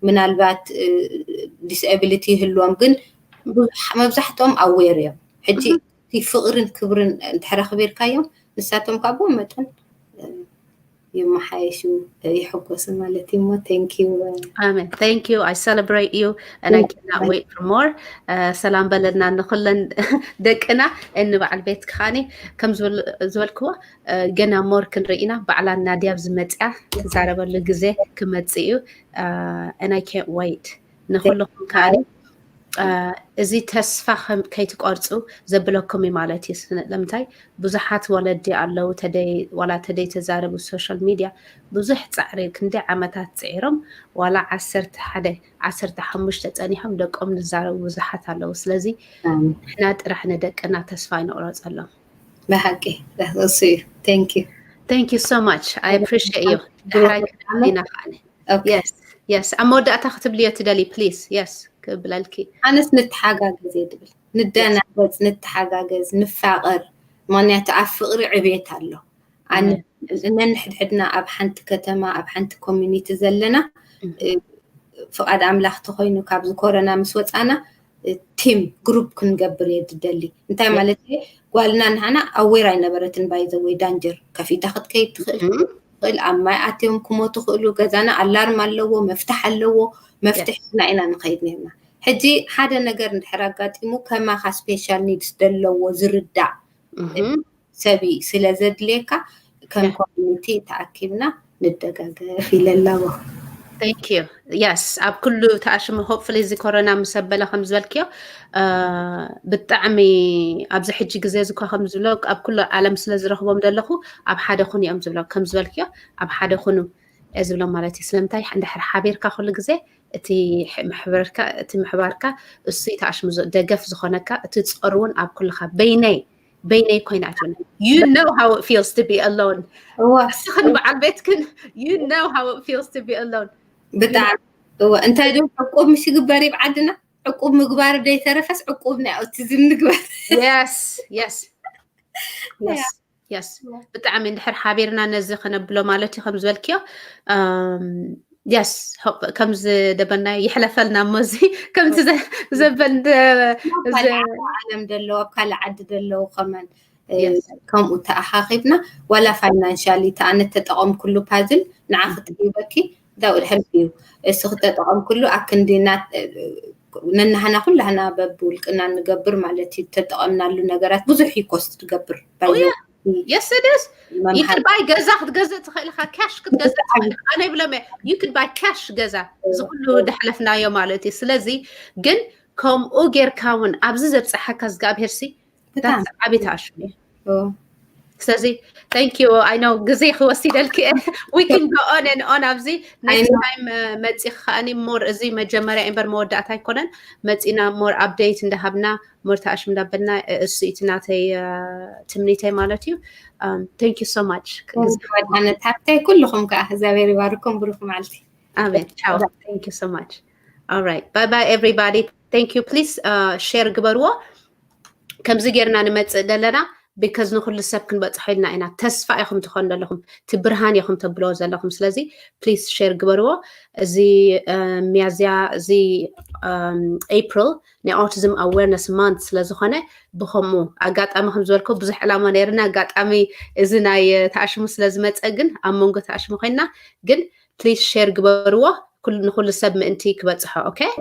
ምናልባት ዲስኤቢሊቲ ይህልዎም ግን መብዛሕትኦም ኣዌር እዮም። ሕጂ እቲ ፍቕርን ክብርን እንድሕር ኣኽቢርካዮም ንሳቶም ካብ ብኡ መጠን ይመሓየሹ ይሕጎሱ ማለት እዩ። እሞ thank you። ኣሜን thank you I celebrate you and I cannot wait for more። ሰላም በለና ንኩለን ደቅና እንበዓል ቤት ክኻኒ ከም ዝበልክዎ ገና more ክንርኢ ኢና። ባዕላ ናድያ ኣብዚ መፅያ ትዛረበሉ ግዜ ክመፅእ እዩ። And I can't wait ንኩልኩም ከዓ እዚ ተስፋ ከይትቆርፁ ዘብለኩም እዩ ማለት እዩ። ስለምንታይ ብዙሓት ወለዲ ኣለዉ ዋላ ተደይ ተዛረቡ social media ብዙሕ ፃዕሪ ክንደይ ዓመታት ፅዒሮም ዋላ ዓሰርተ ሓደ ዓሰርተ ሓሙሽተ ፀኒሖም ደቆም ዝዛረቡ ብዙሓት ኣለዉ። ስለዚ ንሕና ጥራሕ ንደቅና ተስፋ ኣይንቑረፀሎም። ብሓቂ እሱ እዩ። Thank you። Thank you so much I appreciate you። ድሕራይ ኢና ከዓ yes yes ኣብ መወዳእታ ክትብልዮ ትደሊ please። Yes ክብለልኪ ኣነስ ንተሓጋገዝ እየ ድብል ንደናገፅ ንተሓጋገዝ ንፋቐር። ምክንያቱ ኣብ ፍቕሪ ዕቤት ኣሎ። ነንሕድሕድና ኣብ ሓንቲ ከተማ ኣብ ሓንቲ ኮሚኒቲ ዘለና ፍቓድ ኣምላኽ ተኮይኑ ካብዚ ኮረና ምስ ወፃና ቲም ግሩፕ ክንገብር እየ ዝደሊ። እንታይ ማለት እየ ጓልና ንዓና ኣዌር ኣይነበረትን ባይዘወይ ዳንጀር ከፊታ ክትከይድ ትኽእል ትኽእል ኣብ ማይ ኣትዮም ክሞቱ ክእሉ ገዛና ኣላርም ኣለዎ መፍትሕ ኣለዎ መፍትሕ ሒዝና ኢና ንኸይድ ነርና። ሕጂ ሓደ ነገር እንድሕር ኣጋጢሙ ከማኻ ስፔሻል ኒድስ ዘለዎ ዝርዳእ ሰብ ስለ ዘድልየካ ከም ኮሚኒቲ ተኣኪብና ንደጋገፍ ኢለ ኣለዎ። Thank you yes ኣብ ኩሉ ተኣሽሙ hopefully እዚ ኮሮና ምስ ኣበለ ከም ዝበልክዮ ብጣዕሚ ኣብዚ ሕጂ ግዜ እዚ እኳ ከም ዝብሎ ኣብ ኩሉ ዓለም ስለ ዝረኽቦም ዘለኹ ኣብ ሓደ ኩኑ እዮም ዝብሎ ከም ዝበልክዮ ኣብ ሓደ ኩኑ እየ ዝብሎም ማለት እዩ። ስለምንታይ እንድሕር ሓቢርካ ኩሉ ግዜ እቲ ምሕባርካ እቲ ምሕባርካ እሱ ተኣሽሙ ደገፍ ዝኾነካ እቲ ጾር እውን ኣብ ኩልኻ በይነይ በይነይ ኮይና ኣይትብልን። You know how it feels to be alone። እስኽን በዓል ቤትክን you know how it feels to be alone። ብጣዕሚ እወ እንታይ ዶ ዕቁብ ምሽ ይግበር ይብ ዓድና ዕቁብ ምግባር ደይተረፈስ ዕቁብ ናይ ኦቲዝም ንግበር። Yes yes yes yes ብጣዕሚ እንድሕር ሓቢርና ነዚ ከነብሎ ማለት እዩ ከም ዝበልክዮ Yes, ከምዚ ደበና ይሕለፈልና እሞ እዚ ከምዚ ዘበን ዓለም ደለዉ ኣብ ካልእ ዓዲ ደለዉ ከመን ከምኡ ተኣኻኺብና ዋላ ፋይናንሻሊ ተኣነ ተጠቐምኩሉ ፓዝል ንዓ ክትህበኪ ዳውድ ሕልፍ እዩ እሱ ክተጠቐምኩሉ ኣክንዲ ነናህና ኩላህና በብውልቅና ንገብር ማለት እዩ ተጠቐምናሉ ነገራት ብዙሕ እዩ ኮስት ትገብር Yes, it is. You could buy ገዛ ክትገዝእ ትኽእል ኢኻ፣ ካሽ ክትገዝእ ትኽእል ኢኻ። ኣነ ይብሎም you could buy cash ገዛ እዚ ኩሉ ደሕለፍናዮ ማለት እዩ። ስለዚ ግን ከምኡ ጌርካ እውን ኣብዚ ዘብፅሓካ እግዚኣብሄር ሲ ዓብይ ተኣሽሙ እዩ። ስለዚ thank you I know ግዜ ክወስደልክ we can go on and on ኣብዚ next time መፂ ከኣኒ more እዚ መጀመሪያ እምበር መወዳእታ ኣይኮነን መፂና more update እንዳሃብና more ተኣሽም እንዳበልና እሱ እቲ ናተይ ትምኒተይ ማለት እዩ thank you so much ሓብተይ ኩልኹም ከዓ እግዚኣብሔር ይባርኩም ብሩክ መዓልቲ ኣሜን ቻው thank you so much all right bye bye everybody thank you please share ግበርዎ ከምዚ ጌርና ንመፅእ ዘለና because ንኩሉ ሰብ ክንበፅሖ ኢልና ኢና ተስፋ ኢኹም ትኾኑ ዘለኹም እቲ ብርሃን ኢኹም ተብልዎ ዘለኹም ስለዚ please share ግበርዎ እዚ ሚያዝያ እዚ April ናይ autism awareness month ስለዝኾነ ብኸምኡ ኣጋጣሚ ከም ዝበልኩ ብዙሕ ዕላማ ነይርና ኣጋጣሚ እዚ ናይ ተኣሽሙ ስለዝመፀ ግን ኣብ መንጎ ተኣሽሙ ኮይና ግን please share ግበርዎ ንኩሉ ሰብ ምእንቲ ክበፅሖ okay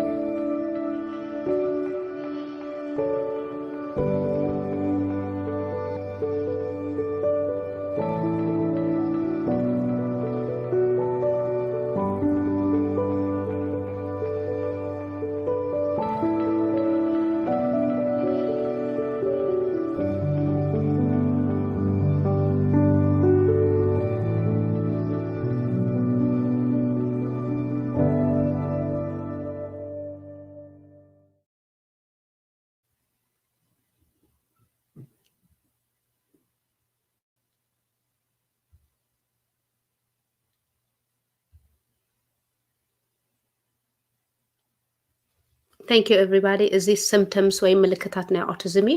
Thank you everybody እዚ symptoms ወይ ምልክታት ናይ autism እዩ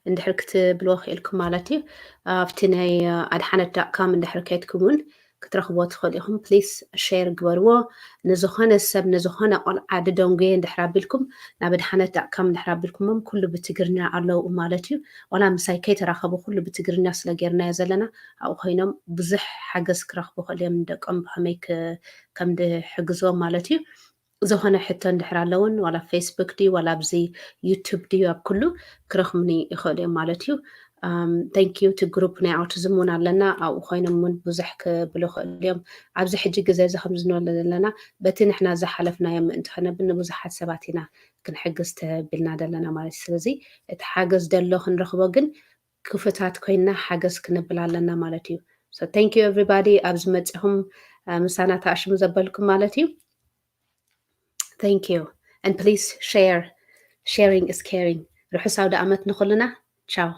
እንድሕር ክትብልዎ ክኢልኩም ማለት እዩ ኣብቲ ናይ ኣድሓነት dot com እንድሕር ከይድኩም እውን ክትረኽብዎ ትኽእሉ ኢኹም please share ግበርዎ ንዝኾነ ሰብ ንዝኾነ ቆልዓ ድደንጉየ እንድሕር ኣቢልኩም ናብ ኣድሓነት dot com እንድሕር ኣቢልኩሞም ኩሉ ብትግርኛ ኣለዉ ማለት እዩ ዋላ ምሳይ ከይተራኸቡ ኩሉ ብትግርኛ ስለ ጌርናዮ ዘለና ኣብኡ ኮይኖም ብዙሕ ሓገዝ ክረኽቡ ክእል እዮም ንደቆም ብኸመይ ከም ድሕግዝዎም ማለት እዩ ዝኾነ ሕቶ እንድሕር ኣለውን ዋላ ፌስቡክ ድዩ ዋላ ኣብዚ ዩቱብ ድዩ ኣብ ኩሉ ክረኽሙኒ ይኽእሉ እዮም ማለት እዩ thank you እቲ ግሩፕ ናይ autism እውን ኣለና ኣብኡ ኮይኖም እውን ብዙሕ ክብሉ ይኽእሉ እዮም ኣብዚ ሕጂ ግዜ እዚ ከም ዝንበለ ዘለና በቲ ንሕና ዝሓለፍናዮ ምእንቲ ከነብል ንብዙሓት ሰባት ኢና ክንሕግዝ ተቢልና ዘለና ማለት እዩ ስለዚ እቲ ሓገዝ ደሎ ክንረኽቦ ግን ክፉታት ኮይና ሓገዝ ክንብል ኣለና ማለት እዩ thank you everybody ኣብዚ መፂኹም ምሳና ተኣሽሙ ዘበልኩም ማለት እዩ thank you and please share sharing is caring ርሑስ ኣውደ ኣመት ንኹልና ቻው